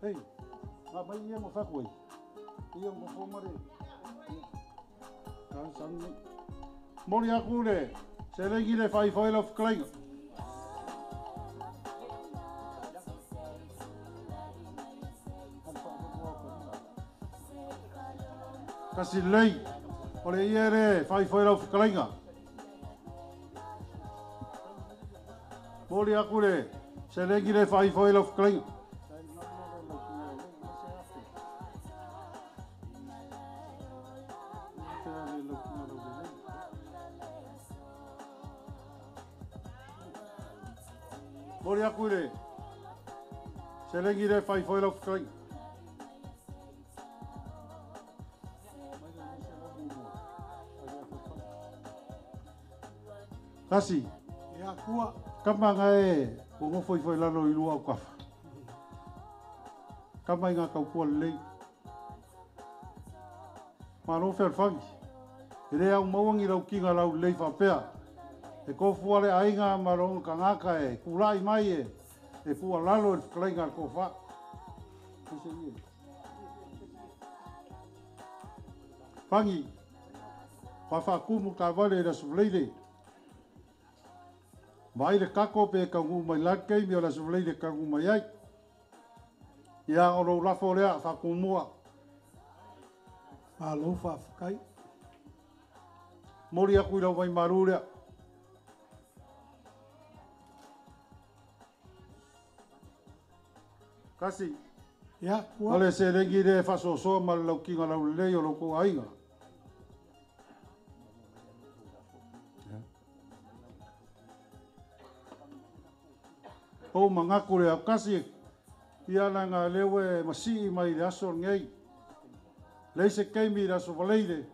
Hei, ngā mai ia mo whaku ai. Ia mo fōmare. Ka sang nei. Mori aku le, se lengi le faifo i lau fetalaiga. Kasi lei, o le ie le faifo i lau fetalaiga. Mori aku le, se lengi le faifo i lau fetalaiga. Mori aku le, se lengi le faifo i lau fetalaiga. Kasi. Ia, kua. Kama nga e, ua nofo ifo i lalo i lua au kafa. Kama i ngā taupua lelei. Malo fealofani. E le au maua ni laukiga lau lelei faapea. E kofua le aiga ma lona tagata e tulai mai e pualalo i le fetalaiga a le tofa. Pangi, whawhakumu ka wale i raso vleile. Mai le kako pe kaungu mai lake mi o raso vleile kaungu mai ai. Ia o lou lafo lea whakumua. Malo whawhakai. Mori aku i lau vai maru lea. Kasi. Ia, kua. O le se lengi le whasosoa ma le laukinga lau lelei o lau kou aiga. O mangaku le au kasi, ia na ngā lewe masii mai le aso ngei. Lei se keimi le aso valeile,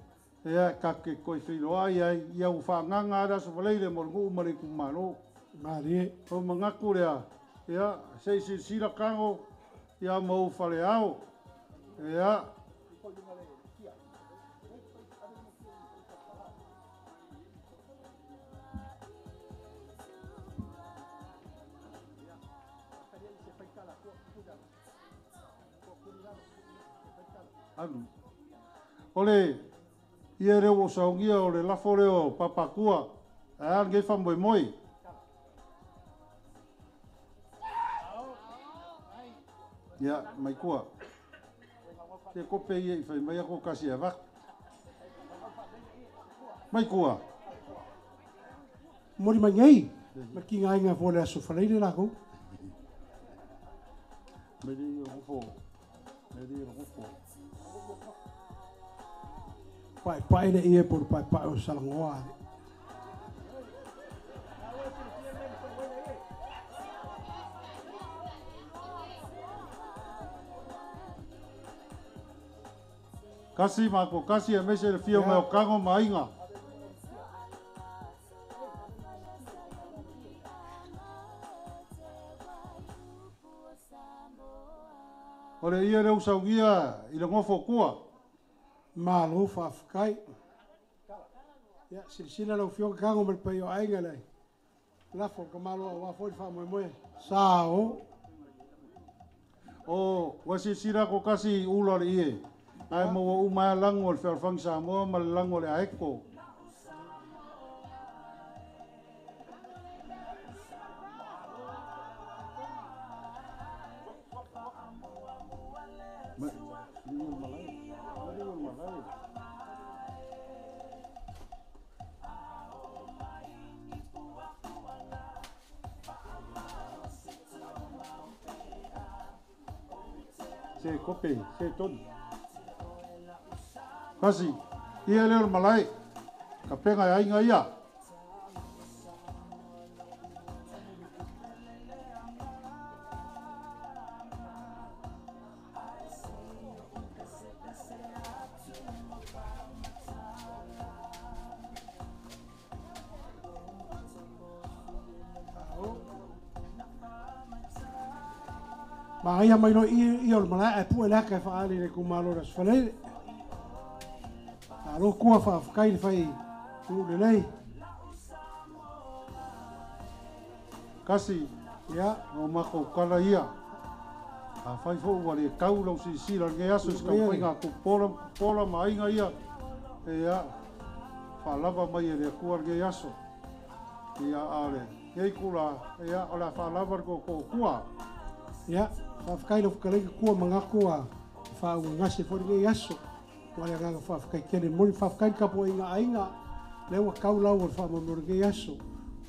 ia ka ke koi whiloa ai ai, ia u whaanganga le aso valeile mo le nguu ma le kumalo. Marie. O mangaku lea, ia sei silasila kango, ia mau whale ao, ia. Alu. Ole, ia reo o saungia o le lafo leo papakua, a ngei wha moi moi. Ia, mai kua. Te kope ia i whai mai ako kasi a vak. Mai kua. Mori mai ngei, ma ki ngā inga fō le aso whaleire lākou. Mai le ia ngofo. Mai le ia ngofo. Pai pai le ia por pai pai o salangoa. Kasi mako kasi e mese le fio mai o kango mainga. O le ia le usaugia i le ngofo kua. Malo whawhakai. Ia, silasila lau fioga kango ma le pai o aiga le. Lafo ka malo a wafo i wha moe. Sao. O, wasi sila ko kasi ula le ie. Ai mo o mai lango le fealfangi Samoa ma le lango le aeko. Se kope, se tonu. Kasi, ia leo le malae, ka penga e ainga ia. Ma ia mai no ia o le malae, ai pue laka e whaali le kumalo ras whaleire. Alo kua whawhakai le whai tu le lei. Kasi, ia, o mako kala ia. A whai fo ua le kau lau si sila nge aso si kau whainga ku pola, pola ma ainga ia. Ia, whalava mai e le kua nge aso. Ia, a le, ngei kula, ia, o le whalava ko ko kua. Ia, whawhakai lau whakalei kua mangako a whaunga ngase fori nge aso. Wale nganga whawhakai kere mori whawhakai kapo inga ainga. Lewa kau lau o whamamoro nge aso.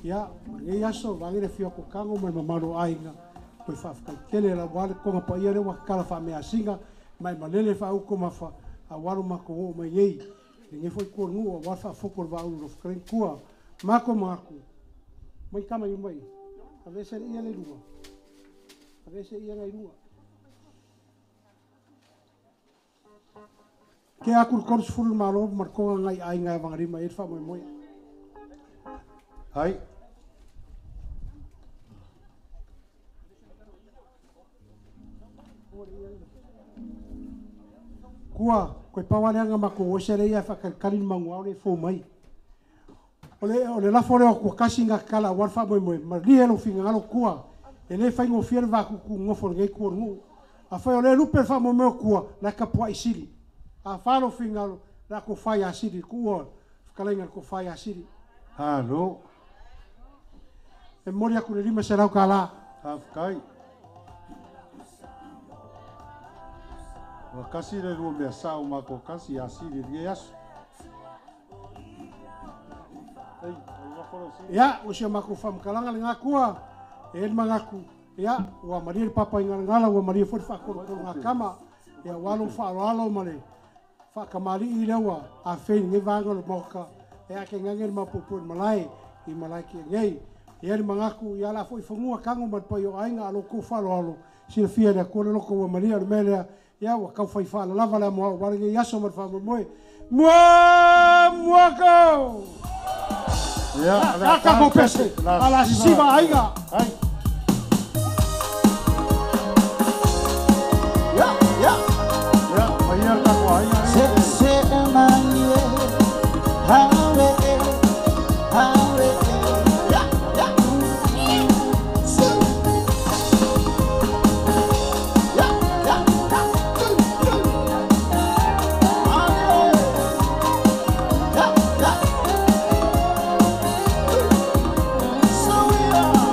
Ia, nge aso, wangere whia ko kango mai mamaro ainga. Koe whawhakai kere la wale konga pa ia rewa kala whamea singa. Mai malele whauko mawha a waru mako o mai ngei. Nge foi kua ngu a wale whafoko wa uru whakalei kua. Mako mako. Mai kama i mai. A vese ia le lua. A vese ia ngai lua. Ke aku le koru sefulu malo ma le koga ngai aiga e vagalima ai le faamoemoe. Hai. Kua, koe pau aleaga makou ese le ia e faakalikali le maguao le fou mai. O le lafo lea o kuakasi ga kakala auā le faamoemoe, malie lou figagalo kua, e lē faigofie le vakuku gofo lenei kua o le nuu. Afai o lē lupe le faamoemoe o kua, la e kapuaʻi sili. A falo fingalo, La ko fai asiri ku whakaleinga ko fai asiri. Halo. E mori aku le 500 kala. Hafkai. Wa kasi le rua mea sao ma ko kasi asiri le aso. Ia, o se mako whamkalanga le ngā kua, e el mangaku. Ia, ua maria le papa i ngalangala, ua maria fo le whakorokoro ngā kama. Ia, ua alo whaaloalo ma le whakamari i lewa, a whei nge vanga lo moka. E ake ngange le mapupu le malae, i malae ki ngei. Ia le mangaku, ia la fo i whangua kango ma le pai o ainga alo ko whaaloalo. Sila fia lea kore loko ua maria le melea. Ia, ua kau whai whaalalava lea mua, ua nge iaso ma le whamomoe. Mua, mua kau! Ia, la kako pese, ala siva aiga. Ai. Ya, ya. Ya, maia kako aiga. Se se malie, hawe, hawe. Ya, ya. Se. Ya, ya, ya. Ya, ya. So we are.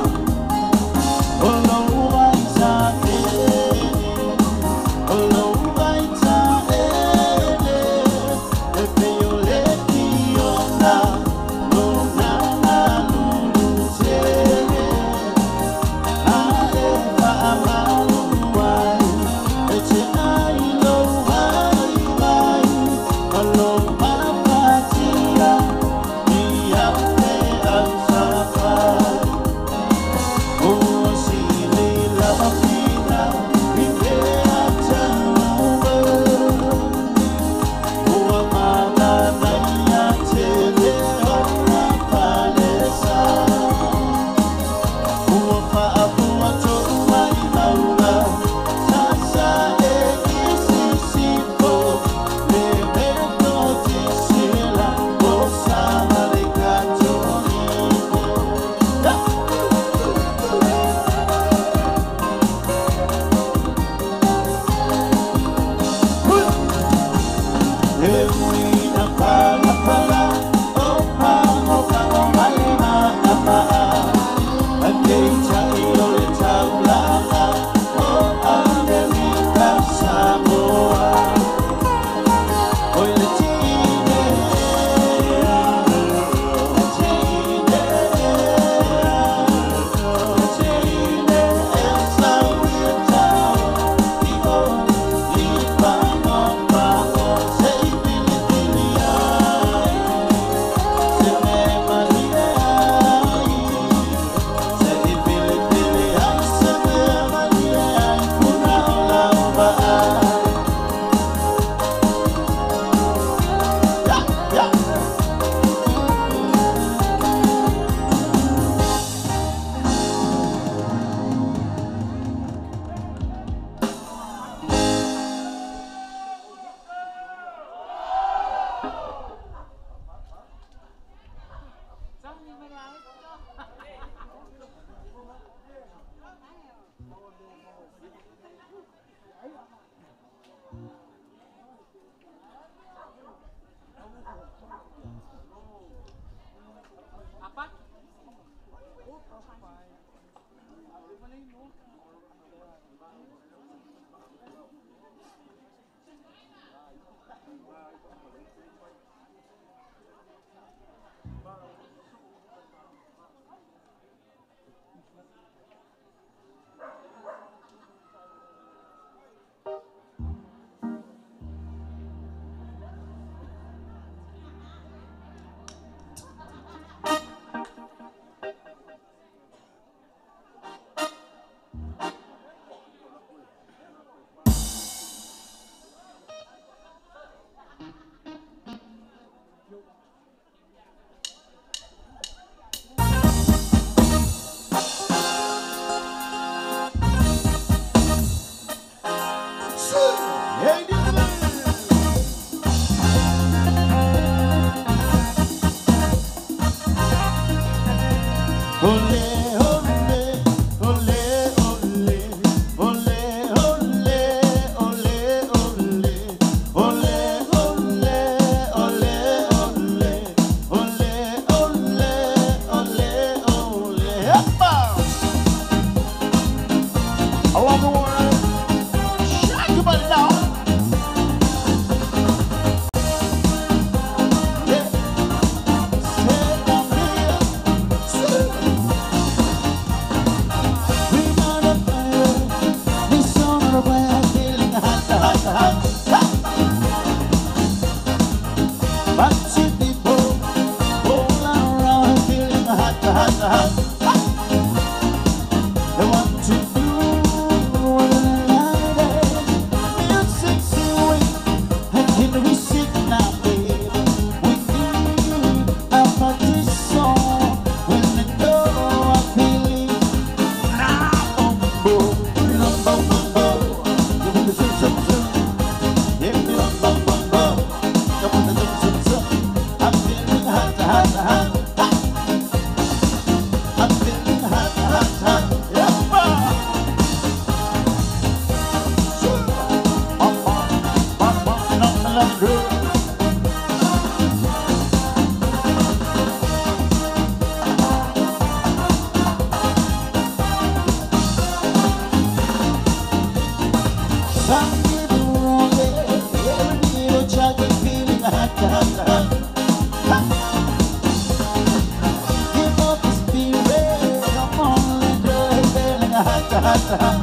hot, hot.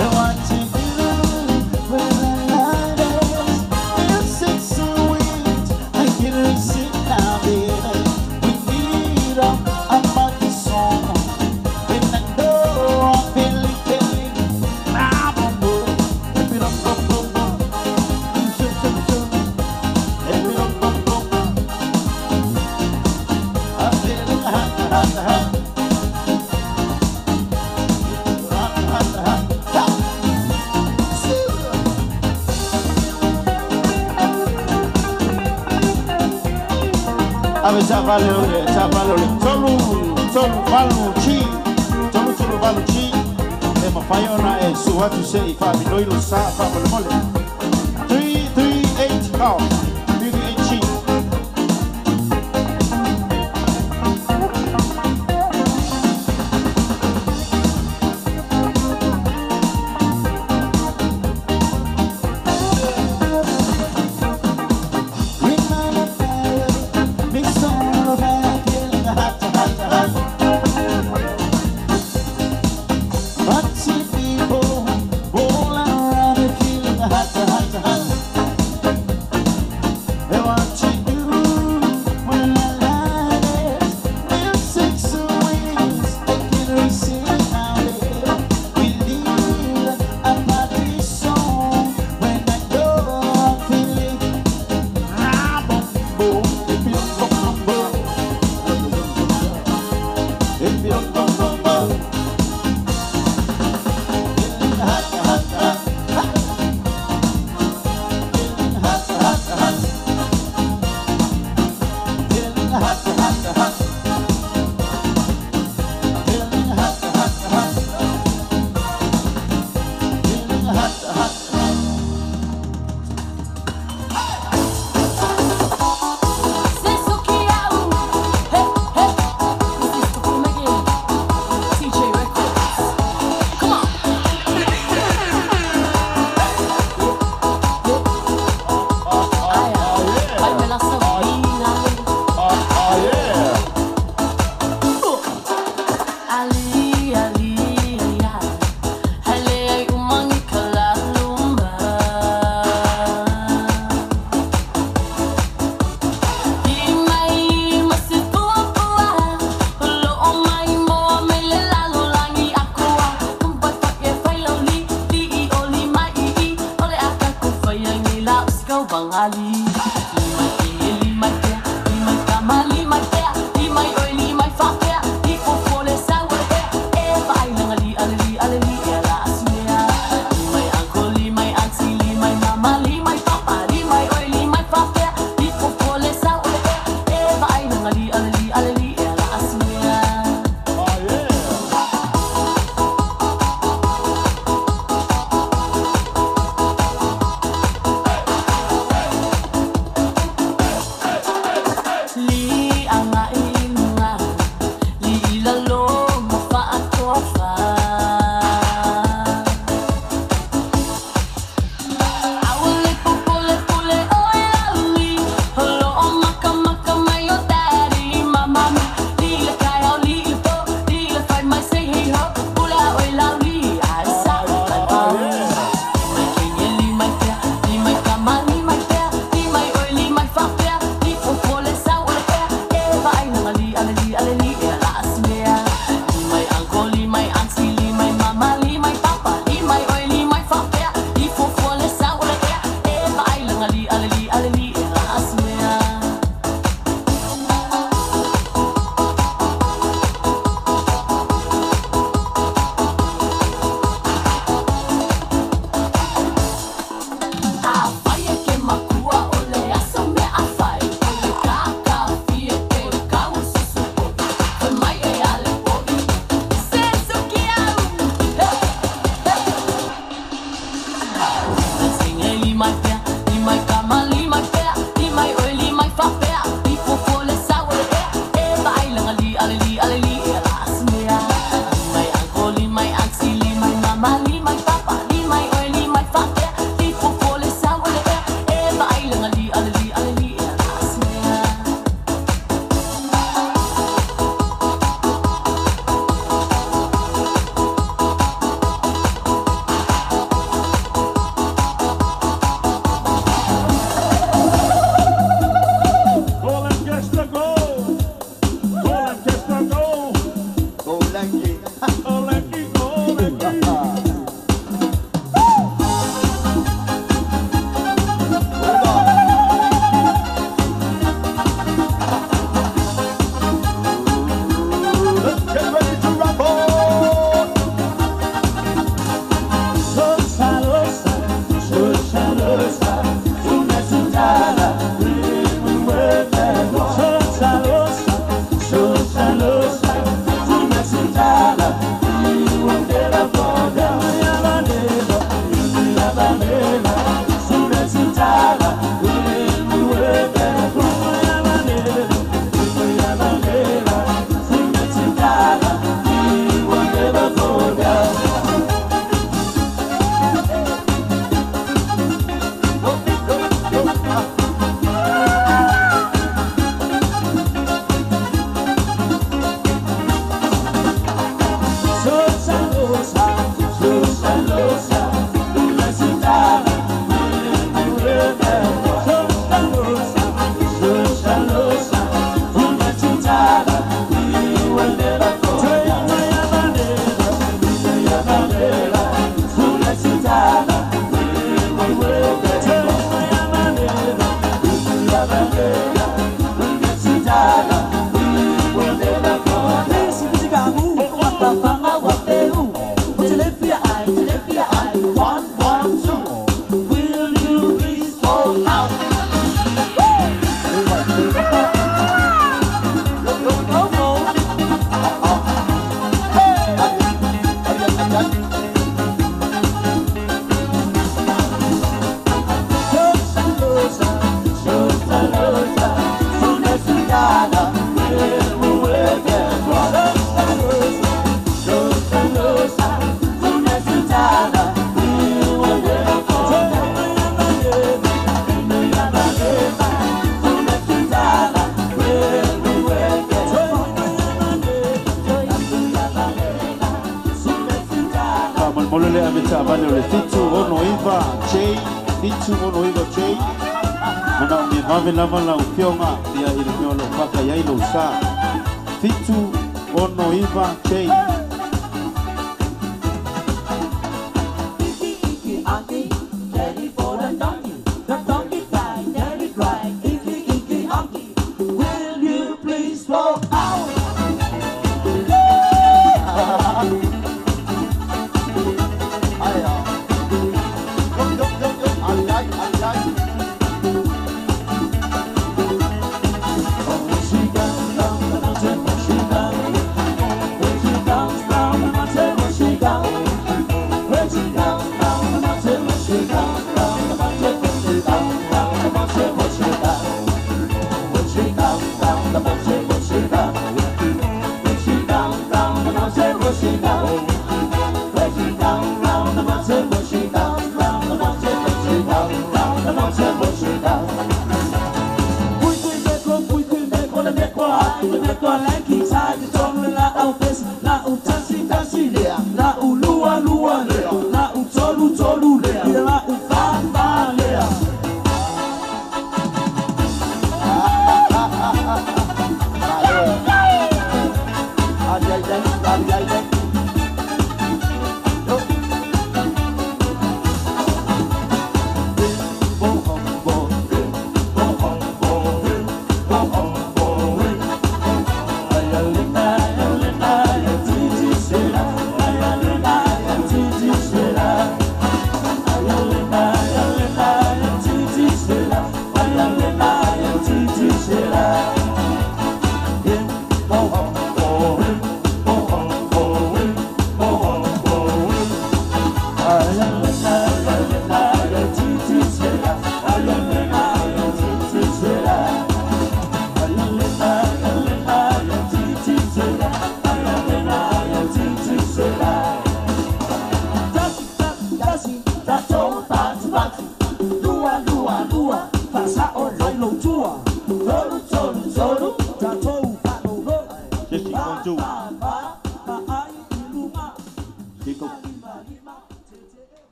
And what you do when the light is music sweet, I can resist now, baby. We need a party song. When I know I'm feeling, feeling, ah, boom, boom, boom, boom, boom, boom, boom, boom, boom, boom, boom. I'm feeling hot, hot, hot. Hot, hot, hot, hot. Ave sa vale ole, tolu, tolu, valu, chi, tolu, tolu, valu, chi. E mawhai ona e su atu se i wha minoi lo sa wha mole mole. 3, 3, 8, kao. 3, 3, 8, chi.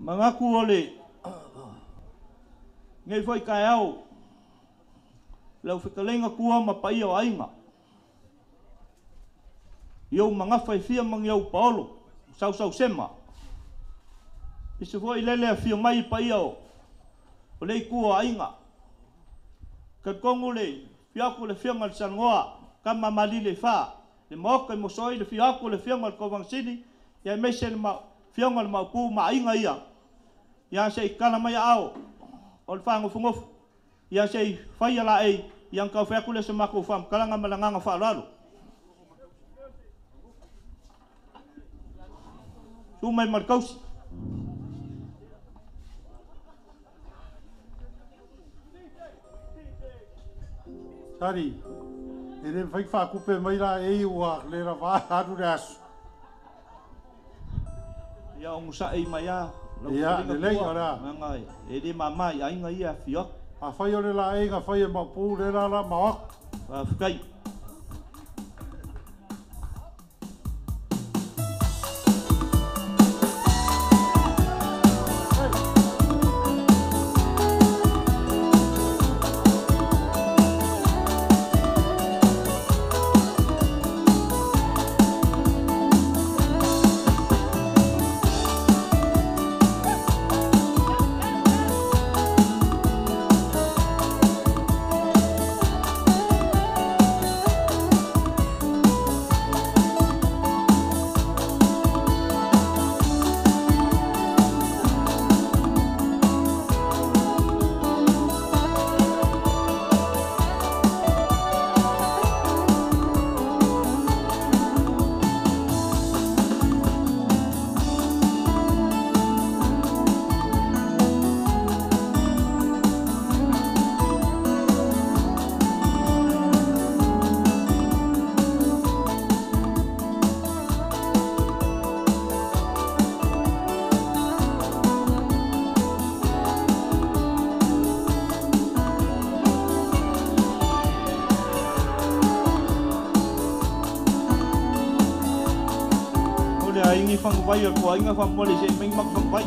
Mangaku ole ngei foi kai au lau fekalenga kua ma paia o aiga i ou magafa e fia magi au paolo sausau sema i se foi lele afio mai i paia o le itu o aiga talitonu le fiaku le fioga le Salanoa kama malile fa le maoka i mosoi le fiaku le fioga le Kovansili ia aemaise le fioga le Maopu ma aiga ia ia se i kala mai ao o le faagofogofu ia se i faia laei ia taufai atu le se matou faamatalaga ma le agaga faaaloalo. Su mai ma le tausi. Sari, e le mafai faakupe mai la ei ua le lavā atu le aso. Ia ogosaʻi mai a Ia, lelei o le a. Aga e lē māmā i aiga ia afio atu. Afai o le laeiga fai e maopu le la la maoaku. Faafetai. Faguvai o le toaiga faamole seʻi mai matou faguvai.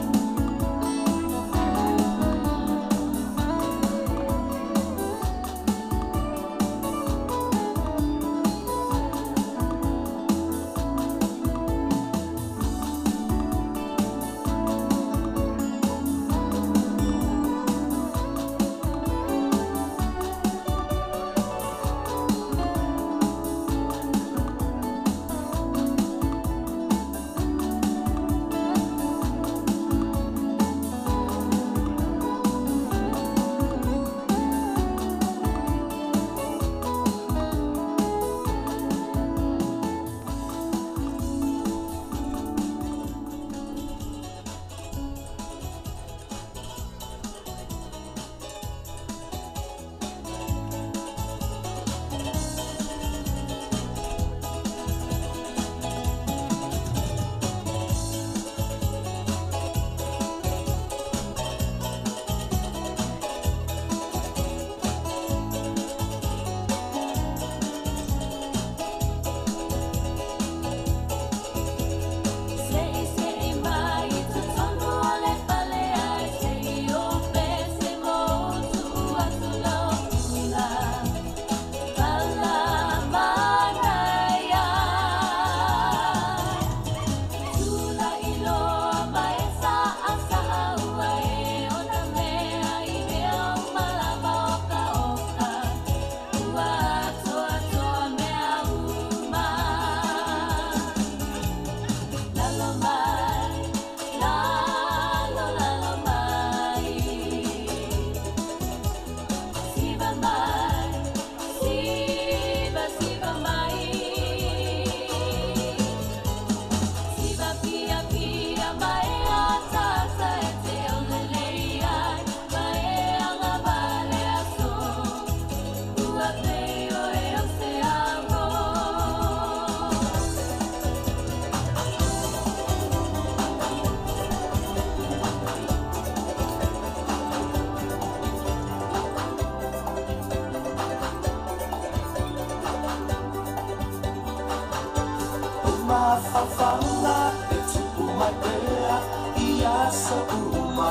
Mafaufauga e tupu mai pea i aso uma.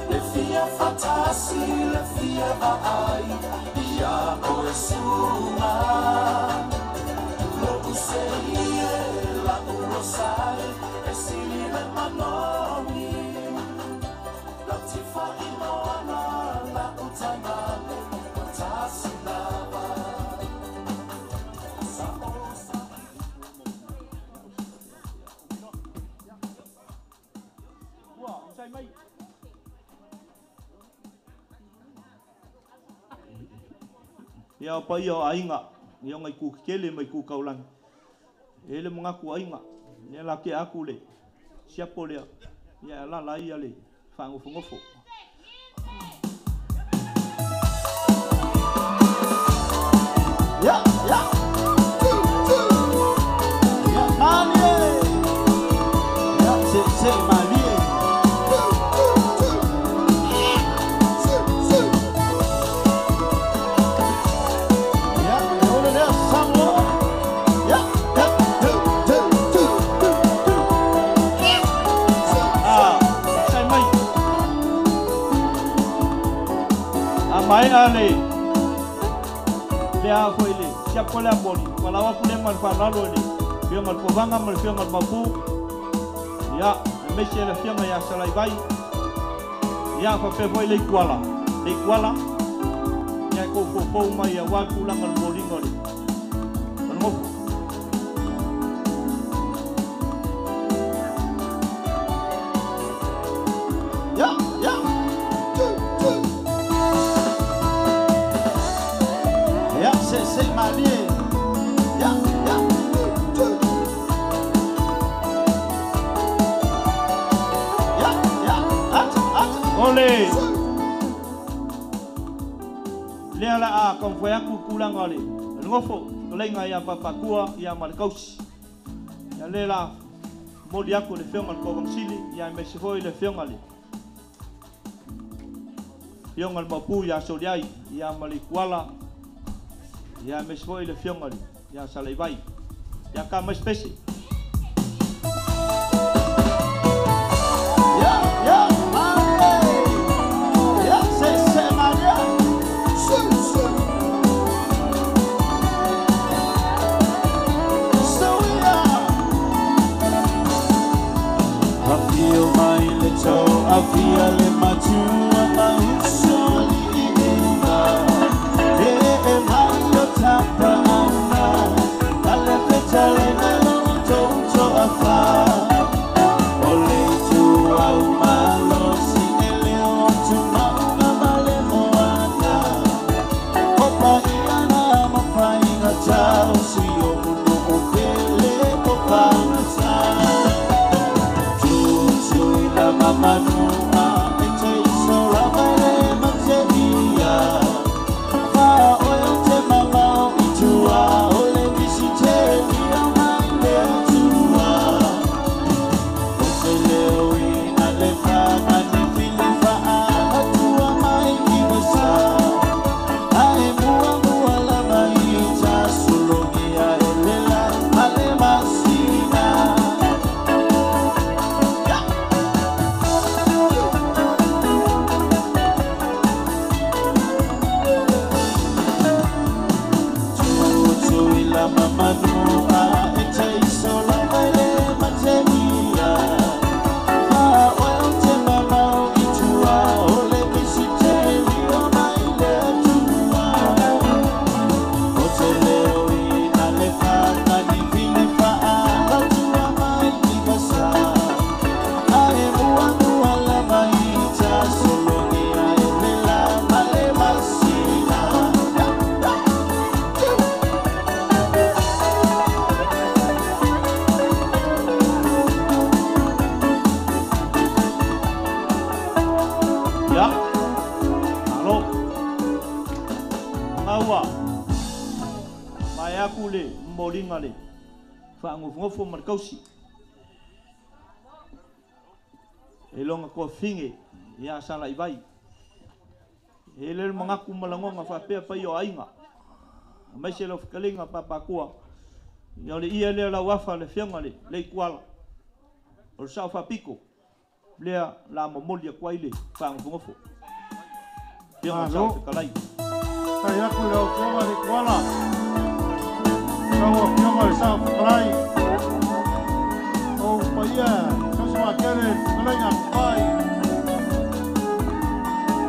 Le fia fatasi, le fia vaai ia oe suga. Lo'u seie la'u losai e sili le manogi. Lau tifainoana la'u taimane ua tasi lava. Sa o sa Ua, sai mai. Ia o paia o aiga, ia o ngai kukele mai kukaulagi. E le mangaku aiga, ia la ke aku le siapo lea, ia alala ia le faagofogofo. Ya, ya. Ya, malie. Ya, se, se, malie. Ya, ole lea Samoa. Ya, ya, tu, tu, tu, tu, tu. Ah, sai mai. A mai a le le a foi le siapo le moli. Wala wa pule mal fa lalo le. Fia mal kovanga mal fia mal mapu. Ia, e mesi le fia ia salai vai. Ia fa pe foi le kuala. Le kuala. Ia ko fo fo mai ia wa kula mal molinga le. Ngofo. Ya, ya. Tu, tu. Ya, se, se, malie. Ya, ya. Tu, tu. Ya, ya. At, at. Ole. Lea la a konfwe aku kulanga le. Ngofo, lenga ia papakua ia malkausi. Ia le la moli aku le fionga le kovansili, ia mesi foi le fionga le. Fionga le mapu ia soliai, ia malikuala, ia mesi foi le fionga le, ia salaivai. Ia ka mai spesi. kua. Mai aku le molinga le whaangofungofo ma le kausi. E longa kua finge ia sala i vai. E le mangaku malangonga whapea pai o ainga. Mai se lau whakalinga papakua. Ia le ia lea lau afa le fionga le lei kuala. O le sao whapiko. Lea la momoli a kua ile whaangofungofo. Fionga sao whakalai. Kai aku lau fionga le kuala. Sau fionga le sao whakalai. O paia, kausa wakele whakalai ngā kupai.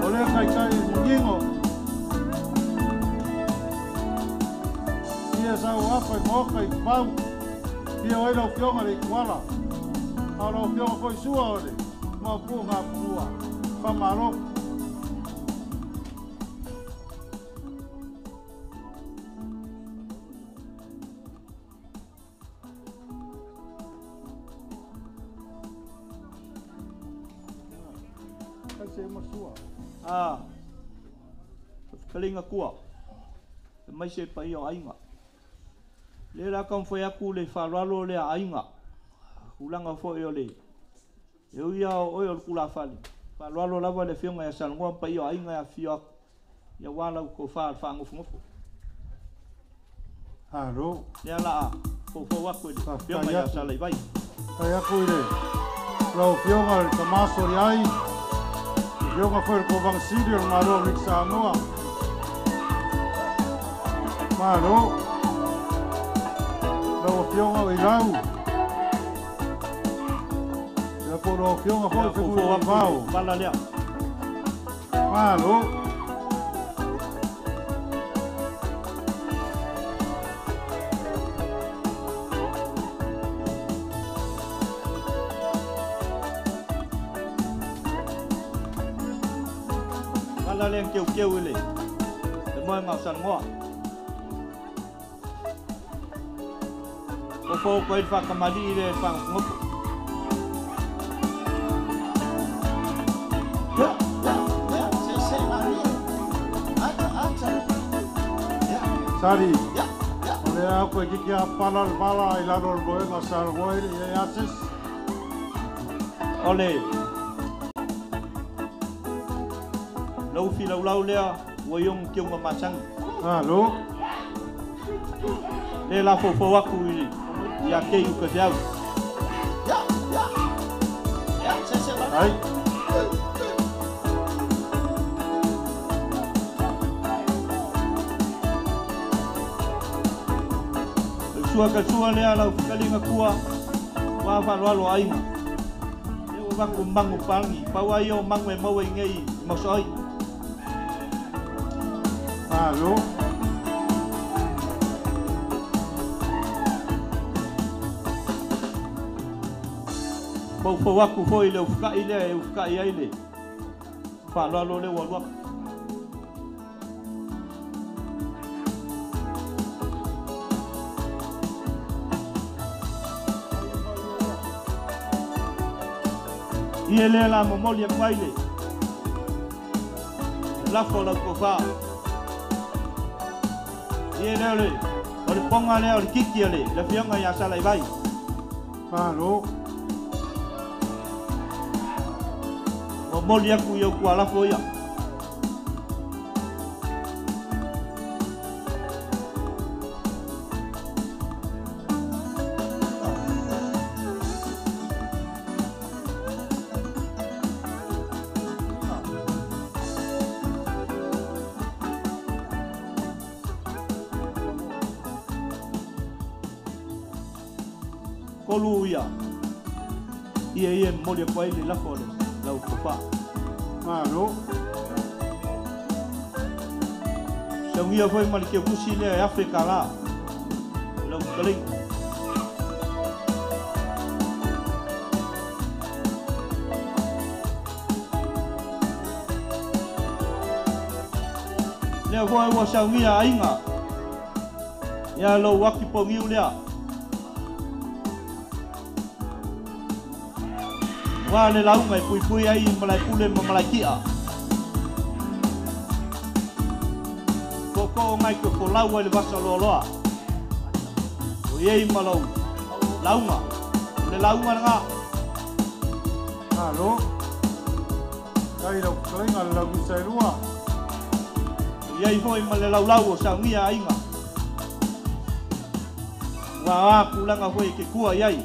O lea kai kai mungingo. Ia sau afa i moka i pau. Ia oi lau fionga le kuala. A lau fionga foi sua o le. Mau ngā pua. Whamalo. Ah, kalinga kua. Mai se pai o ainga. Le la ka foi aku le whalalo le ainga. Ulanga foi o le. E uia o oi o le kula fale. Whalalo lava le fionga ya salngoa pai o ainga ya fio aku. Ia wala u ko wha whaangofungofo. Alo. Lea la a fofo aku le fionga ya salai vai. Kai aku i le. Lau fionga le tamaso li ai. Fionga foi le kovansili o le malo o Samoa. Malo. Lau fionga o i lau. Ia po lau fionga foi fefui o vau. Vala lea. Malo. Vala lea keu keu ele. Le moe ngau salngoa. O fo ko il whakamali i le whangafungopo. Sari, o lea aku e kiki a pala le vala i lalo le moenga salngoa ile e asis. Ole. Lau fi lau lau lea, ua iong kiunga masangi. Alo. Le la fofo aku i ia kei uka te au. Ai. Sua ka sua lea lau whakalinga kua, wā whaloalo ainga. E o waku mangu pangi, paua i o mangu e maua i ngei mausoi. Alo. Pau fau aku foi le ufukai lea e ufukai ai le. Whaloalo le waluaka. Ia lea la momoli a kwaile. Lafo lau kofā. Ia lea le, o le ponga lea o le kiki le, le fionga ia sala i vai. Alo. Momoli aku ia kua lafo ia. Kolu ia. Ia ia moli a kwa ile lafo le lau kofa. Malo. Sangia foi mali ke kusi le Afrika la. Lau kaling. Le foi wa sangia ainga. Ia lau waki pongiu lea. Wā le launga e pui pui ai malai pule ma malai kia. Ko Kookoo ngai ke folau ai le vasa loaloa. O iei ma lau lauga. O le lauga lena. Malo. Kai lau fetalaiga le launusaelua. O iai foi ma le laulau o saunia aiga. Ua a tulaga foi e te tua i ai.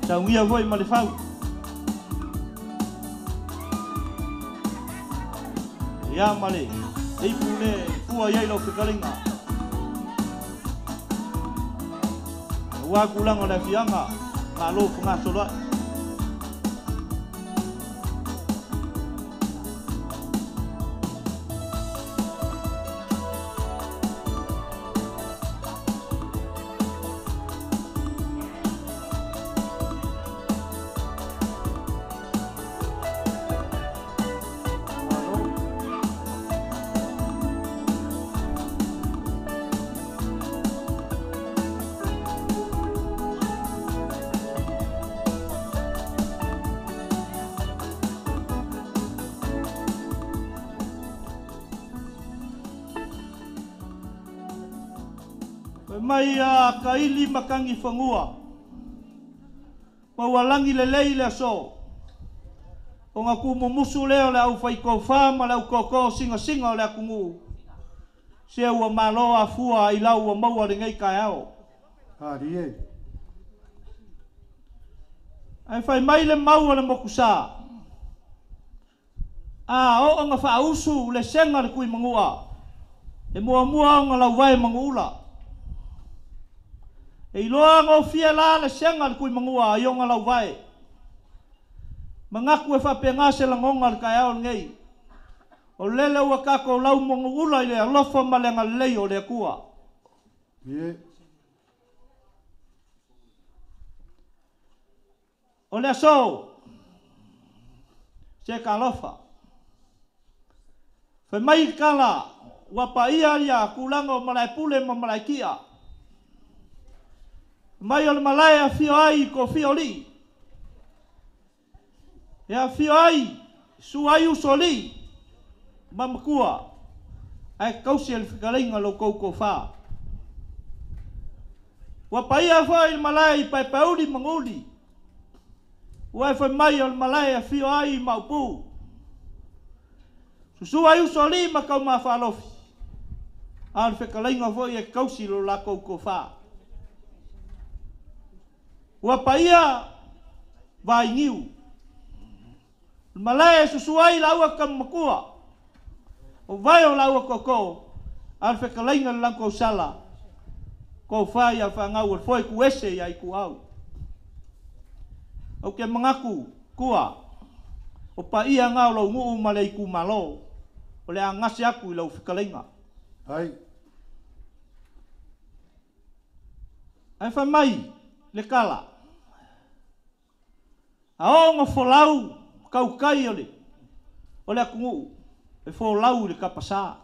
Saunia foi ma le fau. Ia ma le ipu le fua i ai lau fetalaiga. Ua tulaga o le afiaga, malo fegasoloai. Fai mai a kaili makangi fagua. Ma ua lagi lelei le aso. Ona tumumusu lea o le aufaitofa ma le aukoko singasinga o le atunuu. Se ua malo afua i lau ua maua lenei taeao. Alie. Ae fai mai le mau o le mokusa. A oo na faausu le sega le kui manua. E muamua ona lauvae manuula. E iloa gofie la le sega le kui manua i ona lauvae. Manatu e faapena se lagoga le taeao lenei. O lele ua tatou lau manuula i le alofa ma le agalelei o le Atua. Ie. O le aso se talofa. Fai mai le tala ua paia ia tulaga o Malaepule ma Malaekia. Mai o le malae e afio ai i tofia o alii. E afio ai susu ai usoalii ma matua ae tausi e le fetalaiga lo outou tofa. Ua paia foi le malae i Paepaeuli ma Guli. Ua e fai mai o le malae e afio ai i Maopu. Susu ai usoalii ma Taumafalofi. A o le fetalaiga foi e tausi lo latou tofa. Ua paia Vainiu. Le malae e susu ai laua tama matua. O vae o laua tootoo. A o le fetalaiga le latou sala. Tofa ia fanau o le foe tuese ia Ituau. Ou te manatu tua. O paia ngā o lau nuu ma le itumalo. O le a gase atu i lau fetalaiga. Ai. Ae fai mai le tala. A oo na folau tautai o le o le atunuu e folau i le tapasa.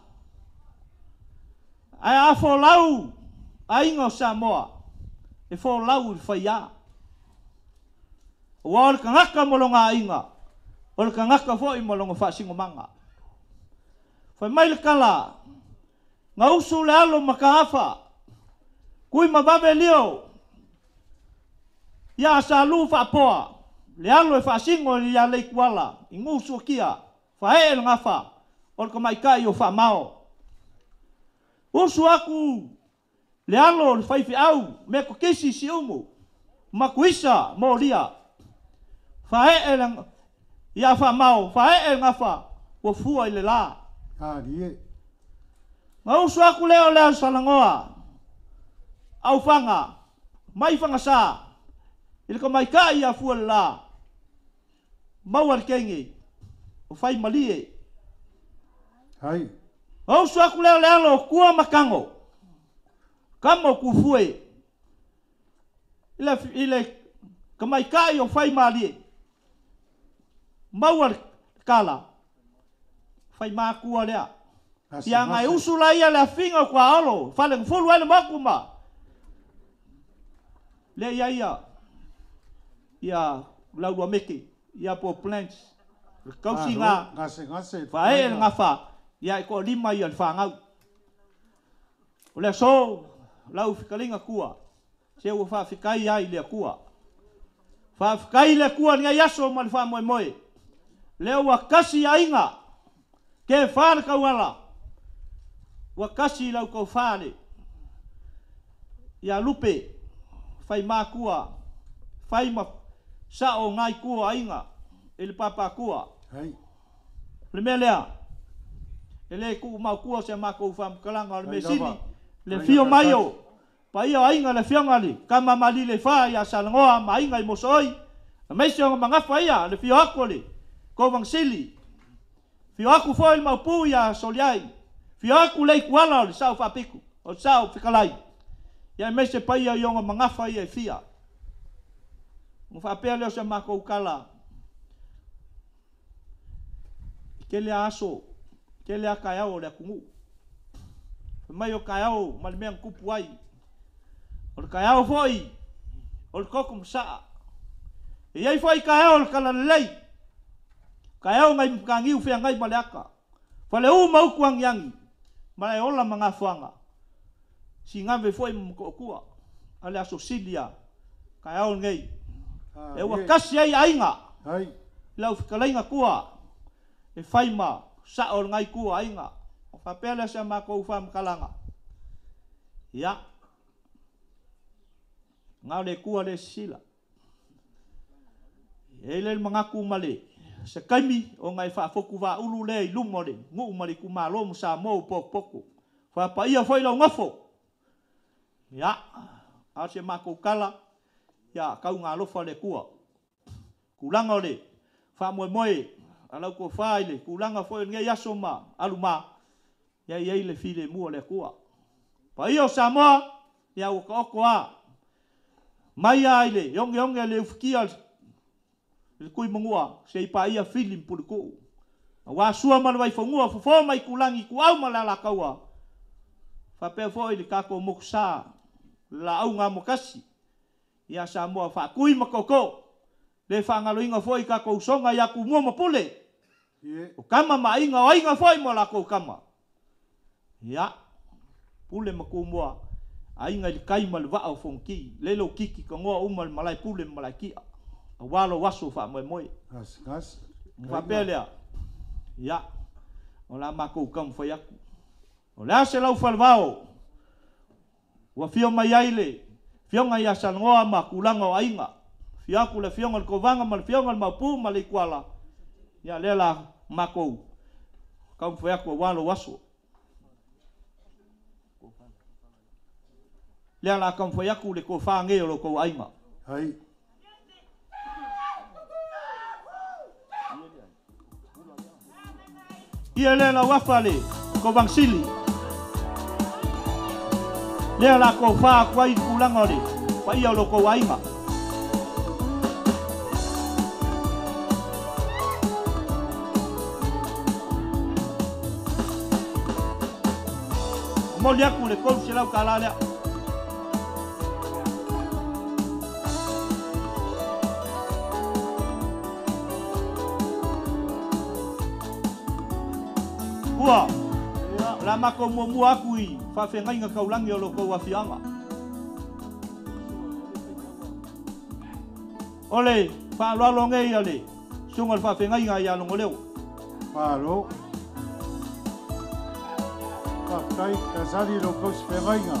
Ae a folau aiga o Samoa e folau i le faia. Aua o le tagata ma lona aiga, o le tagata foi ma lona faasinomaga. Fai mai le tala, na usu le alo Mataafa, kui ma vave lio, ia Salu faapoa, le alo e faasino ia Leituala, i Nuusuatia, faaee le gafa, o le tamaitai o Faamao. Usu aku le alo o le faifeau, Metotisi Siumu, Matuisa Molia, faaee le ia Faamao, faaee le gafa, ua fua i le la. Alie. Na usu aku lea o le au Salanoa, aufaga, mai Fagasa, i le tamaitai ia fua le la, maua le teine, o Faimalie. Ai. Na usu aku lea o le alo o Tua ma Tago, tama o Tufue, i le tamaitai o Faimalie, maua le tala, Faimatua lea. Ia ngai usu la ia le afiga o Tuaolo, falegafulu ai le motu ma. Lea ia ia, ia Lauluameke, ia po Plants. Le kausiga gasegase faaee le gafa ia e toalima ia le fagau. O le aso lau fetalaiga kua se ua faafetai ai le Atua. Faafetai le Atua i lenei aso ma le faamoemoe. Lea ua kasi aiga ke fa le tauala ua kasi lau tofa le ia Lupe fai matua fai ma sao ngai tua aiga i le papatua. Hai. Le mea lea e le tuu mautua se matou faamatalaga o le mea sili le fio mai o paia o aiga le afioga le Kama mali le fa ia Salanoa ma aiga i Mosooi aemaise ona magafa ia le fio atu o le Kovansili fio atu foi le Maupu ia Soliai fio atu le Ituala o le Sao Faapitu o le Sao Fetalai ia aemaise paia i ona magafa ia e fia. Ona faapea lea o se matou tala i tele aso tele a taeao o le atunuu. Fai mai o taeao ma le mea na tupu ai. O le taeao foi o le toto masaa. E iai foi taeao o le talalelei. Taeao nai mataniu feagai ma le ata. Faleu ma utu agiagi ma e ola ma gafoaga. Sigave foi ma matootua. A le aso silia taeao lenei. E ua kasi ai aiga. Hai. Lau fetalaiga tua e fai ma sao o lengai tua aiga. O faapea lea se matou faamatalaga. Ia. Ngao le kua le sila. E le mangaku ma le se kaimi o ngai faafotu vaulu lea i luma o le nuu ma le itumalo ma Samoa ua pokopoko. Faapaia foi lau gafo. Ia, a o se matou tala, ia tauga alofa le Atua. Tulaga o le faamoemoe a lau tofa i le tulaga foi o lenei aso ma aluma, ia i ai le filemu o le Atua. Paia o Samoa, ia ua taoto a. Mai a i le ogeoge le ufitia le kui manua, se i paia fili mpulituu. Aua sua ma le vaifanua, fofo mai kulangi, kuau ma le alakaua. Faapea foi le tatou mokusa, le laauga amokasi. Ia Samoa faatui ma tootoo. Le faagaloina foi tatou usoga ia Tumua ma Pule. O tama ma aiga o aiga foi ma latou tama. Ia, Pule ma Tumua, aiga i le tai ma le vaa o Fonoti. Le lou kiki tanoa uma le malae pule ma malae kia. Aua lou aso faamoemoe. Gasegase. Faapea lea, ia, o la matou taumafai atu. O le a se lau falevao ua fio mai ai le fioga ia Salanoa ma tulaga o aiga. Fio atu le fioga o le Kovaga ma le fioga o le Maupu ma le Ituala. Ia lea la matou taumafai atu aua lou aso. Lea la taumafai atu le tofa nei o lo outou aiga. Hai. Ia lea lau afa le Kovansili. Lea la tofa atu ai le tulaga o le paia o lo outou aiga. Momoli atu le 300 tala lea. Ua, la matou muamua atu i faafeagaiga taulagi o lo outou afioaga. O le faaaloalo nei a le susuga o le faafeagaiga ia Logoleo. Malo. Faafetai kasali lo kausi feagaiga.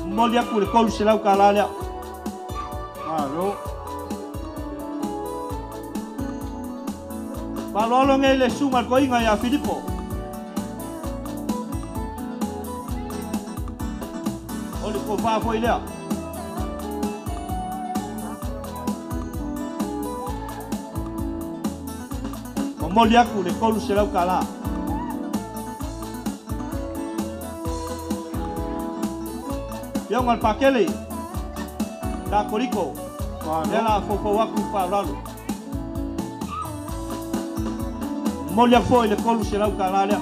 Momoli atu le 300 tala lea. Malo. Faaaloalo nei le susuga o le toeaina ia Filipo. O le tofa foi lea. Momoli atu le 300 tala. Fioga le Pakele, Takoliko, lea la foufou atu faaaloalo. Momoli atu foi le 300 tala lea.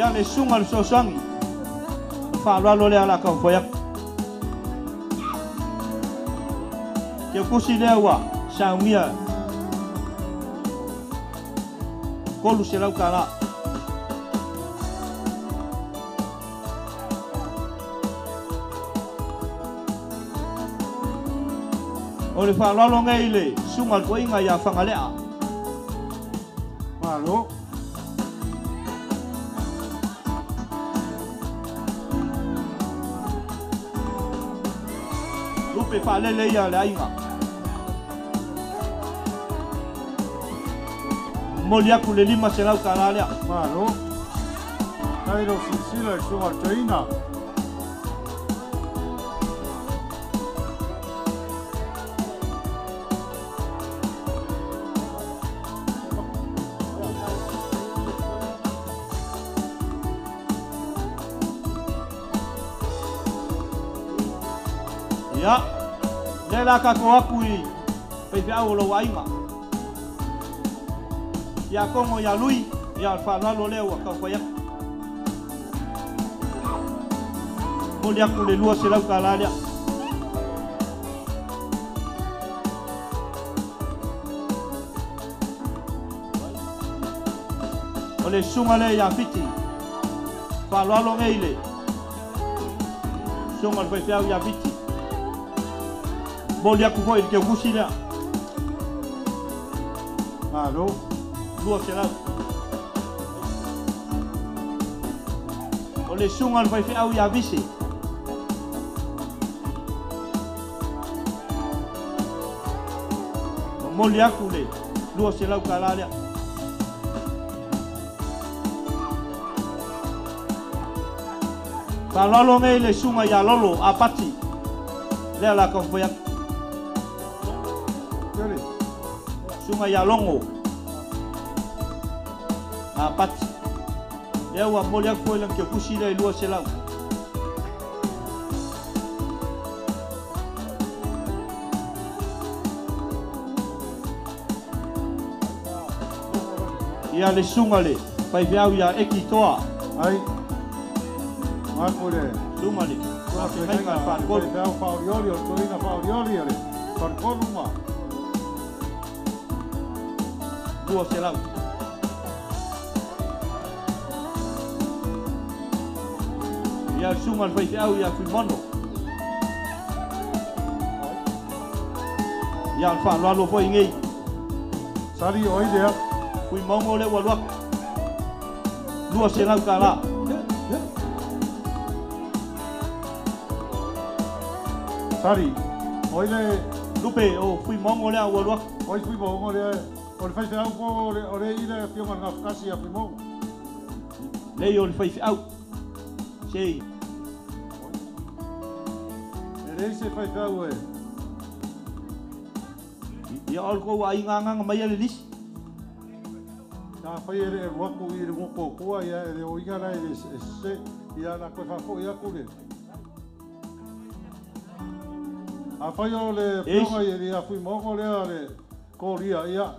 Ia le suga le fesoasoani faaaloalo lea la taumafai atu. Keukusi lea ua saunia $300. O le faaaloalo nei le suga le toaiga ia Fagalea. Malo. Lupe faalele ia le aiga. Moli aku le $500 lea. Malo. Tairo silasila i suga le toeaina. Ia, le la kako aku i faifeau o lou aiga. Ia Kongo ia Lui, ia le faaaloalo lea ua taumafai atu. Moli aku le $200 lea. O le suga lea ia Fiti. Faaaloalo nei le suga le faifeau ia Fiti. Moli aku foi le keukusi lea. Malo. 200. O le suga le faifeau ia Vise. Moli aku le $200 lea. Faaaloalo nei le suga ia Lolo Apati. Lea la taumafai atu. Suga ia Logo Apati. Lea ua moli aku foi lana keukusi lea i 200. Ia le suga le faifeau ia Ekitoa. Ai. Maku le. Suga le. Faafeagaiga le faletolu. Faifeau faaolioli o le toeaina faaolioli o le faletolu ma. 200. Ia le suga le faifeau ia Fuimono. Ia le faaaloalo foi nei. Sali o ai lea. Fuimono lea ua alu atu. $200. Sali, o ai le. Lupe o Fuimono lea ua alu atu. O ai Fuimono lea. O le faifeau po o le i le afioga le Gafukasi ia Fuimono. Lei o le faifeau. Sei. E leai se faifeau e. Ia o le kou aiga agaga mai le lisi. Na fai e le alu atu i le gototua ia e le oiga la e le sese ia la koe faafoi atu le. A fai o le afioga i le ia Fuimono lea le kolia ia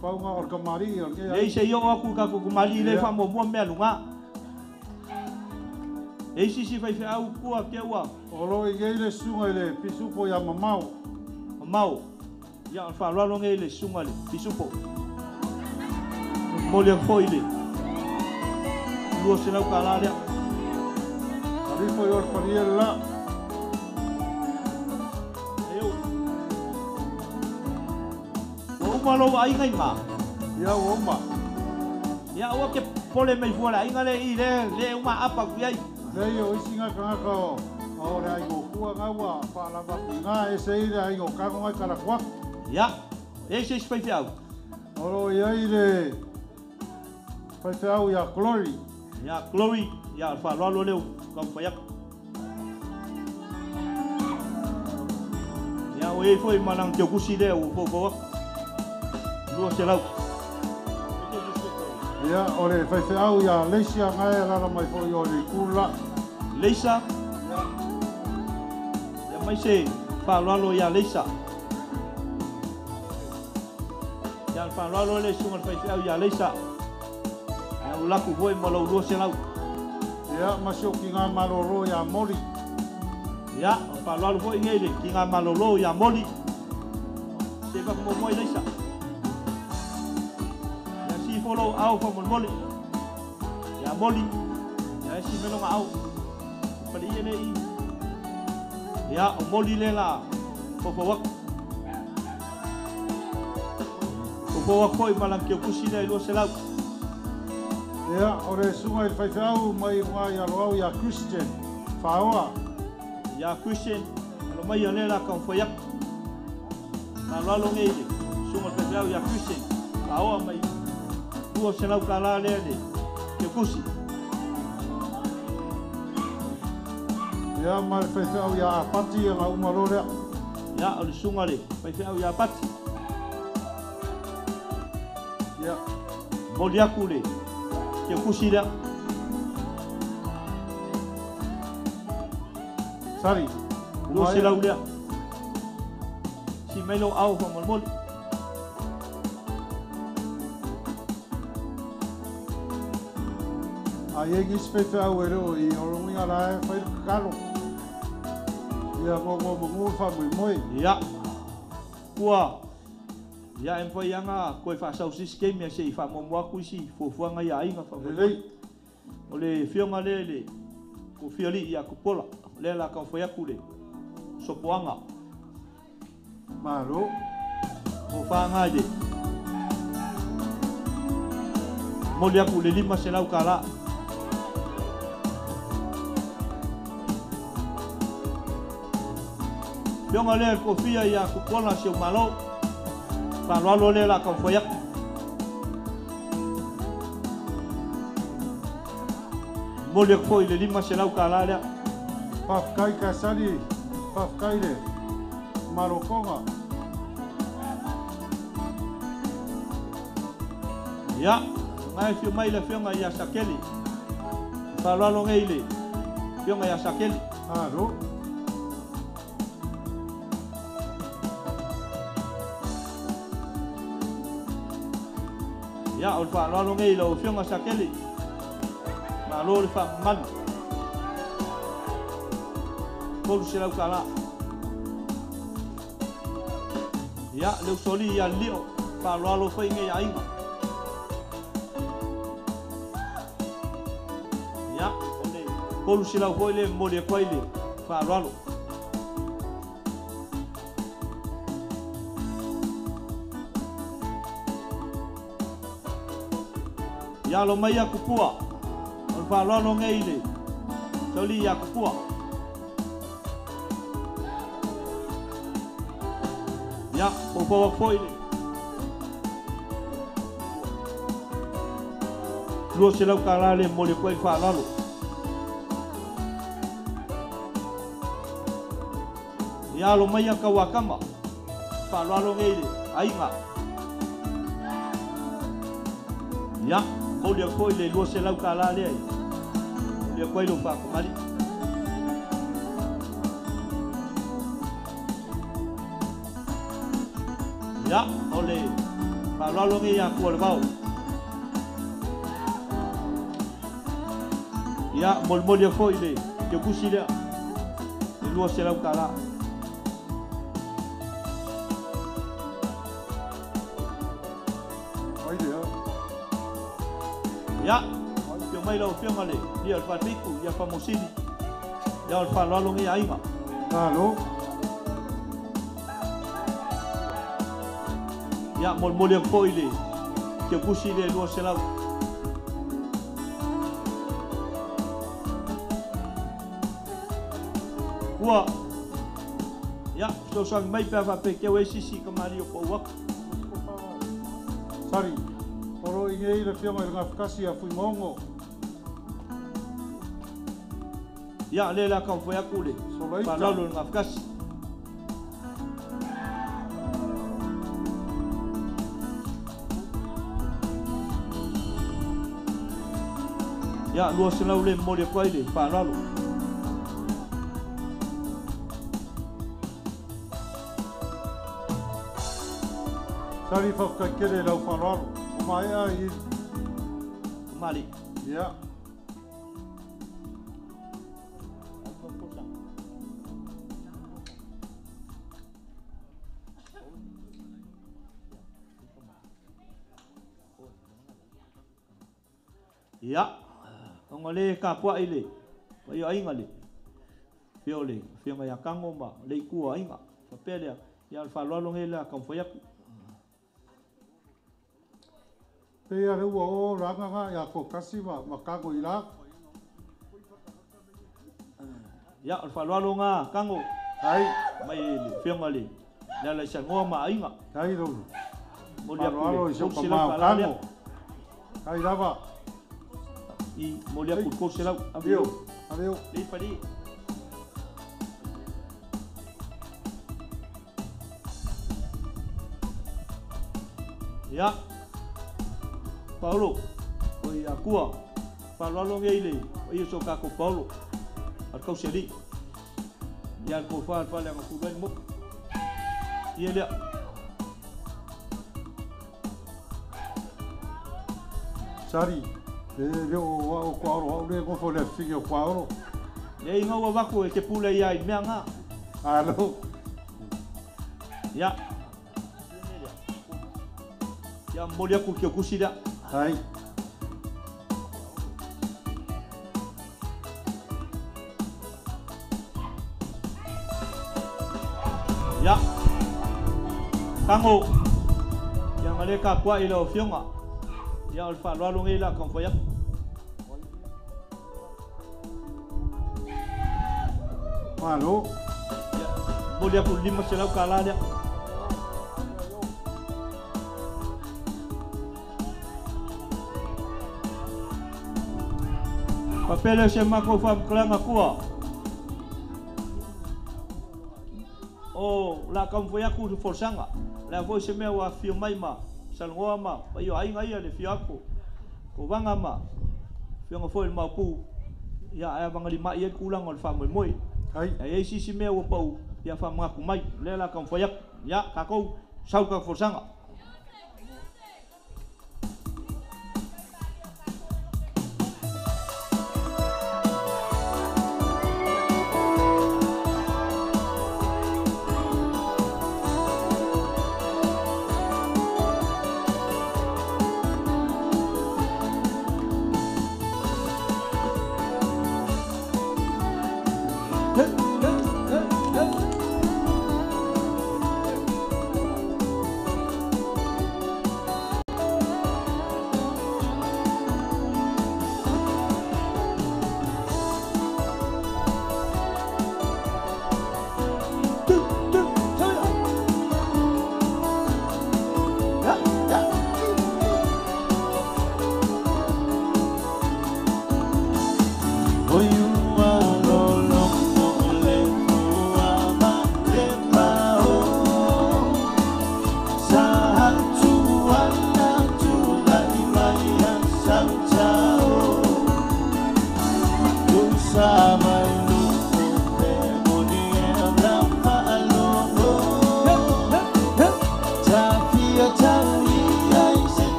pauga o le kamali'i o lenei Lei se i oo atu i tatou kamali'i le faamuamua mea luga. E isi si faifeau kua ke ua. O lo o i ai le susuga i le pisupo ia Mamao. Mamao. Ia o le faaaloalo nei le susuga i le pisupo. Momoli atu foi le $200 lea. Alifo i o le palia le la. Eo. Ua uma lou aiga i ngā. Ia ua uma. Ia ua ke pole mai fua le aiga le i le le uma apa ku iai. Lei o isi ngā kangaka o o le aiga o kua ngā ua whaalava ku ngā e se i le aiga o kango ngai kalakuaku. Ia, e se isi faifeau. O lo i ai le faifeau ia Glory. Ia Glory, ia le faaaloalo leo taumafai atu. Ia o e foi ma lana teukusi lea ua foufou atu. 200. Ia o le faifeau ia Leisia ngai alala mai foi o le kula. Leisa. Ia mai se faaaloalo ia Leisa. Ia le faaaloalo le susuga le faifeau ia Leisa. Ia ulaku foi ma lou 200. Ia, ma si o ki ngā malolo ia moli. Ia, o fa'aloalo fo'i nei le kiga malōlō iā Moli se fa'amomoe laisa. Ia sifolou ao fa'amolemole iā Moli ia e simeloga ao paleia le'i. Ia o Moli le la faufau aku. Faufau aku fo'i ma lana kiokusi lea i 200. Ia, o le suga i le faifeau mai uga ia loau ia Christian. Whaoa. Ia Christian, alo mai le la kaumafai aku. Fa'aloalo nei le suga le faifeau ia Christian. Fa'aoa mai 200 kalā lea le kiokusi. Ia, ma le faifeau ia Apati ia ngā umalo lea. Ia, o le suga le faifeau ia Apati. Ia. Moli aku le kiokusi lea. Sari. 200 lea. Si mai lou ao fa'amolemole. A ie ngisi faifeau e leo i olongiga la e fai le kakalo. Ia ngo mangu le fa'amoemoe. Ia. Ua. Ia e mafai aga koe fa'asausisi keimi a se'i fa'amuamua aku isi fuafuaga ia aiga fa'amoemoe. Lelei. O le fioga lea i le kofiali'i ia Kupola. Lea la kaumafai aku le sopoaga. Malo. O fa'aga i le moli aku le 500 kalā. Fioga lea le kofia ia Kupola si ou malo. Fa'aloalo lea la kaumafai aku. Moli aku fo'i le 500 kalā lea. Whawhakai ka sari, whawhakai le malokonga. Ia, ngai fio mai le fioga ia Sakeli. Fa'aloalo nei le fioga ia Sakeli. Alo. Ia, o le fa'aloalo nei lau afioga Sakeli. Malo le fa'amamalu. 300 kalā. Ia, le usoli ia lio. Fa'aloalo foi nei aiga. Ia, o le 300 foi le moli aku ai le fa'aloalo. Ia alo mai ia kupua. O le fa'aloalo nei le sauli ia kupua. Ia, poupou aku fo'i le 200 kalā le moli aku ai le fa'aloalo. Ia alo mai ia kauakama. Fa'aloalo nei le aiga. Ia, moli aku fo'i le 200 kalā lea i. Moli aku ai lou fa'akamali. Ia, o le fa'aloalo nei ia kua le vao. Ia, molimoli aku fo'i le kiokusi lea. Le 200 kalā. Ai lea. Ia, fio mai lau afioga le lia o le Falefitu ia Famosili. Ia o le fa'aloalo nei aiga. Malo. Ia, molimoli aku fo'i le kiokusi le 200. Ua. Ia, fesoasoani mai pe a fa'apekeu ai sisi kamali'i o pa'u aku. Sari, oro i ngei le fioga i le ngafakasi a Fuimaogo. Ia, lea la kaumafai aku le Solaita. fa'aloalo i le gafakasi. Ia, 200 le momoli aku ai le fa'aloalo. Sari whawhakakere lau whaloalo. O maea i... Mali. Ia. Ia, ona le kapuai le paia o aiga le afio o le afioga ia Kago ma le itu o aiga. Faapea lea, ia o le faaaloalo lenei o le a taumafai atu. Pei lea ua o le agaga ia Kokasi ma Kago i la. Ia, o le faaaloalo lena Kago. Ai. Mai le afioga i le Lealaisagoa ma aiga. Ai lou. Momoli atu Faaaloalo le i si ou 300 tama o tala lea. Kago. Ai lava. I momoli atu le 300. Ave Io. io. Ave io. Lei pali. Ia. Paulo, o ia Akua, faaaloalo nei le paia o so tatou Paulo, a le tausialii. Ia le tofa le fale agatulu ai le motu. Ia lea. Sari, e le o wa o kwa oro, au le gofo le fige o kwa oro. Le inga ua vaku e te pule ia i mea ngā. Alo. Ia. Ia momoli atu ki o kusi lea. Ai. Ia. Kago. Ia ngale ka kua i lau afioga. Ia o le faaaloalo nei la taumafai atu. Malo. Ia, momoli atu le 500 tala lea. Faapea lea o se matou faamatalaga kua. O la taumafai atu le folasaga. Le a foi se mea ua afifio mai ma salanoa ma paia o aiga ia le afio atu. Kovaga ma afioga foi i le Maopu. Ia ae avagalima'i ai le tulaga o le faamoemoe. Ai. Ae i ai sisi mea ua pau ia faamanatu mai. O lea la taumafai atu. Ia tatou sau tatou folasaga.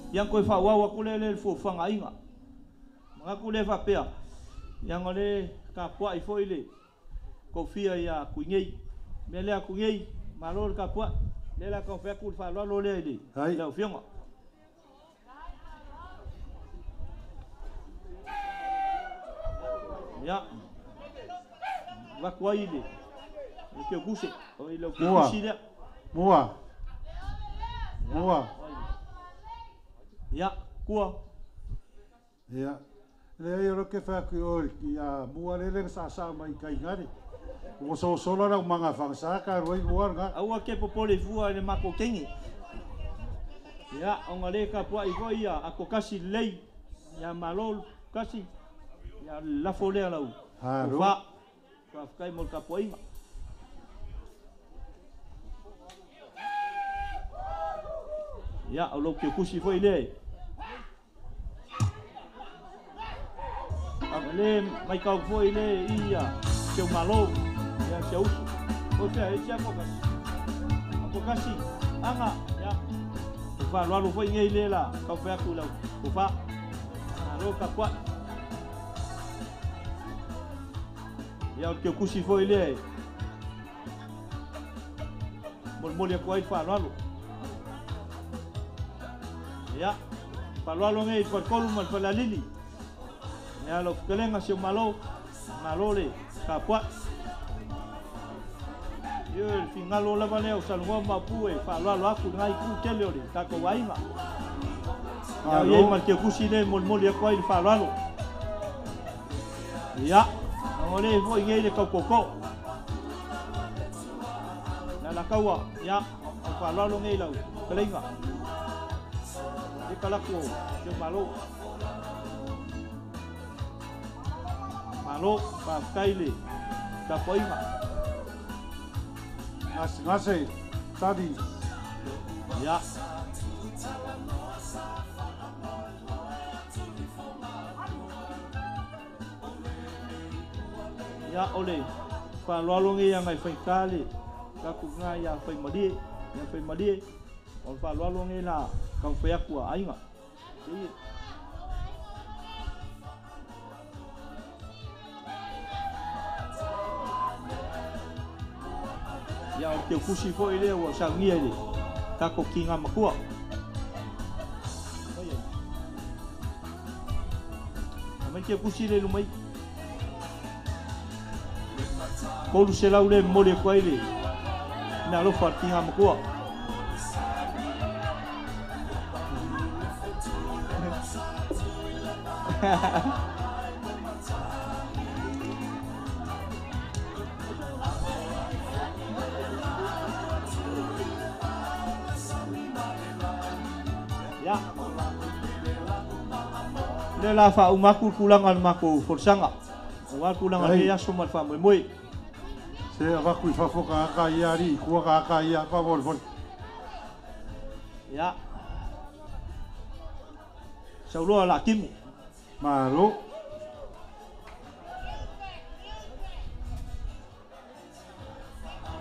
Yang koe whaawau aku le le fuafuaga aiga. Magaku le faapea, ia le kapua'i fo'i le kofia ia kuigei. Mea lea kuigei, malo le kapua'i. Le la kaufea ku le faaaloalo lea i le lau afioga. Ia, vaku ai le keukuse, o i lau keukusi lea. Mua. Mua. Ia, kua. Ia. Le ai o ke wha kui oi, ia mua lele na sa mai kai ngari. Ua so sola na umanga whangsa ka roi ua nga. Aua ke popole fua le mako kengi. Ia, onga le ka pua i fo ia, ako kasi lei. Ia malo kasi. Ia lafo lea lau. Haru. Fa. Fa whakai mo le kapuainga. Ia, o lou keukusi foi lea. O le mai kau foi le ia seu malo, ia seu usu. O fea, e tia kokasi. A kokasi, anga, ia. O fa lualu foi ngei le la, kau fea ku lau. O fa, alo ka kua. Ia o le keukusi foi le. Molimoli aku ai fa lualu. Ia, fa lualu ngei faletolu ma le Falealili. Ia lau fekelega si o malo, malo le tapuai. Ia le figalo lava lea o Salanoa ma Upu e faaaloalo aku i lena itu tele o le tatou aiga. Ia o iai ma le keukusi lea e molimoli atu ai le faaaloalo. Ia, o le foi nei le taukoko. Ia la taua, ia, o faaaloalo nei lau fekelega. Le kalaku o si o malo. Malo, faafetai le tapuaiga. Gasegase, tali. Ia. Ia, o le faaaloalo nei aga i faigata le tatou ina ia Faimalie, ia Faimalie, o le faaaloalo nei la taumafai atu a aiga. Ia, o le teukusi foi lea ua saunia i le tatou tiga matua. Aumai teukusi le lumai. 300 le momoli atu ai le mea alofa a le tiga matua. Ia. Le la faauma atu le tulaga o le matou folasaga. Aua le tulaga o lenei aso ma le faamoemoe. Se avatu i fafo tagata ia alii i tua tagata ia faamolemole. Ia. Sauloa la timu. Malo.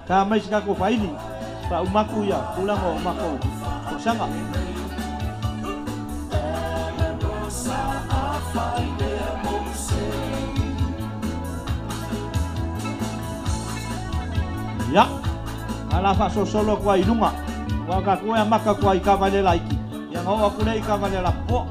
Ta mai se tatou faili, faauma atu ia tulaga o matou folasaga. Ia, a la faasolosolo atu ai i luga, aua o tatou e amata atu ai i taavale laiti, ia ona oo atu lea i taavale lapopoa.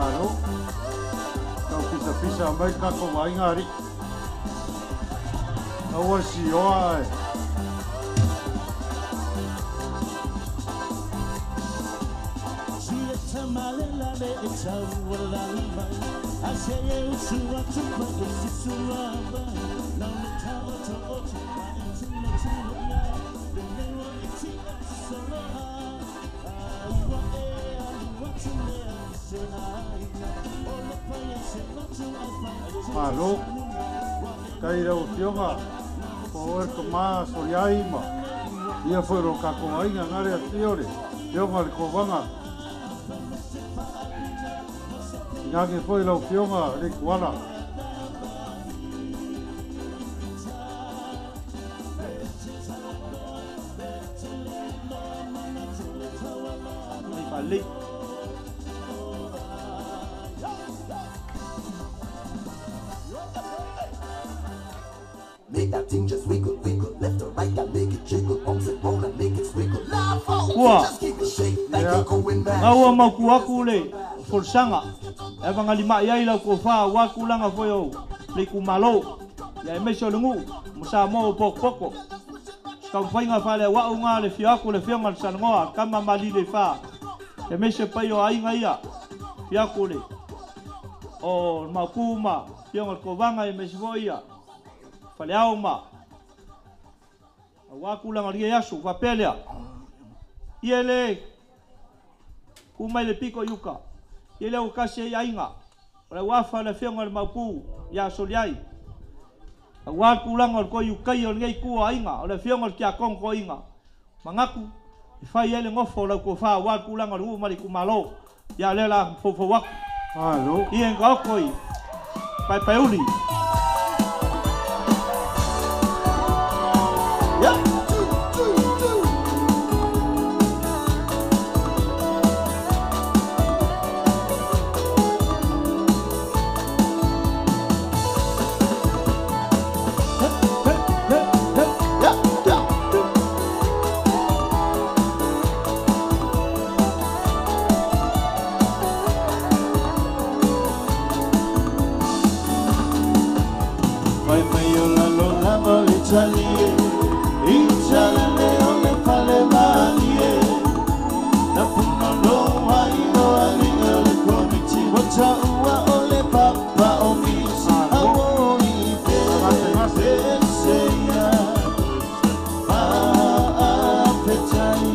Alo. Tau pisapisa mai tatou aiga alii. Aua le sioa ae. Malo. Kai lau Afioga, po o oe le tama soliai ma ia foi lo tatou aiga gale afio le Afioga le Kovaga. Inage foi lau Afioga le Kuala. Mai faalelei. Ua gaua mautu atu le folasaga e avagalima'i ai lau tofa aua tulaga foi o le itumalo, ia aemaise o le nuu ma Samoa ua potopoto. Se taumafaiga faaleaua'u na le afio atu o le Afioga i le Salanoa, Tama ma Alii le Fa, aemaise paia o aiga ia, afio atu le O Maupu ma Fioga o le Kovaga aemaise foi ia Faleao ma aua tulaga o lenei aso faapea lea. Ia le ku mai le pito i uka. Ia lea ua tasi ai aiga. O le auafa le afioga i le Maupu ia Soliai. Aua le tulaga o le toe Ukaia o lenei itu o aiga, o le afioga i le Tiakono Toeaina. Manatu e fai ai le nofo o lau tofa aua le tulaga o le nuu ma le itumalo. Ia lea la foufou atu. Malo. Ia ina taoto i Paepaeuli. Fai mai o lalo lava o Italie, Italie o le fale malie. Na puna loa i o alii o le komiti, ua taua o le papa o misi. Amo i peseia, faafetai.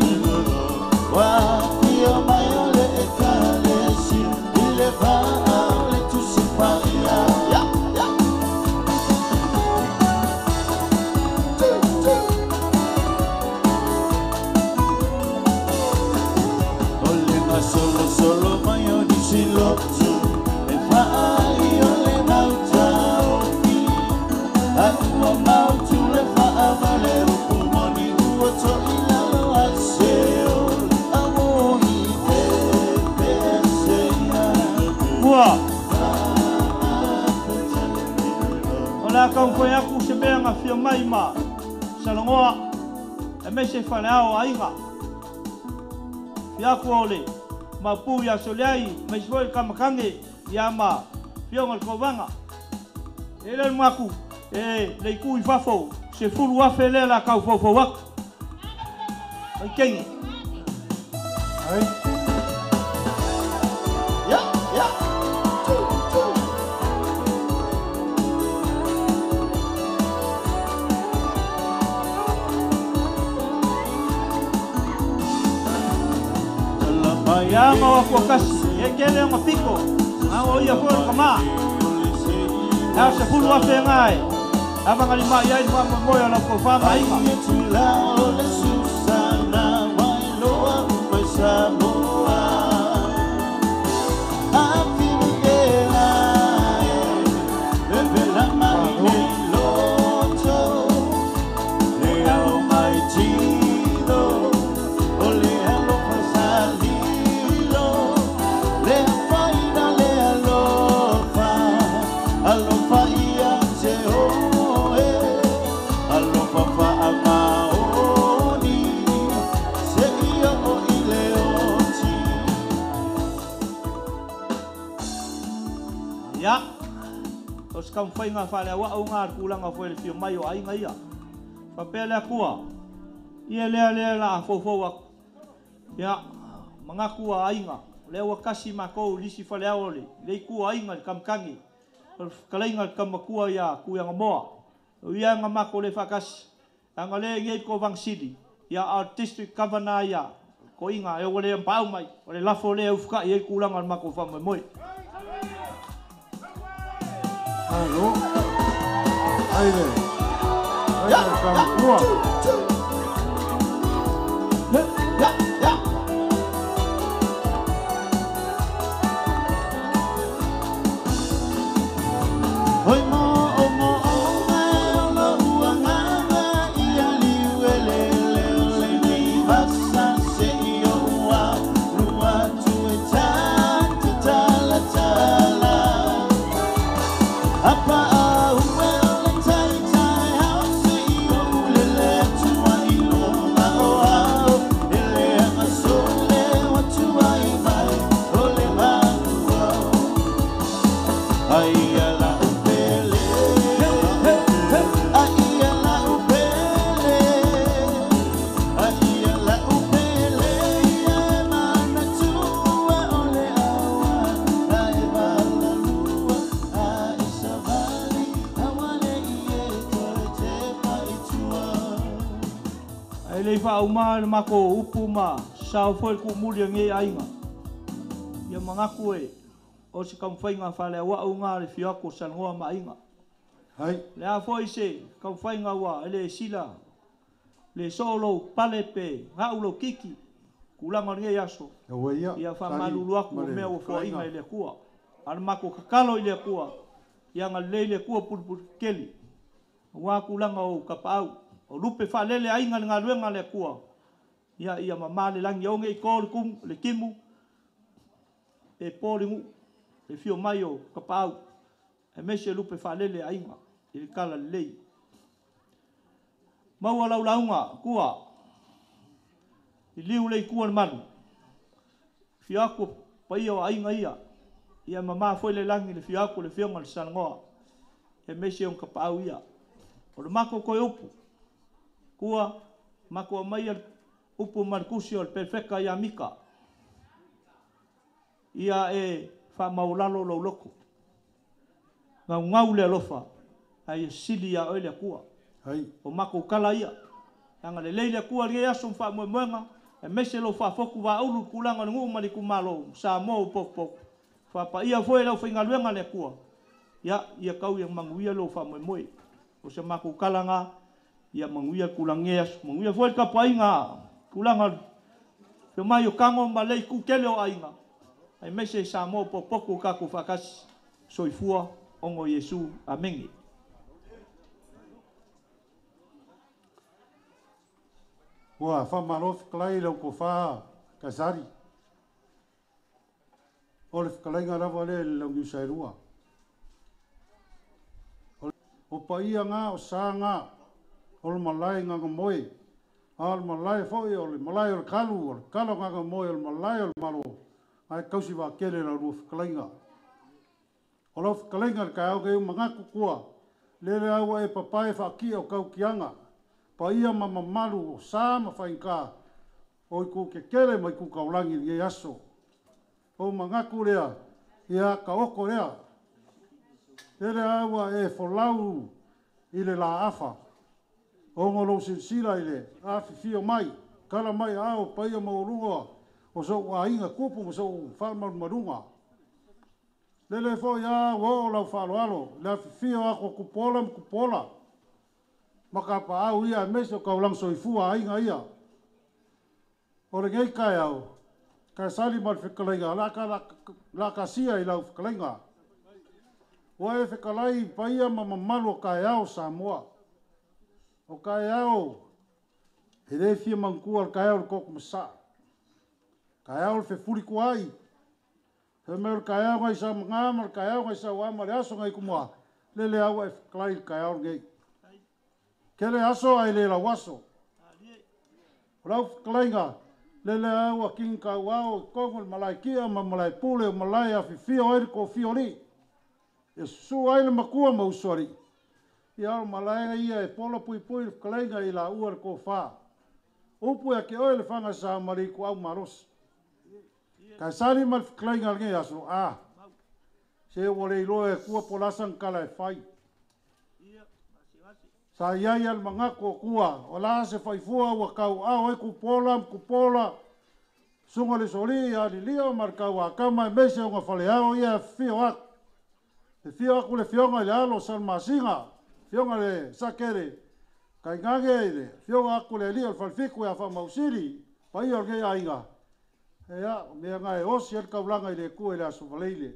Ua afio mai o le ekalesia, i le vaa o le Tusi Paia. O le gasolosolo mai o nisi lotu, e faali o le mautaofi. Ae ua mautu le faavale upu moni ua toilalo a Seol. Amo i pepeseia. Ua. O le a taumafai atu se mea na fia mai ma Salanoa, aemaise faleao o aiga. Fia atu o le Maupu ia Soliai, aemaise foi le Kamakage ia ma Fioga o le Kovaga. E le manatu e le itu i fafo, 10,000 lea la tau foufou atu. Mai kenge. Ai. Ia ma o kua kasi, e kele o piko, a o ia foi o kama. Ea 10,000 ngai. Ava ngali mai ai fa mo moe o lau kofa ma inga. O le Susana, Wailoa, mai Samoa. Afili e lae, vevela mai le loto. Le au mai tilo, o le alofa salilo. Le faina le alofa, alofa ia te oe. Alofa faamaoni, se ia o i le oti. Ia, o se taumafaiga faaleauau gā le tulaga foi le fia mai o aiga ia. Faapea le Atua, ia lea lea la a foufou atu. Ia, manatu a aiga, o lea ua kasi matou i lisi faleao o le itu o aiga i le kamukagi. O le fetalaiga i le tamatua ia Tuiagamoa. O ia na matou le faatasi. Aga lea e i ai le Kovaga Sili, ia a o le District Governor ia, toiga e ua le paau mai, o le lafo lea e ufukai ai le tulaga o le matou faamoemoe. Malo. Ai le. Ai le tamatua. Oi mo o mo o mai o lo uanganga ia liu e le le o le nei vasa se i o ua lua tu e tata tala tala. Apa a ue o le tai tai hau se i o ule le tu lei faauma le makou upu ma sao foi le kuumuli o lenei aiga. Ia manatu e o se taumafaiga faaleauau le fio atu o Salanoa ma aiga. Hai. Le a foi se taumafaiga ua e le sila le soo lou pale pe gau lou kiki tulaga o lenei aso. Ia Ia faamalulu atu o mea ua foaiina i le Atua. A o le matou tatalo i le Atua, ia agalelei le Atua pulupulu tetele, aua tulaga o ou tapaau, o lupe faalele aiga i le galuega a le Atua, ia mamā le lagi, aua ne i to le timu pe po le nuu, le fio mai o tapaau, aemaise lupe faalele aiga i le talalelei. Maua lau lauga, tua, liliu le itu o le malu, fio atu paia o aiga ia, ia mamā foi le lagi i le fio atu o le afioga i le Salanoa, aemaise o tapaau ia. O le matou toe upu, tua, matou aumaia upu ma le tusi o le Perfeka ia Mika, ia e faamaulalo lou loto, gaugau le alofa, ae ia sili ia oe le Atua. Hai. O matou tala ia, agalelei le Atua i lenei aso ma faamoemoega, aemaise lou faafotu vaaulu i le tulaga o le nuu ma le itumalo, Samoa ua potopoto, faapaia foi le aufaigaluega a le Atua, ia tau ia manuia lou faamoemoe. O se matou tala na, ia manuia le tulaga i lenei aso, manuia foi le tapuaiga, tulaga o le fio mai o Tago ma le itu tele o aiga, aemaise Samoa ua potopoto ua tatou faatasi. Soifua ona o Iesu. Amene. Ua faamalo fetalai i lau tofa Kasari. O le fetalaiga lava lea i le launiu saelua. O paia ngā o sa ngā, o le malae nganga moe, a o le malae foi o le malae o le kalu, o le kala o nganga moe, o le malae o le malo, ae kausi vaakele lau lua fetalaiga. O lau fetalaiga le taeao nei manatu kua, lele au e papae faakia o taukiaga, paia ma mamalu o sa ma faigā, o itu kekele ma itu taulagi i lenei aso. O manatu lea, ia ka oko lea. Lele au e folau i le laafa, ongo lou silasila i le afifio mai, kala mai ao paia maualuga o sou aiga tupu ma sou faamalumaluga. Lele foi a ua oo lau faaaloalo i le afifio aku o Kupuola ma Kupuola, ma kapaau ia aemaise o taulaga soifua aiga ia. O lenei taeao, Kasari ma le fetalaiga, la kasia i lau fetalaiga. Ua e fetalai paia ma mamalu o taeao Samoa. O taeao, e le fia manatua le taeao o le toto masaa. Taeao le fefulituaai. Fai mai o le taeao nai sa maga ma le taeao nai sauā ma le aso nai tumua, lele au e fetalai i le taeao lenei. Kele aso ae le lau aso. O lau fetalaiga, lele au a kingi kauao i tonu o le malae kia ma malae pule o malae afifio ai le toafia o alii. E susu ai le matua ma uso alii. Ia o malae ia e pola puipui le fetalaiga i laua le tofa. Upu ia te oe le faga sa ma le ituau malosi. Kasari ma le fetalaiga lenei aso, a se ua le iloa e Atua po o le a sana tala e fai. Sa iai le manatu o Atua, o la se faifua ua tauaao ai Kupuola ma Kupuola, susuga le Solii ia Lilio ma le Tauakama aemaise o faleao ia e afifio atu. E fio atu le afioga i le alo o Salamasina, afioga i le Sakele, tainane i le afioga atu le alii o le Falefitu ia Faamausili, paia o lenei aiga. Ia, o mea na e osi ai le taulaga i le Atua i le aso Faraile.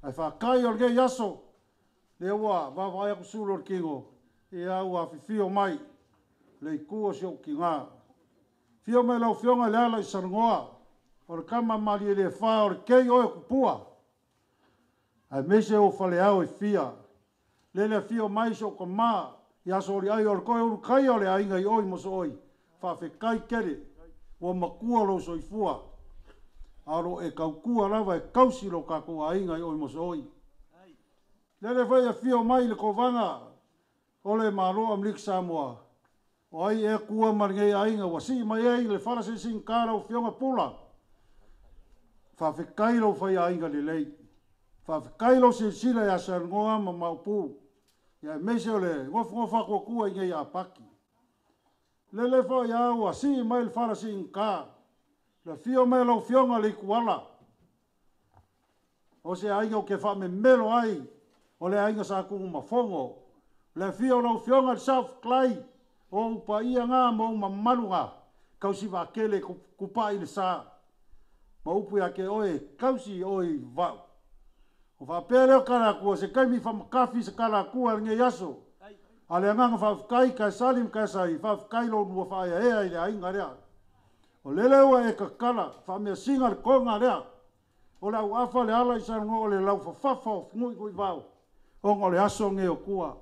Ae faafetai o lenei aso, lea ua vaavaai atu sulu o le tino, ia ua afifio mai le itu o si ou tina. Fio mai lau afioga i le ala i Salanoa, o le tama malielefa o le kei oe o kupua, aemaise o faleao e fia. Lele afio mai si ou tama, ia soliai o le toe ulukaia o le aiga i oi mosooi, faafetai tele, ua matua lou soifua, a o lo e tautua lava e tausi lo tatou aiga i oi mosooi. Lele foi afio mai le kovaga o le Malo Amerika Samoa, o ai e kua ma lenei aiga ua sii mai ai le fala sinisini lau afioga Pula. Faafetai lou fai aiga lelei. Faafetai lou silasila ia Salanoa ma Maopu, ia aemaise o le nofonofo atu Atua i nei apaki. Lele foi au a si mai le fala si ka. Le fio mai lau fionga le kuala. O se aiga o ke wha me melo ai. O le aiga sa kumu mafongo. Le fio lau fionga le South Clay. O upa ia ngā mo mamalu ngā. Kausi wakele kupai le sa. Ma upu ia ke oe kausi oe vau. O wha pele o kalakua se kaimi whamakafi se kalakua le ngei aso. A le anganga whaafkai kai salim kai sai whaafkai lo nua whaea ea i le ainga lea. O lele ua e kakala whamea singa le konga lea. O le au afa le ala i sango o le lau whafafa o ngui kui vau. Ongo le aso nge o kua.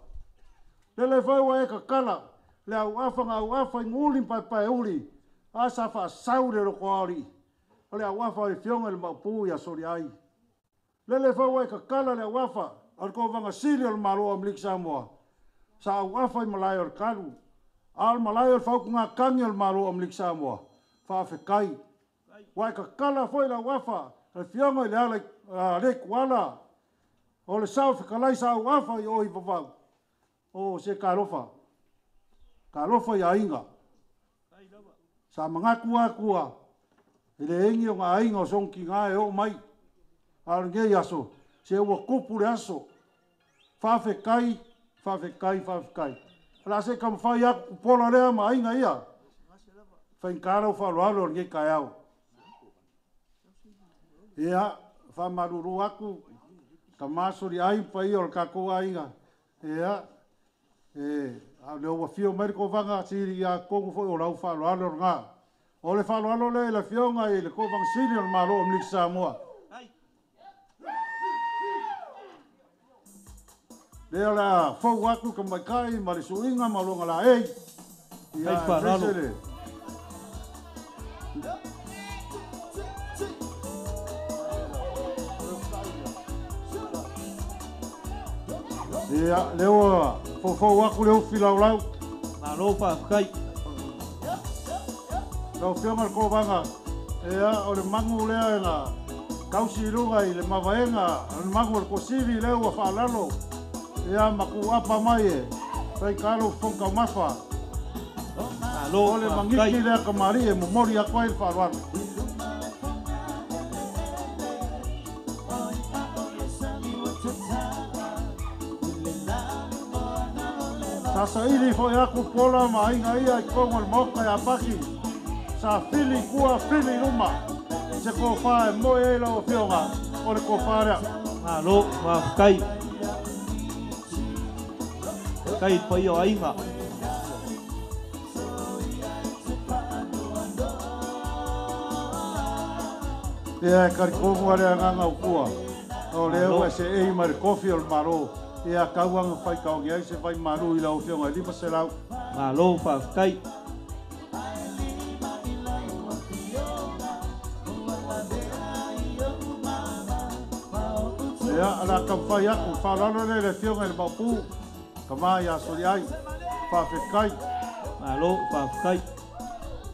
Lele whai ua e kakala le au afa ngā au afa i nguli pai pai uli. Asa wha saure lo koaoli. O le au afa i fionga le maupu ia sori ai. Lele whai ua e kakala le au afa. O le kōwanga sili o le malo o Mlik Samoa. Sa au afa i malai o le kalu. A o le malai o le whaukunga kangi o le malo o Mlik Samoa. Whaafekai. Ua e kakala foi le au afa. Le fionga i le ala le kuala. O le sao whakalai sa au afa i oi vavau. O se kalofa. Kalofa i ainga. Sa mangaku akua. I le engi o ngā ainga o sonki ngā e o mai. A o ngei aso. Se ua kupu le aso. Whaafekai, whaafekai, whaafekai. La se kamawhai aku kupola lea ma ainga ia. Whaingkara o whaaloalo o ngei kai au. Ia, whamaruru aku. Ka masori ai pai o le kako ainga. Ia, e, a le ua fio mai ko vanga siri ia kongu foi o lau whaaloalo o ngā. O le whaaloalo le le fionga i le kovanga siri o le malo o Mlik Samoa. Lea la fau aku ka mai kai ma le suinga ma longa la ei. Ia, whaaloalo. Ia, leo fofou aku leo filau lau. Malo whaafkai. Lau fionga le kōwanga. Ia, o le mangu lea e ngā kausi lunga i le mawaenga. O le mangu o le kosiri leo ua whaalalo. Ia, maku apa mai e. Whai kalo whonka mafa. Malo O le mangiki lea ka mari e momori aku ai le whaaloalo. Sa saili foi aku pola ma ainga ia i kongo le moka ia paki. Sa fili kua fili luma. Se kōwha e moe e lau fionga o le kōwha rea. Malo whaafkai. Kai pai o ainga. Ia e karikongu are anganga ukua. O lea ua se ei mai le kofi o le maro. Ia kauanga whai kaongi ai se whai maru i lau fionga i 500. Malo whaafkai. Ia, ala ka whai aku, whaalalo le le fionga i le maupu. Ka maa ia sori ai, whaafekai. Malo whaafkai.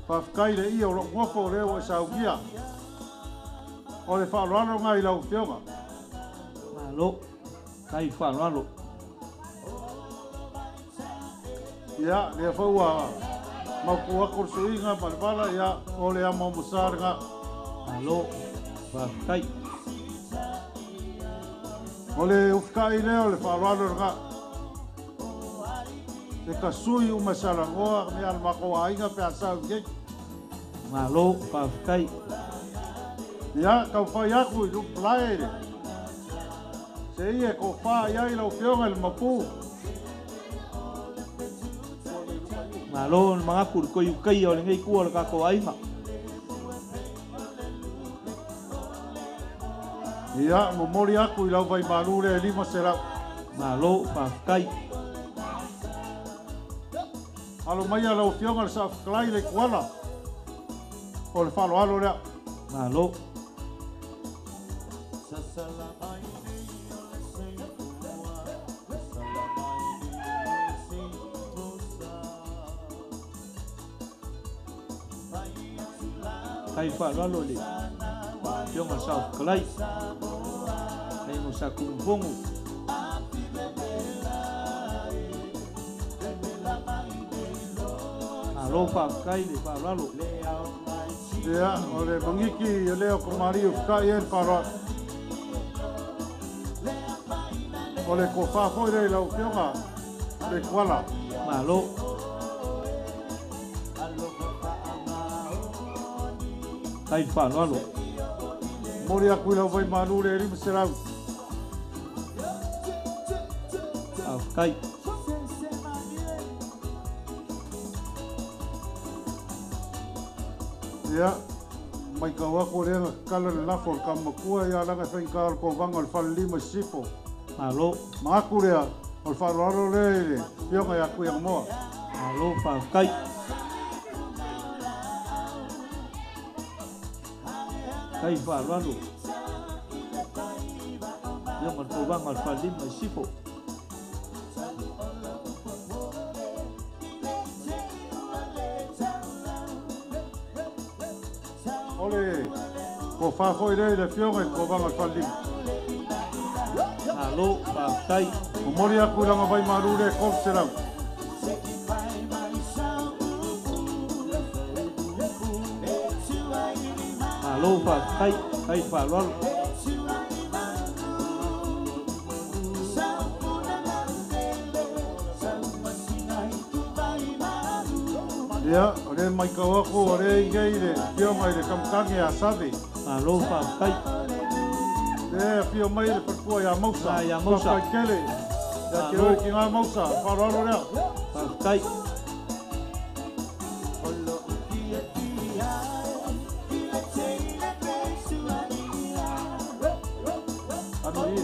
Whaafekai le ia o lo ngofo o leo e saugia. O le whaalalo ngai i lau fionga. Malo, kai whaalalo. Ia, lea whaua maupu aku suinga ma le wala, ia, o le ama musaranga. Malo, whaafekai. O le ufkai leo le whaalalo nga. Se ka sui umasalangoa me al makoa ainga pe asau ye. Malo whaafekai. Ia, kau whai aku i luplae le. Se ia ko wha ia i lau fionga i le mapu. Malo le mangaku le koi ukai o le ngei kua le kako ainga. Ia, momori aku i lau vai malu le 500. Malo whaafekai. Alo mai a lau fionga le sa whakalai le kuala. O le whaloalo lea. Malo. Kai whaloalo le fionga sa whakalai. Kai mo sa kumufongu. Malo faafetai le faaaloalo. Ia, o le magiki o lea o kamali'i o feta'i ai le faaaloalo. O le tofa foi lea i lau Afioga le Tuala. Malo. Faafetai le faaaloalo. Momoli atu i lau vaimalu le 500. Faafetai. Ia, matau atu o lea na tatala le lafo o le Tamatua ia laga e faigata o le Kovaga o le Falelima i Sisifo. Malo. Manatu lea, o le faaaloalo lea i le Afioga ia Tuiagomoa. Malo faafetai. Faafetai faaaloalo. Afioga le Kovaga o le Falelima i Sisifo. O le tofa foi lea i le Afioga i le Kovaga o le Falelima. Malo faafetai. Momoli atu i lana vaimalu le 300. Malo faafetai. Faafetai faaaloalo. Ia, o lea matau atu o lea i ai le Afioga i le Kamutage ia Save. Malo faafetai. Lea e afio mai le faletua ia Mausa. Ah, ia Mausa. Faafetai tele. Ia te oe tina Mausa, faaaloalo lea. Faafetai. Ano i.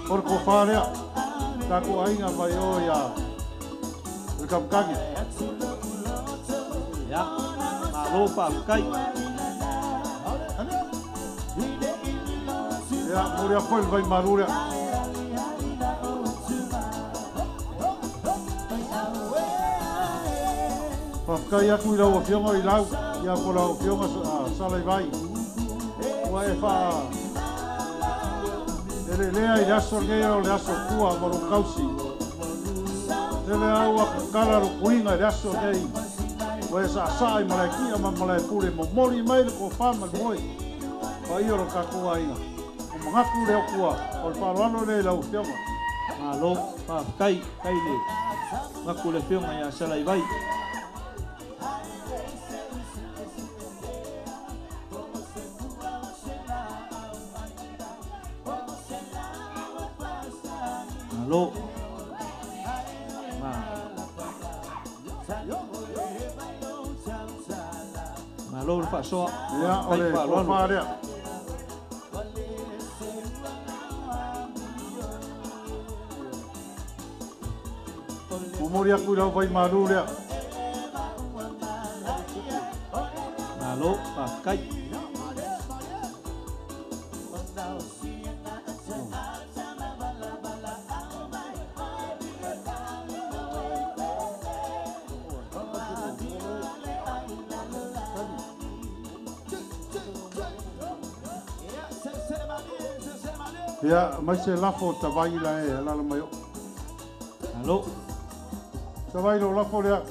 O le tofa lea. Tatou aiga mai o ia le Kamutage. Ia, malo faafetai. Ia, momoli atu foi le vaimalu lea. Faafetai atu i lau Afioga i lau, ia po lau Afioga Salaivai. Ua e faa elelea i le aso lenei o le aso tua ma lou tausi. Tele au ua kakala lo kuiga i le aso lenei. Ua e saasaa i malae kia ma malae pule momoli mai le tofa ma le moe. Paia o lo tatou aiga. O manatu lea o tua, o le faaaloalo lea i lau Afioga. Malo, faafetai, faafetai le gaku le Afioga ia Salaivai. Malo. Ma. Malo le faasoa. Ia, o Faafetai le faaaloalo. tofa lea. Momoli atu i lau vaimalu lea. Malo, faafetai. Ia, mai se lafo tavai la e alala mai o. Malo. Tavai lo lafo lea.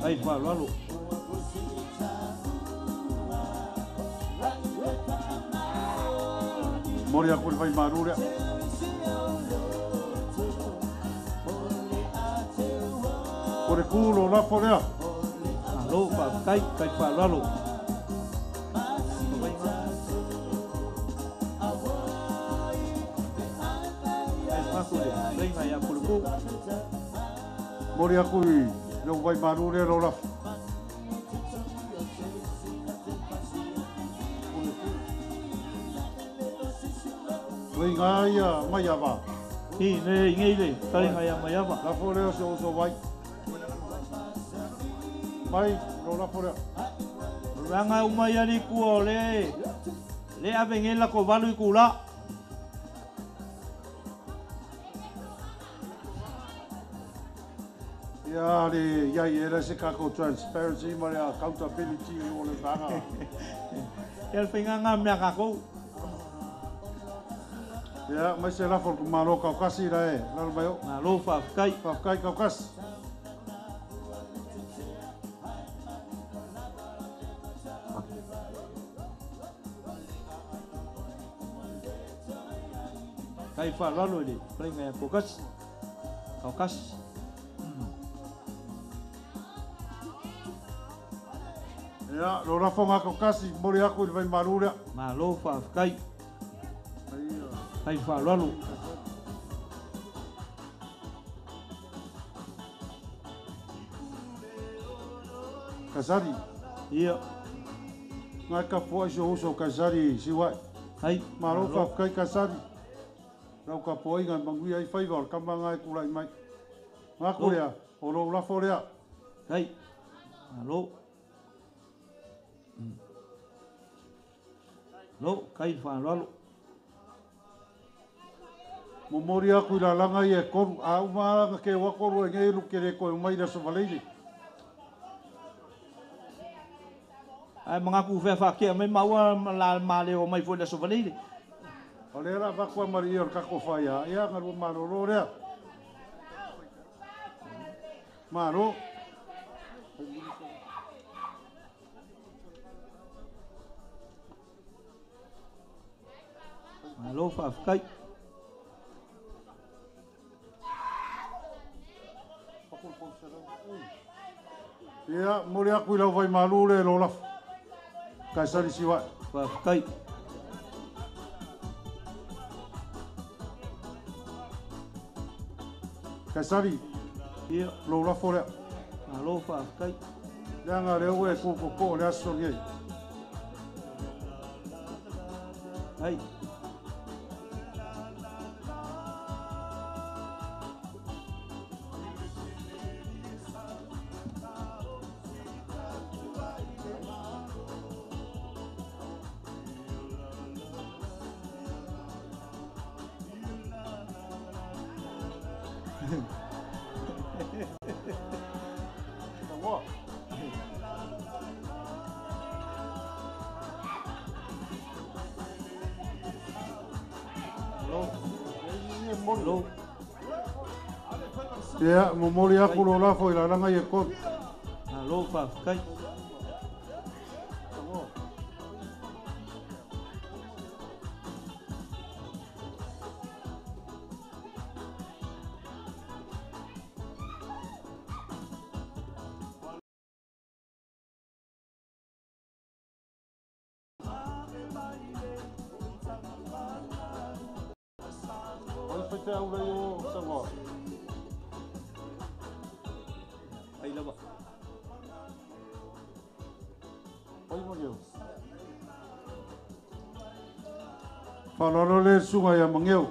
Ai faaaloalo. Momoli atu le vaimalu lea. O le ku lo lafo lea. Malo, faafetai, faafetai faaaloalo. Ai faku le fetalaiga ia Puluku. Momoli atu i lau vaimalu lea lo lafo. Uiga ia Maiava. I le ingei le fetalaiga ia Maiava. Lafo lea o se uso vai. Mai lo lafo lea. Ranga uma ia li kua o le le ave ngei la ko valu i kula. Ia le ia i era se kako transparency ma le accountability o le vaga. Ia le whainga ngā mea kakou. Ia, mai se lafo le malo kaukasi la e, lalo mai o. Malo faafetai. Faafetai kaukasi. Kai faalalo i le fetalaiga ia Kokasi. Kaukasi. Ia, lo lafoga kaukasi, moli aku i le vaimalu lea. Malo faafetai. Kai faalalo. Kasari. Ia. Ngai ka poai so uso Kasari siwai. Ai. Malo faafetai Kasari. Lau ka poai ngai manguia i faiva o le kama ngai kulai mai. Ngaku lea, o lou lafo lea. Ai. Malo. Lo, kai faalalo. Momori aku i lalaga ia e kolu, a uma alaga ke o akolu e ngei luke le koe umai le aso valeile. Ai mangaku fea whakea mai maua la maleo mai foi le aso valeile. O lea la vakua mari ia o le kako whaia, ia ngalua malolo lea. Malo. Malo faafetai. Ia, moli aku i lau vai malu le lo lafo. Kaisari siwai. Faafetai. Kaisari. Ia. Lo lafo lea. Malo faafetai. Leaga lea ua e kukoko o le aso nei. Ai. Ia, momoli aku lo lafo i lalaga ia kolu. Malo faafetai. Ai whai au lei o sangoa. Ai lava. Ai mangeo. Whalalo le sunga ia mangeo.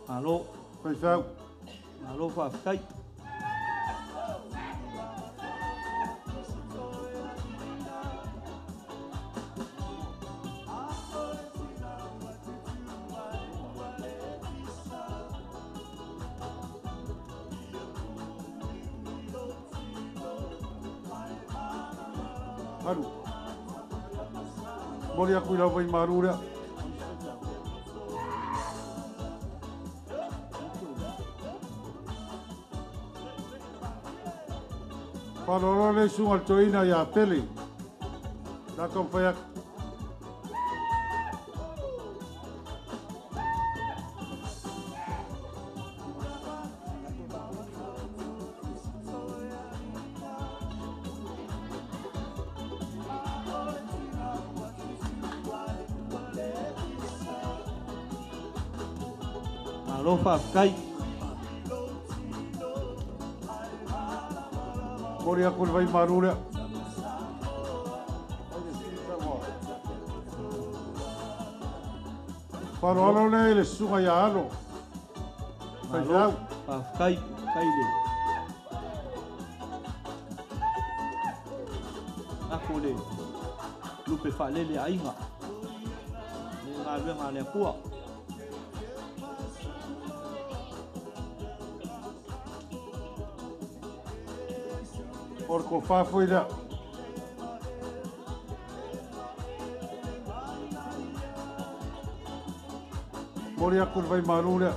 Malo. Whai whau. Malo faafetai. Haru. Moli aku i lau vai maru lea. Whalalo le sunga le toina ia Pele. Laka mwhai aku. Malo faafetai. Moli aku le vai maru lea. Whaloalo le le susuga ia alo. Faifeau. Faafetai, kai le. Ako le lupe faalele aiga. Le galuega a le Atua. O le kofā foi lea. Moli aku le vai malu lea.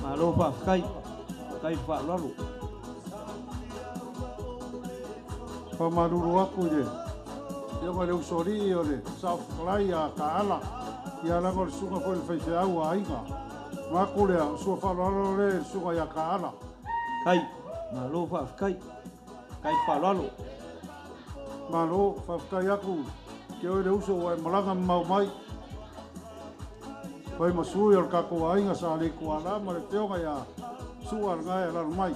Malo faafetai. Kai faaaloalo. Faamalulu aku i le afioga i le usoalii o le saofetalai a Kaala, ia laga o le susuga foi i le faifeau a aiga. Ma aku lea, o sua faaaloalo lea i le susuga ia Kaala. Kai, malo faafetai. Kai faaaloalo. Malo, faafetai aku ke oe le uso ua e malaga mamao mai. Fai ma sui o le tatou aiga sa le ituala ma le afioga ia Sua lena e alalo mai.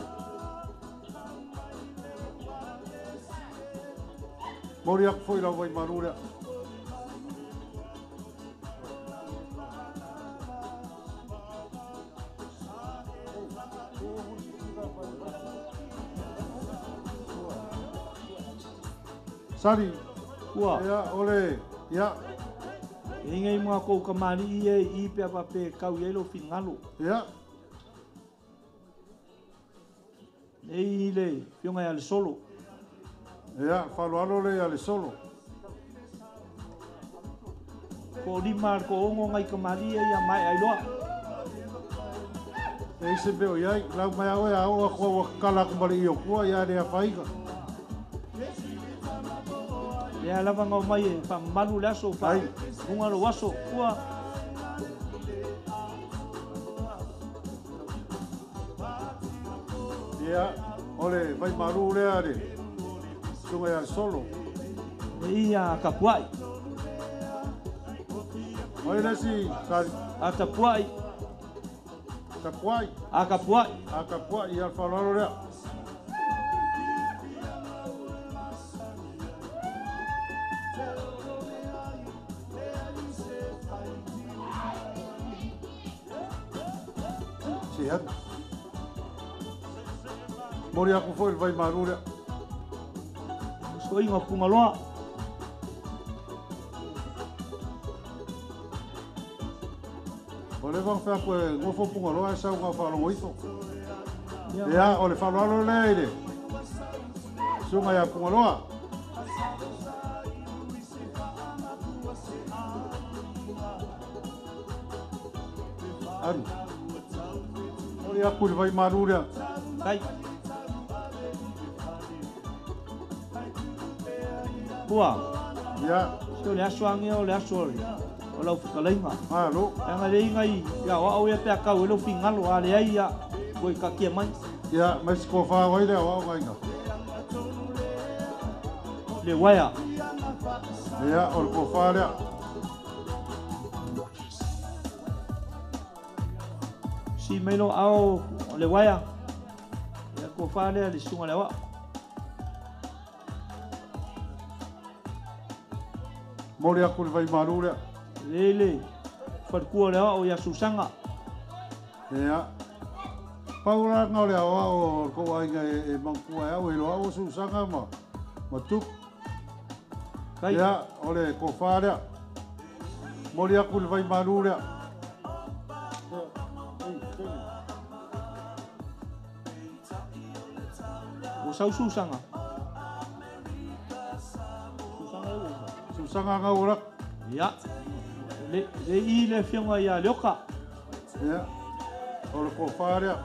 Moli aku foi lau vai malu lea. Sali. Ua. Ia, ole, ia. E inga i mga kou kamali i e i pe apa pe kau i ai lo fingalo. Ia. E i le fionga ia le solo. Ia, faloalo le ia le solo. Ko lima ko ongo ngai kamali e ia mai ai loa. E ise pe o iai, lau mai au e a o akua wa kala kumali i o kua ia le awhaiga. Lea lava ngau mai e wha malu le aso, wha hunga lo aso, kua. Ia, ole, vai malu lea le, sunga ia solo. E ia kapuai. Oi le si, sari. A tapuai. Tapuai. A kapuai. A kapuai, ia whalalo lea. Mori aku foi le vai malu lea. Soinga pungaloa. O le vang whea koe ngofo pungaloa e sau ngā whalongo ifo. Ia, o le whaloalo lea i le. Sunga ia pungaloa. Aru. Mori aku le vai malu lea. Kai. Pua. Ia. Se o le aso ange o le aso o lau whakaleinga. Malo. Anga le inga i, ia o au ia pea kau e lau fingalo a le ai ia, koe kakia mai. Ia, mai si koa whā lea o au ngainga. Le waia. Ia, o le koa whā lea. Si meilo au o le waia. Ia koa whā lea le sunga le wā. Mori aku le vai malu lea. Lele, wharkua lea o ia Susanga. Ia. Paura ngau lea o ko ainga e mangkua au e loa o Susanga ma tup. Kai. Ia, ole ko whā lea. Mori aku le vai malu lea. O sau Susanga. Susanga ngau rak. Ia. Le i le fionga ia Leoka. Ia. O le ko whā lea.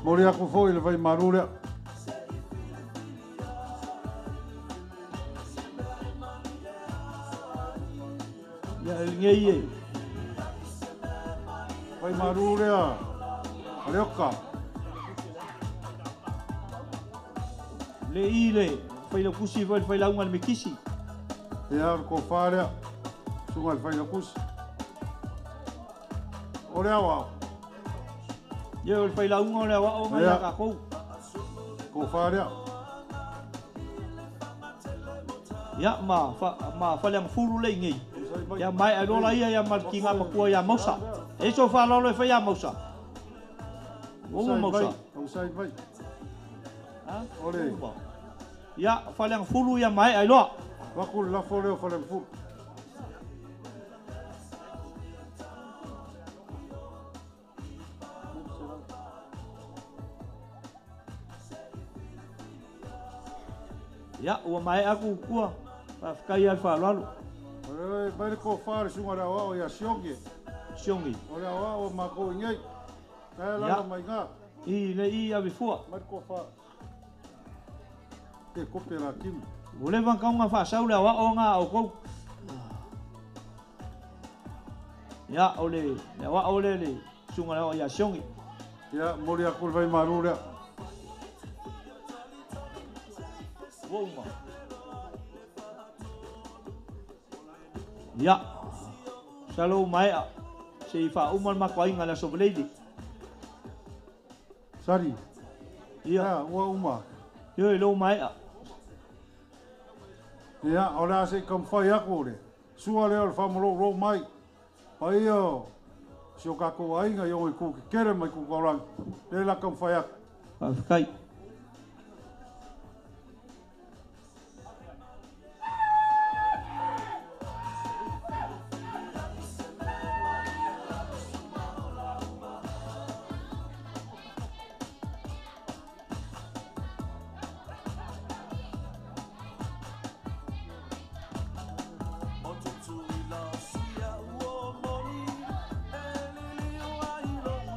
Mori aku foi le vai malu lea. Ia ngei e. Vai malu lea. Leoka. Le i le whaila kusi whai whaila unga le mekisi. Ia, o le kofa lea. Sunga le whaila kusi. O le awa. Ia, o le whaila unga o le awa o ngai a kakou. Kofa lea. Ia, ma whaleang furu le ingei. Ia, mai ailola ia ia malki ngā makua ia mausa. E so whalalo e whai ia mausa. Ongo mausa. Usai mai. Ole. Ia, whaleang fulu ia mai ailoa. Waku le lafo leo whaleang fulu. Ia, ua maea aku kua, faafetai lava i le faaaloalo. Mai le tofa le susuga i le aoao ia Siogi. Siogi. O le aoao o matou i inei. Na e alaala mai i ina. I le i avefua. Mai le tofa. Te kope la timu. Ua leva ona tau ona faasau le aoao na a outou. Ia, o le aoao lea le susuga i le aoao ia Siogi. Ia, momoli atu le vaimalu lea. Ua uma. Ia, masalo ua maea se i faauma le matou aiga i le Aso Faraile. Sali. Ia, ua uma. Ioe, lea ua maea. Ia, o le a se i taumafai atu le sua lea o le faamalolou mai. Paia o si o tatou aiga i ona itu tetele ma itu taulagi, lea o le a taumafai atu. Faafetai.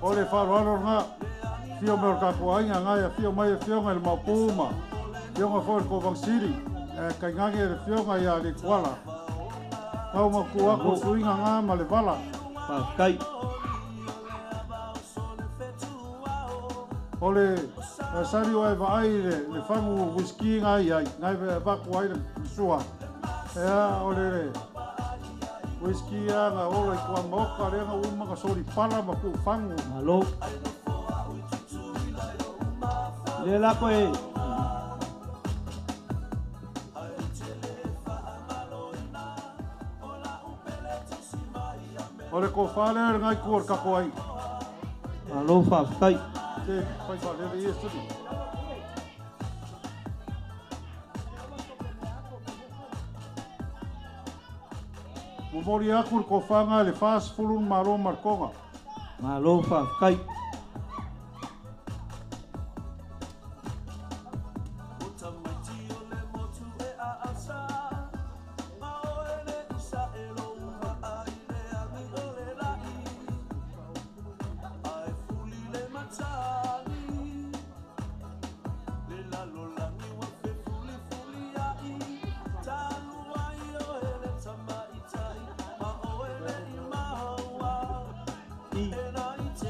O le faaaloalo lena, afio mai o le tatou aiga na e afio mai afioga i le Maopu ma afioga foi i le Kovana Sili, ae tainane le afioga ia Leituala. Tau matua atu le suiga na ma le vala. Faafetai. O le sali o e vaai i le fagu whisky na i ai, na e avatu ai le sua. Ea, o le whisky a na ola i tua maoka, lea na uma na soli pala ma tuu fagu. Malo. Le la koe. O le kofa lea le ngai kua o le kako ai. Malo faafetai. Te fai faalele ia sili. Momoli atu le kofaga i le 40 le malo ma le toga. Malo faafetai.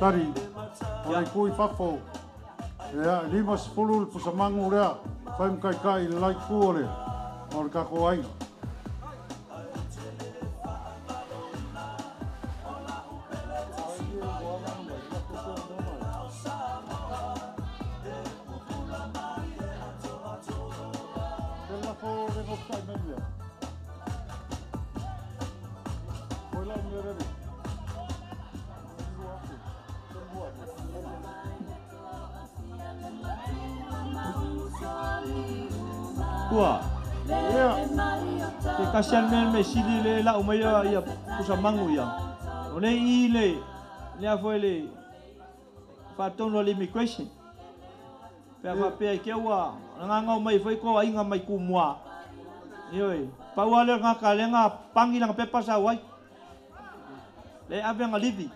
Sari, o le itu i fafo, ia, 50 le pusamagu lea, fai ma taitai i le la itu o le, o le tatou aiga. Ua. Ia. Se tasi lava le mea le sili le lau mai ia pusa mangu ia. O le i le lea foi le faatonu o le immigration. Pe a faapea i ke ua ngangau mai foi ko aiga mai kumua. Ioe, pau lava lea o le gata lea na pangi lana pepa sau ai. Le ave nga livi.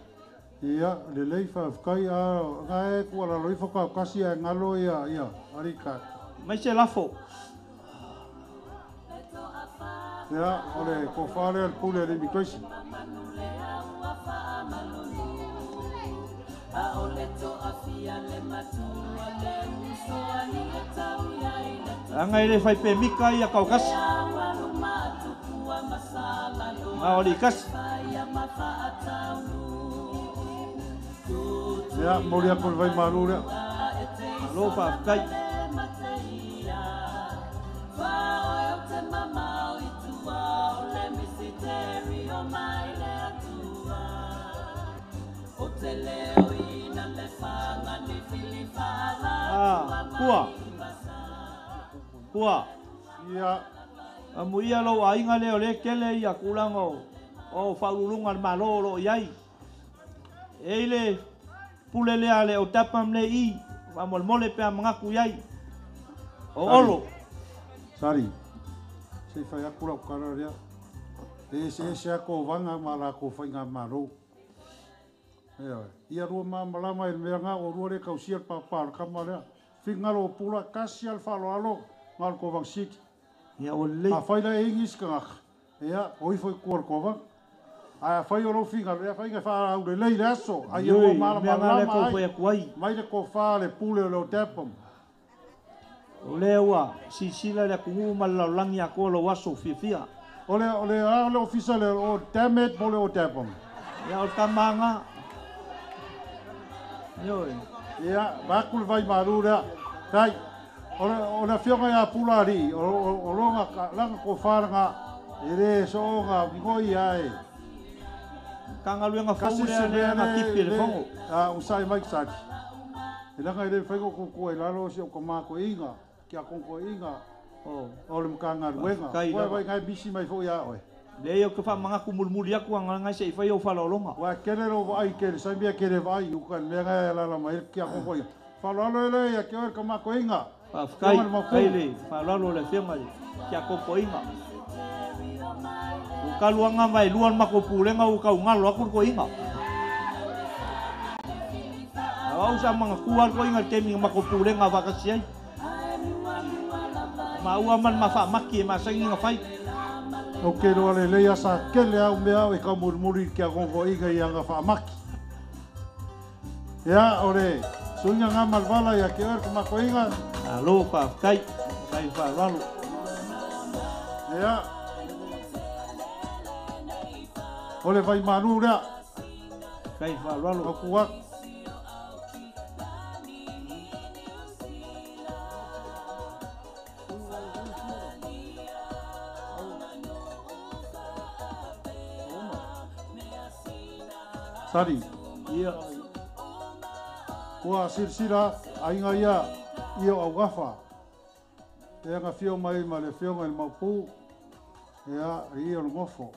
Ia, lelei faafetai a na e tuualalo ifo tautasi ae galo ia ia alika. Mai se lafo. Ia, o le tofa lea o le pule a le immigration. Leaga e le fai pemika ia Kaukasi. A o le ikasi. Ia, momoli atu le vaimalu lea. Malo faafetai. Ah, kua. Kua. Ia. Amuia lou aiga lea o lea e tele ia tulaga o faauluuluga a le Malo o lo o i ai. E i le pule lea a le Otapa ma le i, faamolemole pe a manatu i ai. O Olo. Sari, se i fai aku lau kala lea. Le ese ese a kovaga ma la ko faiga malo. Ioe. Ia lua malamalama i le mea ga ua lua le kausia le pāpā o le kama lea. Finagalo o pula tasi a le faaaloalo na o le kovaga sili. Ia ua lelei. Afai la e igi isi tagata, ia, o ifo i tua o le kovaga. Ae afai o lou finagalo, ia faiga faaaulelei le aso, a ia ua Ioe, mea nga lea malamalama kau ai. fai atu ai. Mai le tofa le pule o le Otepa. O lea ua silasila le atunuu ma le lalolagi atoa lou aso fiafia. O le a le ofisa le o Damet mo le Otepa. Ia o le tamaga. Ioe. Ia, vaku le vai malu lea. Tai, o le afioga ia Pula alii, o loga laga tofa laga, e le soonga migoi ae. Tagaluega fou Kasi lea se lea mea na le, tipi e le le, fogo. a, usai mai saki. E laga e le whai ko kukua i lalo si o ka mako inga, kia kongko inga, O. o le makanga luenga. Faafetai Ua lava. vai ngai bisi mai fo ia oe. Leai ou te faamanatu mulimuli atu agalagai seʻi fai ou faaaloaloga. Ua kele lo vai kele, sai mea kele vai, uka mea ngai lala mai kia kongko inga. Faaaloalo ele ia ke oe ka mako inga. Faafetai Fioga le mapu. kai le faaaloalo le afioga i tiakopoiga. Ua taluaga ma e lua le matou pulega ua taugalo atu le toeaina. A o au sa manatua le toeaina i le taimi na matou pulega faatasi ai. Maua ma le mafaamaki e masani ona fai. O ke loa le lei sa kele au mea au e ka mulimuli kia kongko inga i anga faamaki. Ia, o le suiga ngā malvala ia ke oe ka mako inga. Alo faafetai, kai faaaloalo. Ia, o le vai manu lea. Kai faaaloalo. O kuak. Sari. Ia. Ua silasila aiga ia ia o augafa. E aga fio mai ma le fioga i le maupu. Ia, ia o le gofo.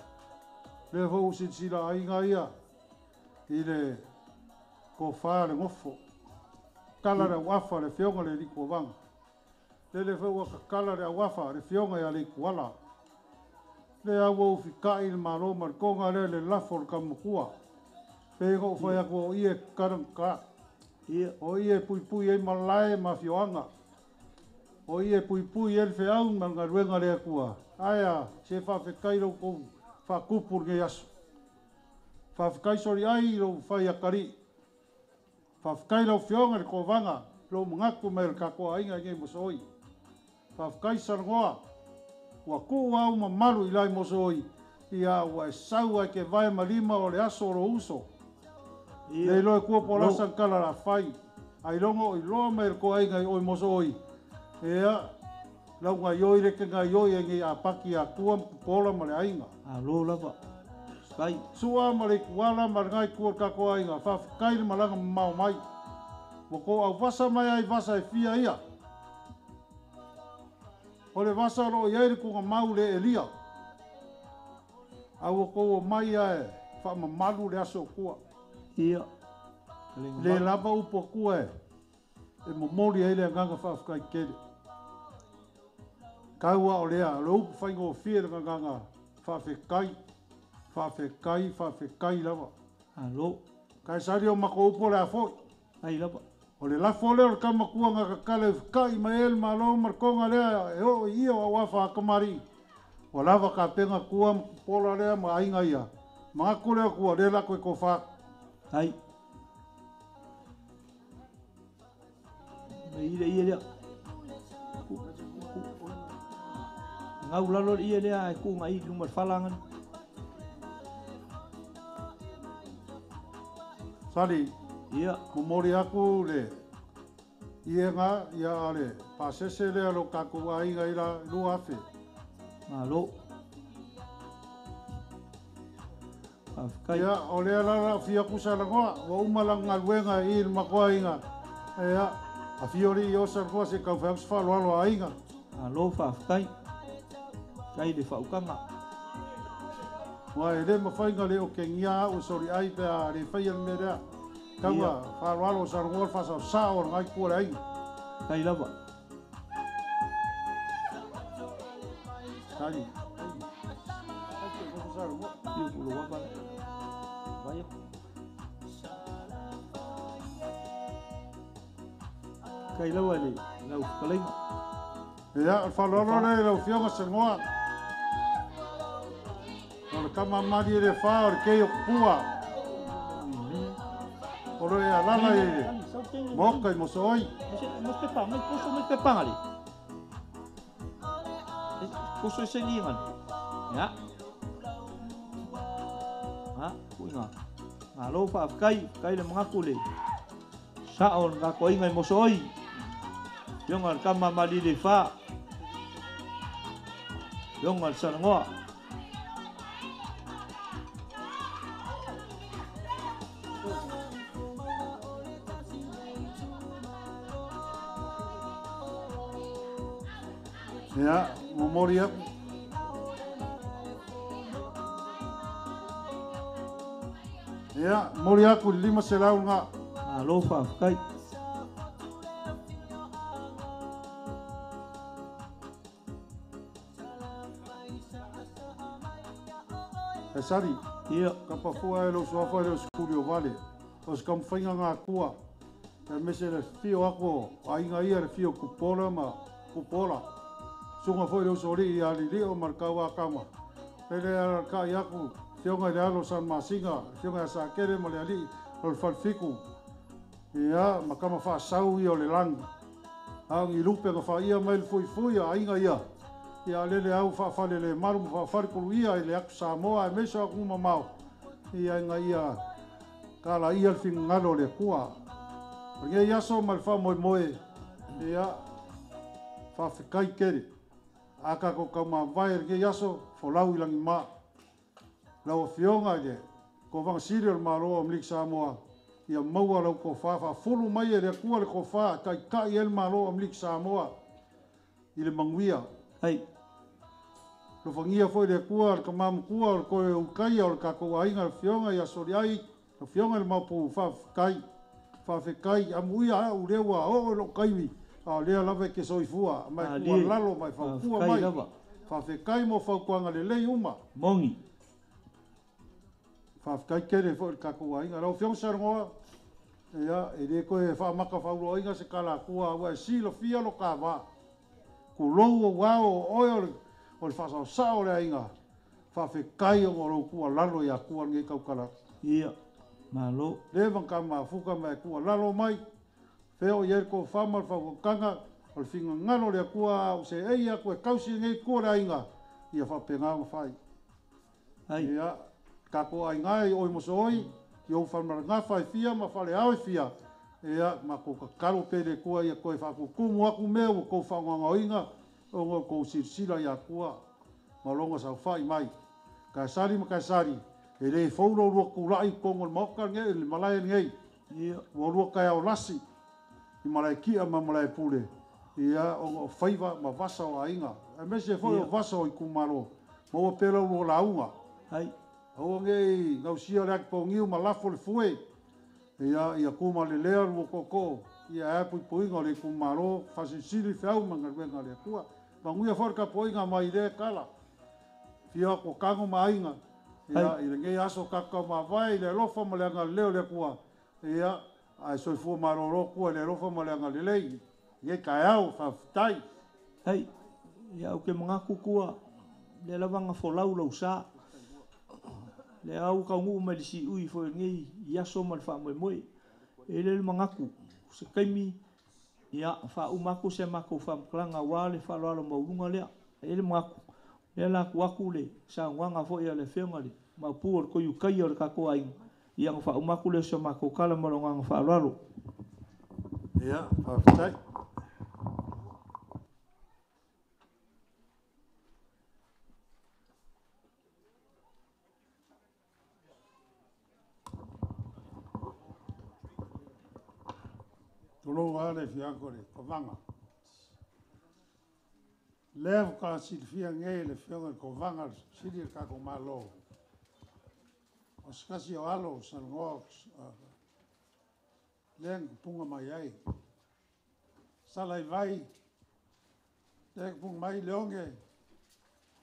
Lea foi ua silasila aiga ia i le tofa le gofo. Kala le auafa le fioga le likuavaga. Lele foi ua kakala le auafa le fioga ia Leikuala. Lea ua ufikai le malo ma le koga lea le lafo o le kamakua. Pe o fai aku o ie karanga. Ia. O ie pui pui ai malae ma fioanga. O ie pui pui e le feau ma galuega le Atua. Aia, se faafetai lou kou faakupu lenei aso. Faafetai soli ai lou fai akali'i. Faafetai lau fioga i le kovaga, lou manatu mai le tatou aiga i nei mosooi. Faafetai Salagoa, ua tuu au mamalu i lai mosooi, ia ua e sau ai ke vae ma lima o le aso o lou uso. Ia. Le iloa e kua po lasa kala la fai. Ai longo i loa mai le koaiga i oi mosooi. Ia, lau ngai oi le ke ngai oi e ngai a paki a kua pola ma le aiga. Alo lava. Kai. Sua ma le kuala ma le ngai kua ka koaiga. Faafetai le malaga mamao mai. Ua kou au vasa mai ai vasa e fia ia. O le vasa o loo iai le kuga mau le elia. A ua kou o mai ae faamamalu le aso o kua. Ia. Le lava upu a kua e. E momoli ai le agaga faafetai tele. Kaua o lea, le upu faigofie le agaga faafetai, faafetai, faafetai lava. Alo. Kai sari o mako upu o le a foi. Ai lava. O le lafo lea o le kamatua nga kakale kai mai e le malo ma le konga lea e oo i ia o auafa a kamali'i. Ua lava kapenga kua ma pola lea ma aiga ia. Manatu lea kua lea lako e kofa. Ai. Mai ile ia lea. Ngau lalo le ia lea e ku ngai luma le fala ngani. Sali. Ia. Momoli aku le iega ia ale pasese lea lo kakou aiga i la 2000. Malo. Faafetai. Ia, o lea la la fia kusa lagoa, ua uma la galuega i le makoaiga. Ia, a fio li i o sa lagoa se kau whai faaaloalo aiga. Alo faafetai. Kai le faaukaga. Ua e le mafaiga le o kengia au sori ai pe a le whai le mea lea. Kaua faaaloalo sa lagoa le faasao o le ngai kua le aiga. Kai lava. Sali. Ia pulo wapa. Vai. Kai lawa le lau fetalaiga. Ia, o le faaaloalo lea i lau Afioga Samoa. O le kama mali le fa o le kei o kupua. O lo e alala i le moka i mosooi. Mo se pepa, mai poso mai pepa ngali. Poso e seni ngali. Ya. Ha, kuinga. Malo faafetai, kai le mangaku le. Sa o ngā koinga i mosooi. Yonga le kama mali le fa. Yonga le sanangoa. Ia, momoli aku. Ia, momoli aku i le 500 ngā. Malo faafetai. E sari, Ia. Kapa fua e lau suafa e leo sikuli o vale. O se kamufaiga ngā kua. E mese le fio ako, a inga ia le fio kupola ma kupola. Sunga foi leo soli i alilio ma le kaua kama. Pele ala ka i aku, fionga i le alo San Masinga, fionga ia Sakele ma le alii o le falfiku. Ia, ma kama whaasau ia o le langi. Au ngi lupe nga whaia mai le fui a inga ia. Ia lele au whaafale le maru ma whaafale kulu ia i le aku Samoa e meso aku mamao. Ia inga ia kala ia le fingalo le kua. O nge iaso ma le wha moe moe. Ia whaafekai kere. Aka ko kau mavae le nge iaso folau i langi ma. Lau fionga i le ko vanga siri o le malo o Mlik Samoa. Ia maua lau ko wha wha mai e le kua le ko wha kai kai el malo o Mlik Samoa. I le manguia. Ai. Lo fangia foi le kua, le kamamu kua, o le koe ukaia, o le kako ainga, le fionga ia sori ai, le fionga le maupu whaafekai, whaafekai, amuia au lewa, o lo kaimi, a lea lava ke soifua, mai kua lalo, mai whaukua mai, whaafekai mo whaukuanga le lei uma. Mongi. Whaafekai kere foi le kako ainga. Lau fionga sarangoa, ia, e le koe whaamaka whaulo ainga se kala kua, ua e sila fia lo ka wā. Ku lou o wao o oe o le whaasao o le ainga. Whaafekai o ngō kua lalo ia kua nge kaukala. Ia, malo. Le wangka mafuka mai kua lalo mai. Wheo i ko whama le whaukanga. O le whinga ngalo le kua o se eia kua kausi nge kua le ainga. Ia whapenga o whai. Ai. Ia, kako ainga i oi moso oi. I o whanmara ngā whai fia ma whale au fia. Ia, ma ko kakalo pele kua ia koe whakukumu aku mea o kou whaongaongaoinga o ngō kou sirsila ia kua ma longa sau whai mai. Ka sari ma ka sari, e le fōuro rua kūrai kongo le maoka ngei, le malae ngei. Ia. Ua rua kai au lasi, i malae kia ma malae pule. Ia, o ngō whaiva ma vasa o ainga. E mese foi o vasa o i kumaro, ma ua pela ua launga. Ai. Aua ngei ngausia le akipongiu ma lafo le fue. Ia, ia kuma le lea lua koko, ia e puipuinga o le kumaro, whasinsili whiau ma ngaluenga le kua. Manguia fo le kapoinga mai le kala. Fia ko kango ma ainga. Ia, i le ngei aso kakau ma vai, le alofa ma le anga leo le kua. Ia, ai soifua maroro kua le alofa ma le anga lelei. Ia kai au, whawhitai. Hei, ia au ke mangaku kua, le lavanga folau lau sa. Le au ka ngu mai le si ui foi ngei i aso ma le faamoemoe. E le le mangaku, se kaimi, ia faauma aku se makou faamatalaga auā le faaaloalo maualuga lea. E le mangaku, lea la aku aku le saunoaga foʻi a le afioga le maupū o le koiukaia o le tatou aiga. Ia ga faauma aku lea o se makou kala ma logaga faaaloalo. Ia, faafetai. Tulou a le fiako le kovanga. Lea ka silafia nei le fioga le kovanga sili le kako malo. O se kasi o alo salongoa lea na kupuga mai ai. Sala i vai, lea kupuga mai le oge,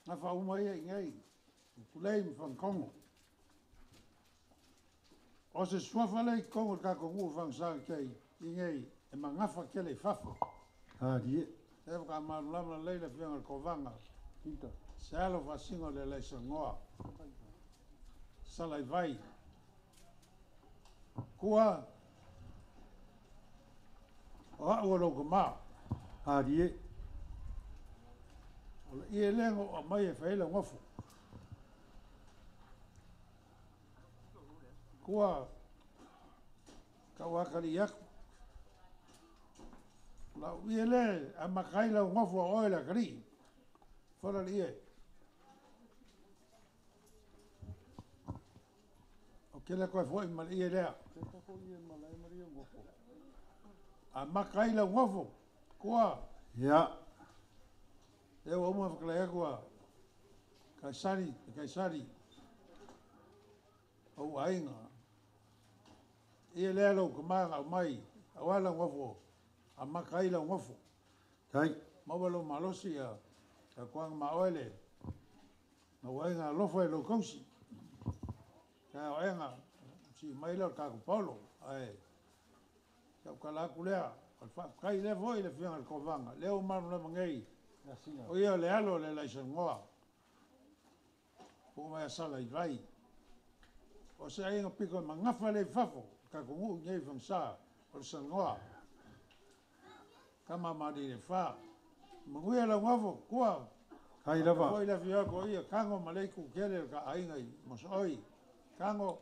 Gafa uma ia i nei, Utulei ma Fagakogo. O se suafa lea i totonu o le tatou nuu o Fagasā i nei e magafa tele i fafo. Alie. Lea faatoa malamalama lelei le afioga i le Kovana, se alo faasino le Alaisalanoa, Salaivai. Kua, o au o lou tamā. Alie. O le ie lea na oo mai e fai ai lau nofo. Kua, tau atalii atu. Lau ie lea e amata ai lau nofo a oe le atalii. Fola le ie. O kele koe foi ma le ie lea. Amata ai lau nofo. Kua. Ia. Lea ua uma whakalai atu a Kaisari, Kaisari, o aiga. Ia lea lau kamā ngau mai, aua lau nofo, amata ai lau nofo. Tai. Maua lau malosi ia, ka kuanga ma oe le, ngau aiga alofa e lau kausi. Ka o aiga, si mai leo kāku paulo, ai, kia ukala aku lea, o le whaafetai lea foi le afioga i le Kovana, lea ua malamalama nei, o ia o le alo o le Alaisalanoa, po o mai a Salaivai. O se aiga pito e magafa lea i fafo, le tatou nuu i nei i Fagasā, o le Salanoa. Tama ma alii le fa. Manuia lau nofo, kua. Kai lava. Foi le afio atu o ia, Kago ma le itu tele o ka aiga i Mosooi. Kago,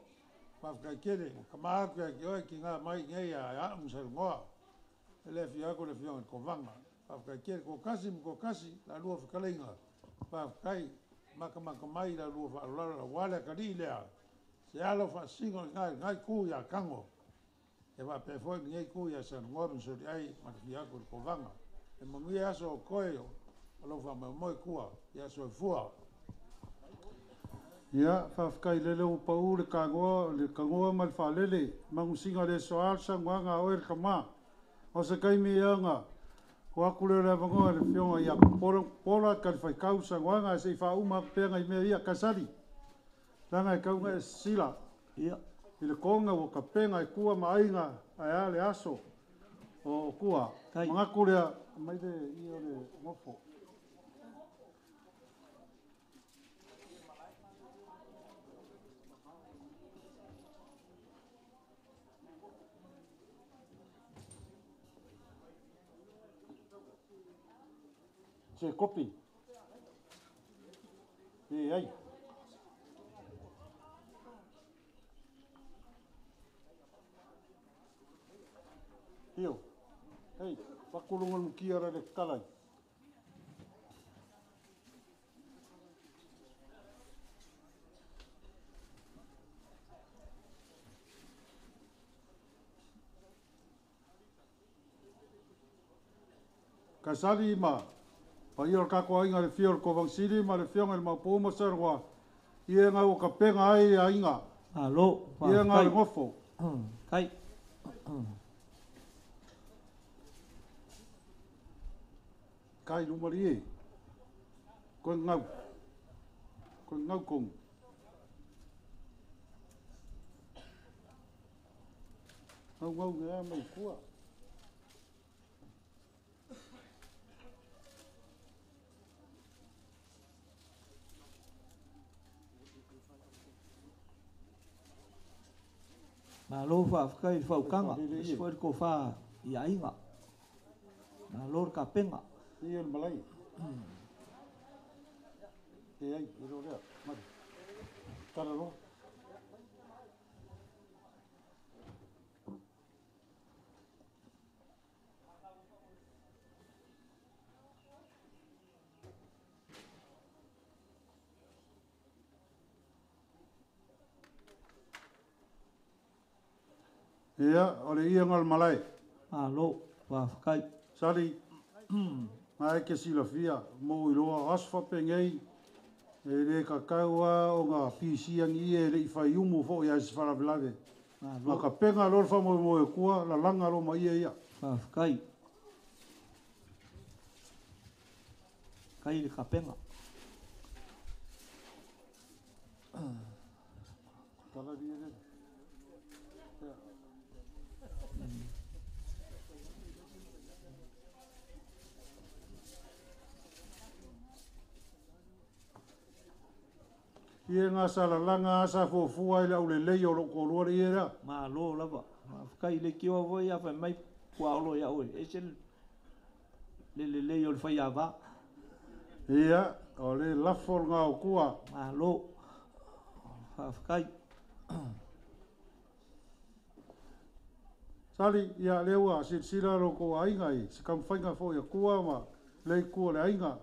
faafetai tele, ua kama atu ia te oe ki ngā mai nei a a'u ma Salanoa. E le afio atu le afioga i le Kovana. Faafetai tele, ko kasi ma ko kasi, la lua whakaleinga. Faafetai, makamaka mai la lua whaalolalo la wale atalii lea. Se alo faasino i ngai ku ia Kago. E faapea foi lenei ku ia Salanoa ma Soliai ma le afio atu i le Kovana. E manuia aso o koe o lau faamoemoe kua ia soifua. Ia, faafetai lele ua pau le kagoa ma le faalele, magusiga le soa le saunoaga a oe le tamā. O se taimi anga, o aku lea o le avanoa i le afioga ia Pola talifaitau le saunoaga se i faauma atu pea nai mea ia. Kaisali, leaga e tau na e sisila. Ia. I le toga ua tapena e tua ma aiga ae a le aso o tua. Tai. Manatu lea, mai le ia o le nofo. Se kopi. E ai. Io. Hei, pakulunga mukia ra le kalai. Kasali ma paia o le kako aiga le fia o le Kovansili ma le fioga i le Maopu ma Saroa. Ia ngau o ka penga ai aiga. Alo, Ia ngau le faafetai. ngofo. Kai. Kai lumari e. Koe ngau. Koe ngau kongu. Ngau ngau ngea mai kua. Malo faafetai i le faukaga, Lele isi ie. foi le tofa i aiga. Malo le kapenga. Ia le malai. E ai, e lea. Mari. Tala loa. Ia, o le ia ngal malai. Malo, faafetai. Sali, mai ke silafia, mo i loa aso faapegei, e le kakau a o ngā pisi angi e le i whai umu fo ia se whalavelave. Malo. Ma ka penga lo le whamoemoe kua, la langa lo ma ia ia. Faafetai. Kai le kapenga. Ia ngā salalanga asa fuafua i le aulelei o lou toalua le ie lea. Malo lava. Faafetai i le kiwa foi ia fai mai puaolo ia oe. Ese le lelei o le faiava. Ia, o le lafo le ngā o kua. Malo. Faafetai. Sali, ia lea ua silasila lo kou aiga i se taumafaiga foi a Kua ma le itu o le aiga.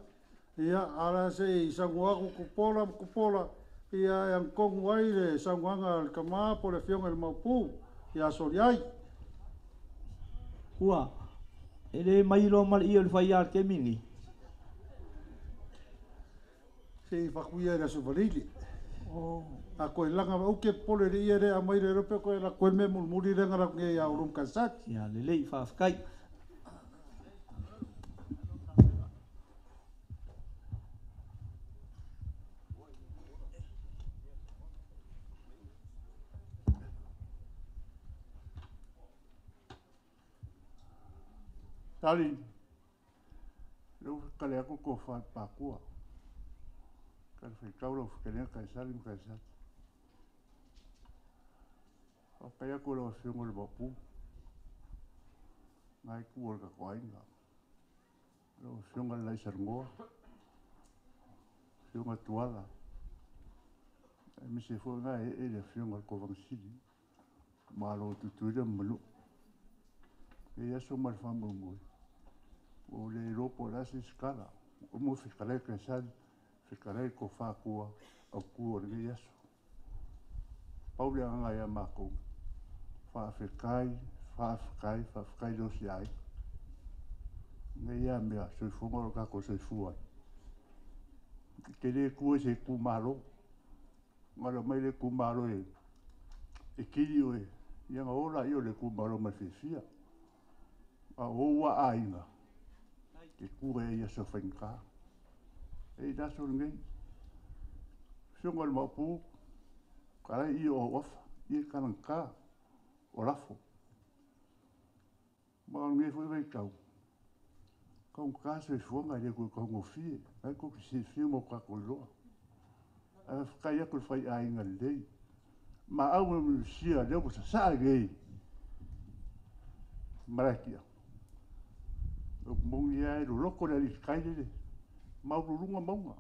Ia, ala se i saunoa atu Tupuola ma Tupuola, ia e agatonu ai le saunoaga a le tama po o le afioga i le Maopu ia Soliai. Ua, e le mai loa ma le ie o le faia a le taimi lenei. Se i fatu ia i le Aso Faraile. A koe laga au ke popole i le ie lea e aumai le iloa pe toe alu atu ai le mea mulimuli lea na alu atu nei ia Olo ma Kaisati. Ia lelei, faafetai. Sali, lea ua kale atu le tofa i le Pākua. Kale faitau lau fetalaiga Kaisali ma Kaisati. Faafetai atu i lau Afioga i le Maopu, lena itu o le tatou aiga. Lau Afioga i le Laisalogoa, Afioga Tuala, aemaise foi lena e ee le Afioga i le Kovana Sili, Malo o Tutuila ma Manua. Lenei aso ma le faamoemoe, ua ou le iloa po o le a se isi tala. Ua uma ona fetalai Kaisali, fetalai le tofa Atua autu o lenei aso. Pau le agaga ia matou, faafetai, faafetai, faafetai le osi aiga. Nei lava mea, soifuaga o lo o tatou soifua ai. E te le tu i se itumalo, na o le omai le itumalo e kili oe, ia ona o lea o le itumalo ma le fiafia. A o ou lava aiga, e tu ai i aso faigata. E i le aso lenei, Afioga i le Maopu, talai i o au afa, ia talagata o lafo. Ma o lenei foi vaitau, taugata soifuaga e le toe taugofie, la e tou te silafia ma o tatou iloa. Ae faafetai atu i le faiaiga lelei. Maau ma le manusia lea ua sasaa nei Malaetia. O le moni lava e loloto le aliitai lele, maualuluga mauga.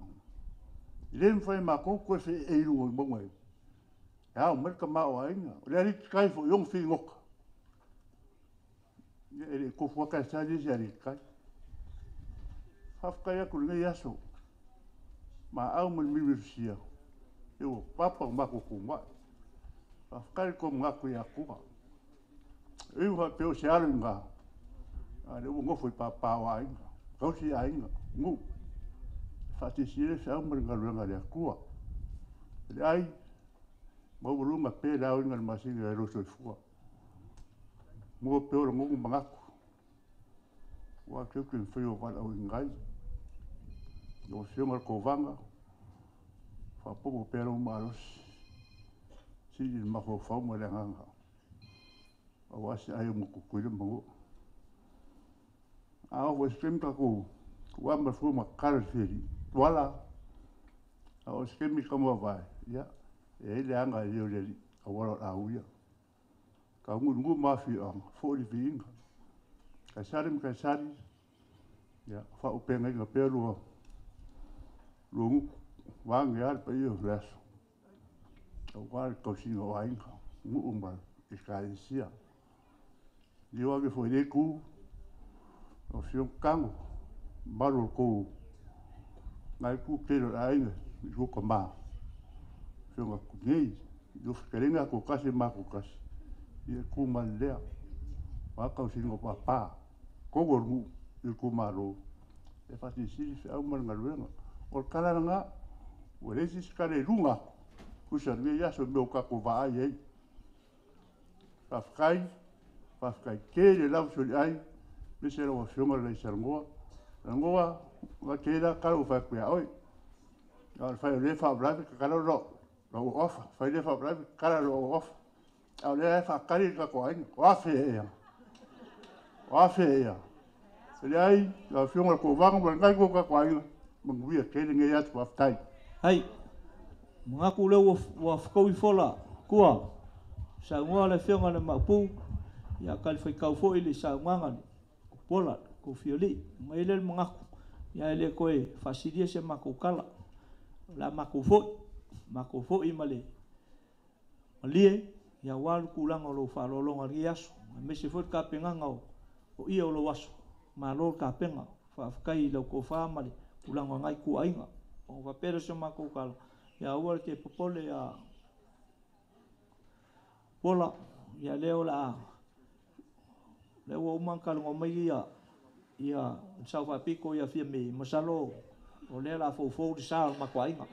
E le mafai e matou ona toe feeei i luga o mauga e ao mai le tamaoaiga. O le aliitai foi e ono figota, e le tofu lava Kaisali ia i se aliitai. Faafetai atu i lenei aso, maau ma le milumilusia, ia ua papa o matou tumai. Faafetai le tomanatu ia Atua. E ui faapea o se alo i ina, a o lea ua nofo i papa o aiga, tausi aiga, nuu, faasilasila le feau ma le galuega a le Atua. Le ai, maualuga pea le aoina o le masina i lou soifua. Mua pea o lagona manatu, ua teu te mafai o valaauina ai. Lau Afioga i le Kovana, faaopoopo pea lou malosi, sili le mafaufau ma le agaga, aua se ai o Tutuila ma Manua. A oo foi i se taimi tatou ua ma le fua ma tatalo i le Alii, Tuala, a oo i se taimi taumavae, ia, e i ai le aga e le o le Alii, auala o Lauu ia. Taunuu i nuu ma afioaga, foi le viiga. Kaisari ma Kaisari, ia, faaauupegaina pea lua gutu, vaeane lava le paia o le aso, aua le tausiga o aiga, nuu ma ekalesia. Liliu ane foi i lenei itu, lau Afioga Tago, mamalu o le tou lena itu tele o le aiga i lua tama, Afioga Tunei, lua fetalaiga Atoatasi ma Atoatasi, ia tu ma le lea, aua le tausiga o papa, totonu o le nuu i le itumalo, e faasilisili le feau ma le galuega. O le tala lena, ua leai se isi tala i luga atu, tusa o lenei aso i mea ua tatou vaai ai. Faafetai, faafetai tele lava Soliai, aemaise lau Afioga i le Laisalogoa. Lagoa, ua tele lava tala ua fai atu ia oe. A o le fai o lea faalavelave, tatala lou. Lou ofa, fai le faamalai kala lou ofa. A o lea e faakali le tatou aiga, o afe ea? O afe ea? E leai, lau Afioga i le Kovana ma lenai o tatou aiga, manuia tele lenei aso, faafetai. Hai, manatu lea ua fetaui fola, tua, saunoa le Afioga i le Maopu, ia talifuaitau foi le saunoaga a le Pola, Kofialii, mai lea le manatu, ia e le toe faasilia se matou tala. O le a matou foi ma le malie, ia aua le tulaga o lou faaaloaloga i lenei aso, aemaise foi le tapenaga o ia o lou aso, malo le tapena, faafetai i lau tofa ma le tulaga o nai tuuaiga. Ona faapea lea o se matou tala, ia aua le te popole ia Pola, ia lea o le a lea ua uma ona talanoa mai ia le Sao Faapito ia Fiame, masalo o lea o le a foufou le sa o le matou aiga.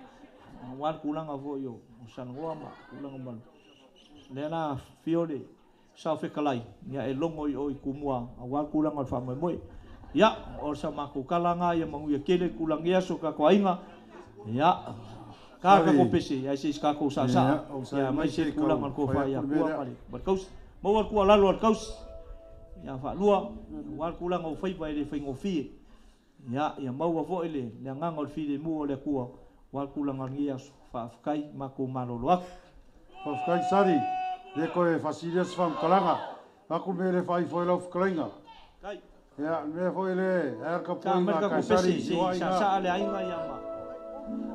Aua le tulaga foi o Salanoa ma tulaga ma lea la fio le Sao Fetalai, ia e logo i o i Tumua, aua le tulaga o le faamoemoe. Ia, o sa matou tala lena, ia manuia tele le tulaga i aso o tatou aiga. Ia, ka tatou pese, ia se i tatou saasaa, ia aemaise le tulaga o le tofa ia Tua ma le tausi. Maua le tuualalo a le tausi, ia faalua, aua le tulaga o faiva e le faigofie. Ia, ia maua foi le agaga o le filemu o le Atua, aua le tulaga o lenei aso. Faafetai, matou malolo atu. Faafetai Sali, le toe faasilia se faamatalaga. Faatu le mea le faaifo ai lau fetalaiga. Ia, le mea foi le e ala ka Sa mai poi le nga tatou pese, Kaisari, se i ua ina. saasaa le aiga ia ma.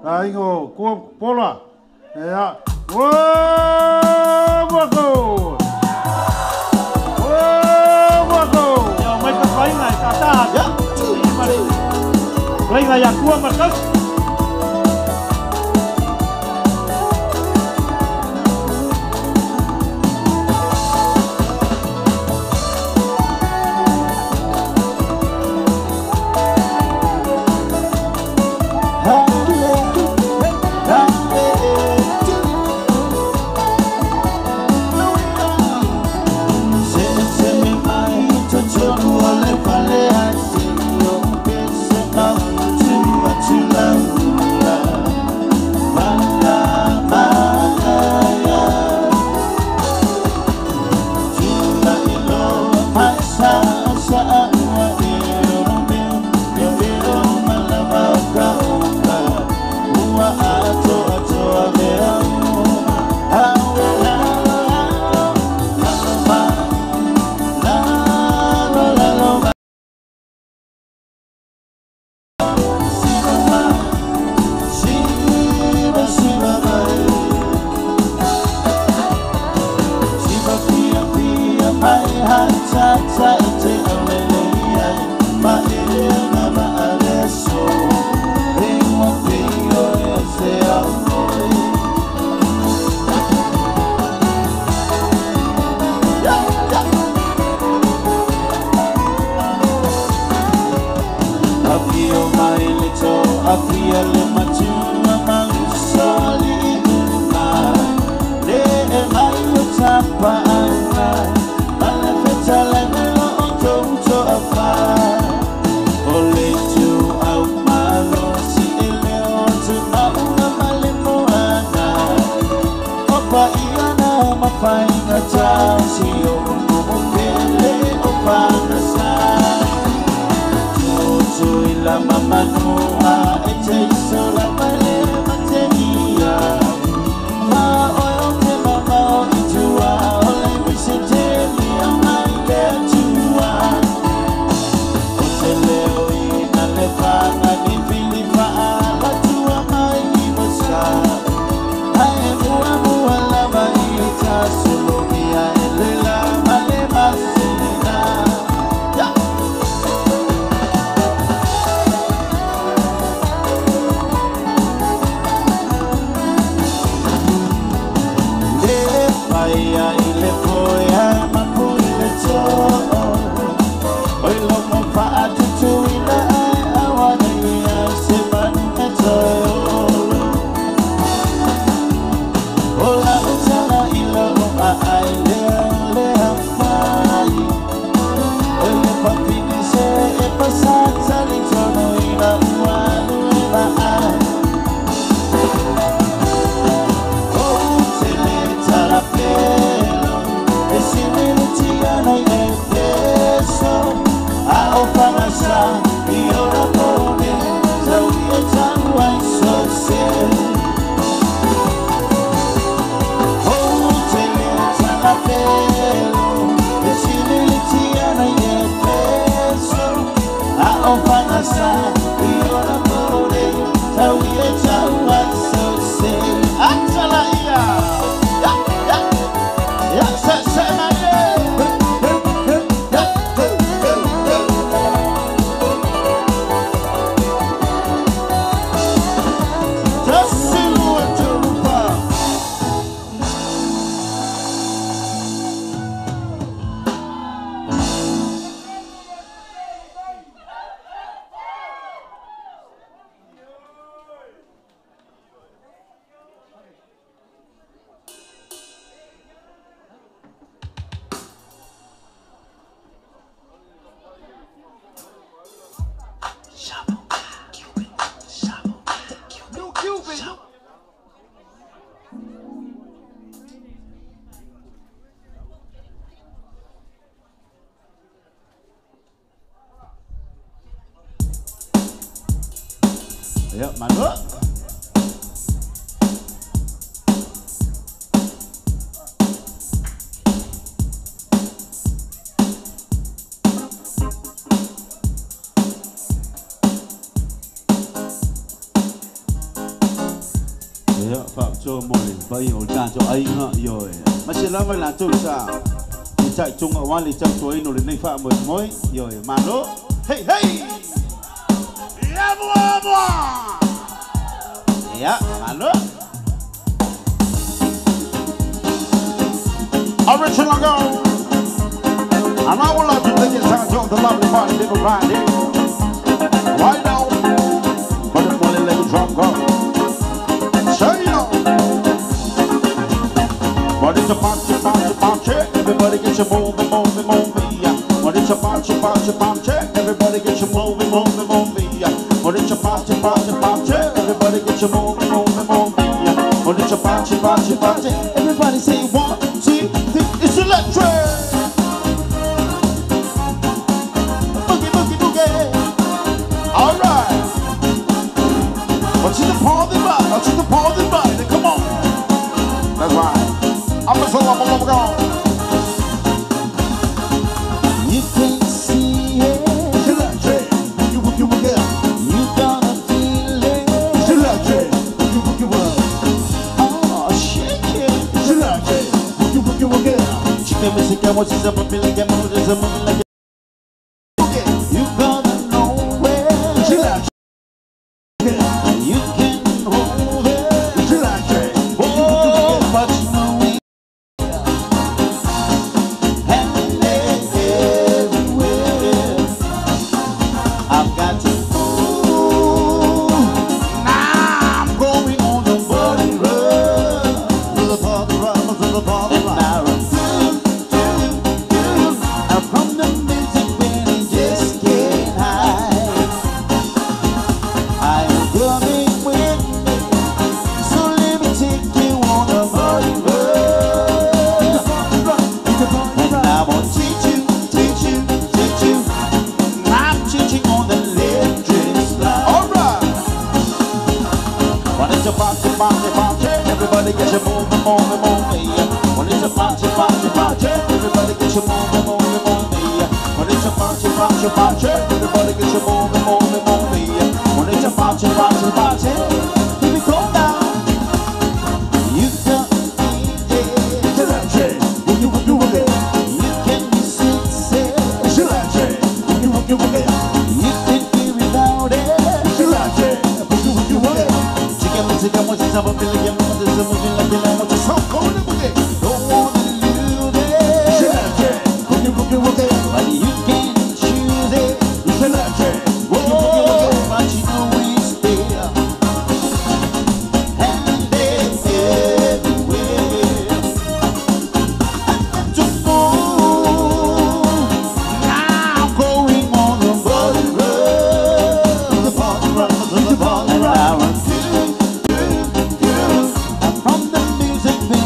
La aiga o Kua Pola. Ia, ua mako! Ua mako! Ia, mai le tatou aiga e saasaa. Ia, ma le fetalaiga ia Kua ma le tausi. Ya, manu. Ya, Phạm cho một bây giờ ta cho anh rồi. Mà chỉ là vậy là tôi sao? Thì chạy chung ở ngoài thì trong chuối nổi lên phạm một mối rồi mà nó. Hey hey. Yeah, hello. Original go. And I would like to take it time to the lovely party people right here. Right now. But the money let the drum go. Say yo. But it's a party, party, party. Everybody get your moving, moving, moving. Yeah. But it's a party, party, party. Everybody get your moving, moving, moving. Yeah. But it's a party, party, party. Everybody get your moving, moving, moving. Yeah. But it's a party, party, party. Everybody say 1, 2, 3. It's electric. Boogie, boogie, boogie. All right. What's in the party vibe? What's in the party vibe? Come on. That's right. I'm a solo, I'm a go. You can see it. It's electric. Boogie, boogie, boogie. You gonna feel it. It's electric. Boogie, boogie, boogie. Oh, shake it. It's electric. Boogie, boogie, boogie. You gonna know it. It's electric. You can hold it. It's electric. Oh, but you know it. And everywhere I've got to move. Now I'm going on the body run. To the party run, to the party run. And I run do, do, do. I'm from the music when it just can't hide. I'm coming with me, so let me take you on a body run. And I will teach you, teach you, teach you. I'm teaching on the electric slide. All right. When it's a party, party, party, everybody get your moving, moving, moving. When it's a party, party, party, everybody get your moving, moving, moving. When it's a party, party, party, everybody get your moving, moving, moving. When it's a party, party, party, here we go now. You got me, It's electric. Boogie, boogie, boogie. you can be sexy. It's electric. Boogie, boogie, boogie. You can be without it. It's electric. Boogie, boogie, boogie. Don't wanna lose It's it, electric. Boogie, boogie, boogie. but you can choose it. It's electric. Boogie, boogie, Oh, boogie. but you know it's there. And it's everywhere. I got to move. Now I'm going on the body run. To the party run, to the party And run. I run do, do, do. I'm from the music when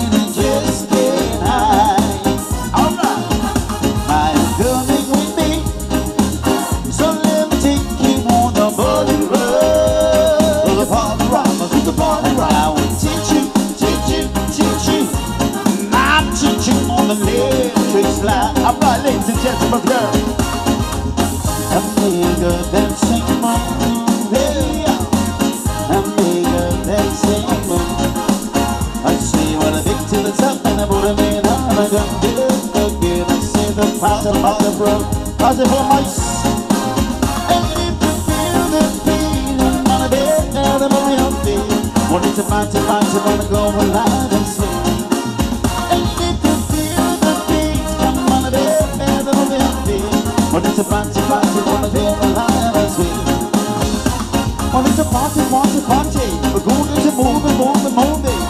make a dancing move. Yeah. I make a dancing move. I say what I big to the top and I put a man on. I got good again. I say the pot of the bro. I say for my and if you feel the pain, I'm gonna be down and I'm gonna it's a party, party, wanna go alive and swing. And if you feel the beat, come on a bit, and I'm gonna be. When it's a party, party, wanna go alive and swing. When it's a party, party, party, we're going to move and move and moving.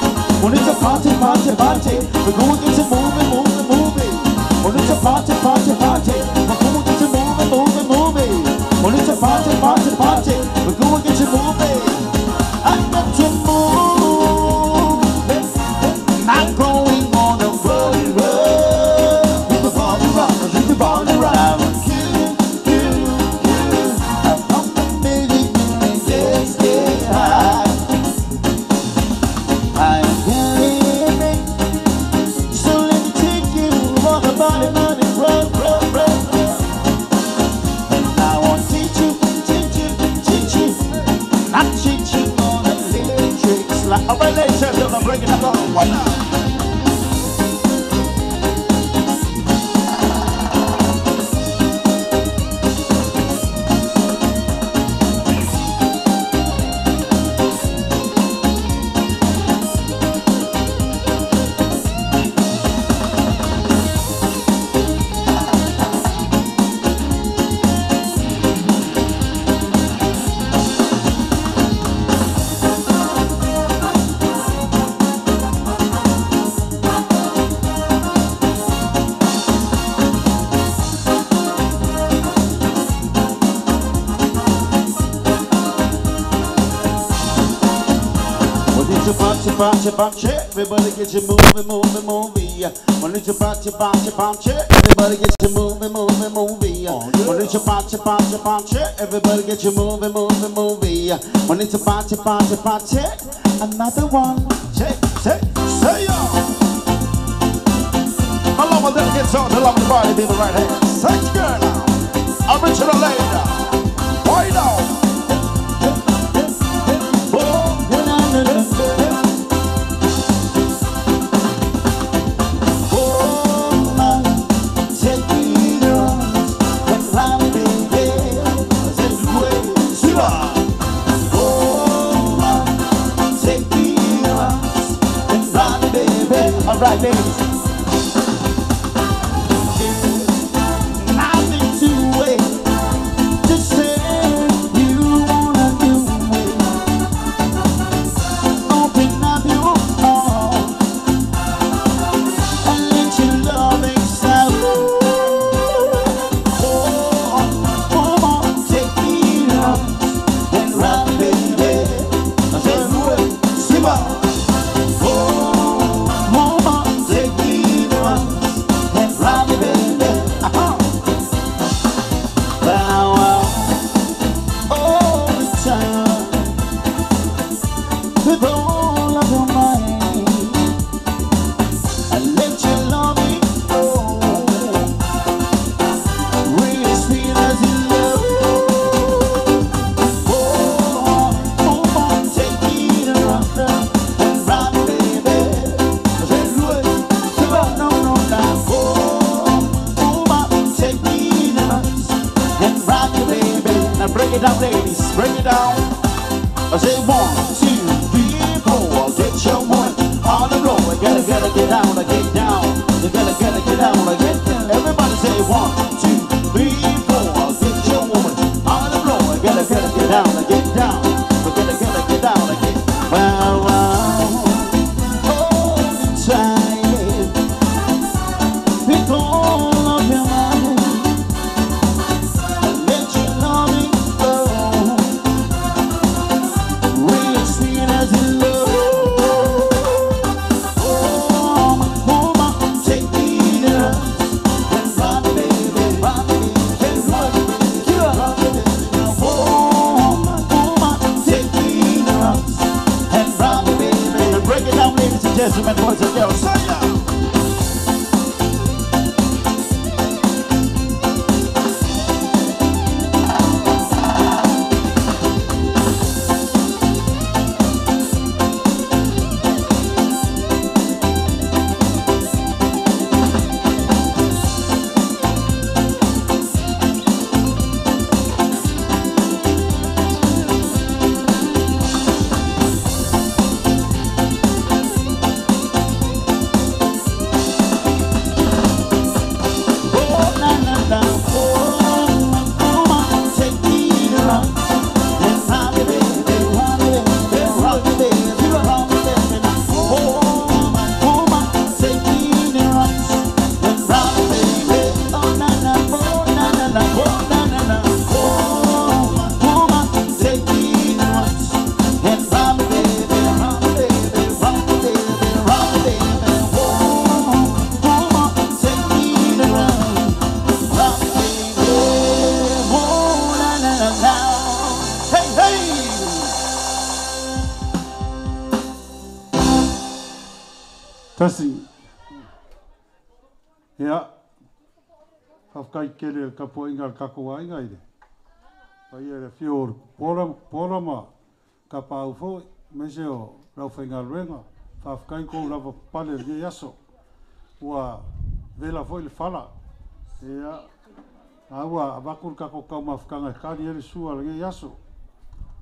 When it's a party, party, party, we're going to move and move and moving. When it's a party, party, party, we're going to move and move and moving. When it's a party, party, party, we're going to move it. I got to move. I'm going on a road, road. With the body rock, with the body rock. You, I'm on the music, let's get high. I'm getting it. So let me take you on the body, body, rock, rock, rock, rock. And I won't teach you, teach you, teach you. I teach you all the little tricks. Like, all right, ladies and gentlemen, break it up on one now. Party, party, everybody get you moving, moving, moving. When it's a party, party, party, everybody get you moving, moving, moving. When it's a party, party, party, everybody get you moving, moving, moving. When it's a party, party, party, another one. Check, check, say yo. I love my little guitar, I love the party people right here. Sex girl now, original lady. Why now? All right, ladies. Nothing to wait. Just say you wanna do it. Open up your heart and let your love excel. Oh, come on, take me up and run, baby. I said, Siba. With all of your might, and let your love it go. Real sweet as you love. Oh, come on, take me to rock and rock, baby. No, no, no. Oh, come on, take me to rock and rock, baby. Now break it down, ladies, break it down. I say 1, 2, 3, 4. Get your one on the floor. You gotta, gotta get down, get down. You gotta, gotta get down, get down. Everybody say 1, 2, 3, 4. Get your woman on the floor. You gotta, gotta get down, get down. You gotta, gotta get down, get down. Hold me tight with all of your might. Let your loving flow. Real sweet as you love. Oh, mama, take me to and run, baby. tasi. Ia, faafetai tele i le tapuaiga a le tatou aiga i le paia i le afio o le Pola, Pola ma Tapaau foi, aemaise o le aufaigaluega. Faafetai tou lava papale i lenei aso. Ua vela foi le fala. Ia, a ua avatu le tatou taumafataga e tali ai le sua i lenei aso.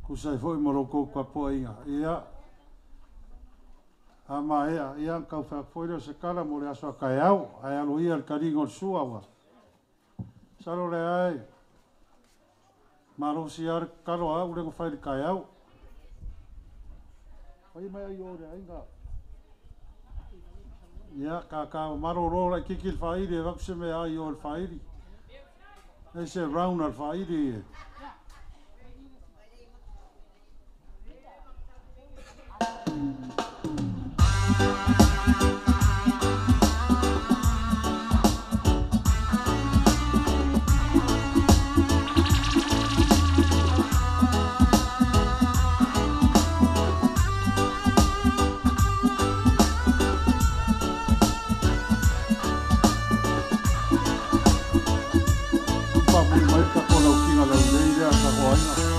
Tusa ai foi ma lo outou tapuaiga. Ia, a maea, ia, ona tau fai atu foi lea o se tala mo le aso a taeao, ae aloaia le taliga o le sua ua. Masalo o lea e malosi lava le tatalo a au lea na fai i le taeao. Fai mai ai o le aiga. Ia, ka malolo laitiiti le faaili e avatu se meaai i o i le faaili. E se round a le faaili e. Faamuli mai le tatou laukiga laulelei lea a le tatou aiga.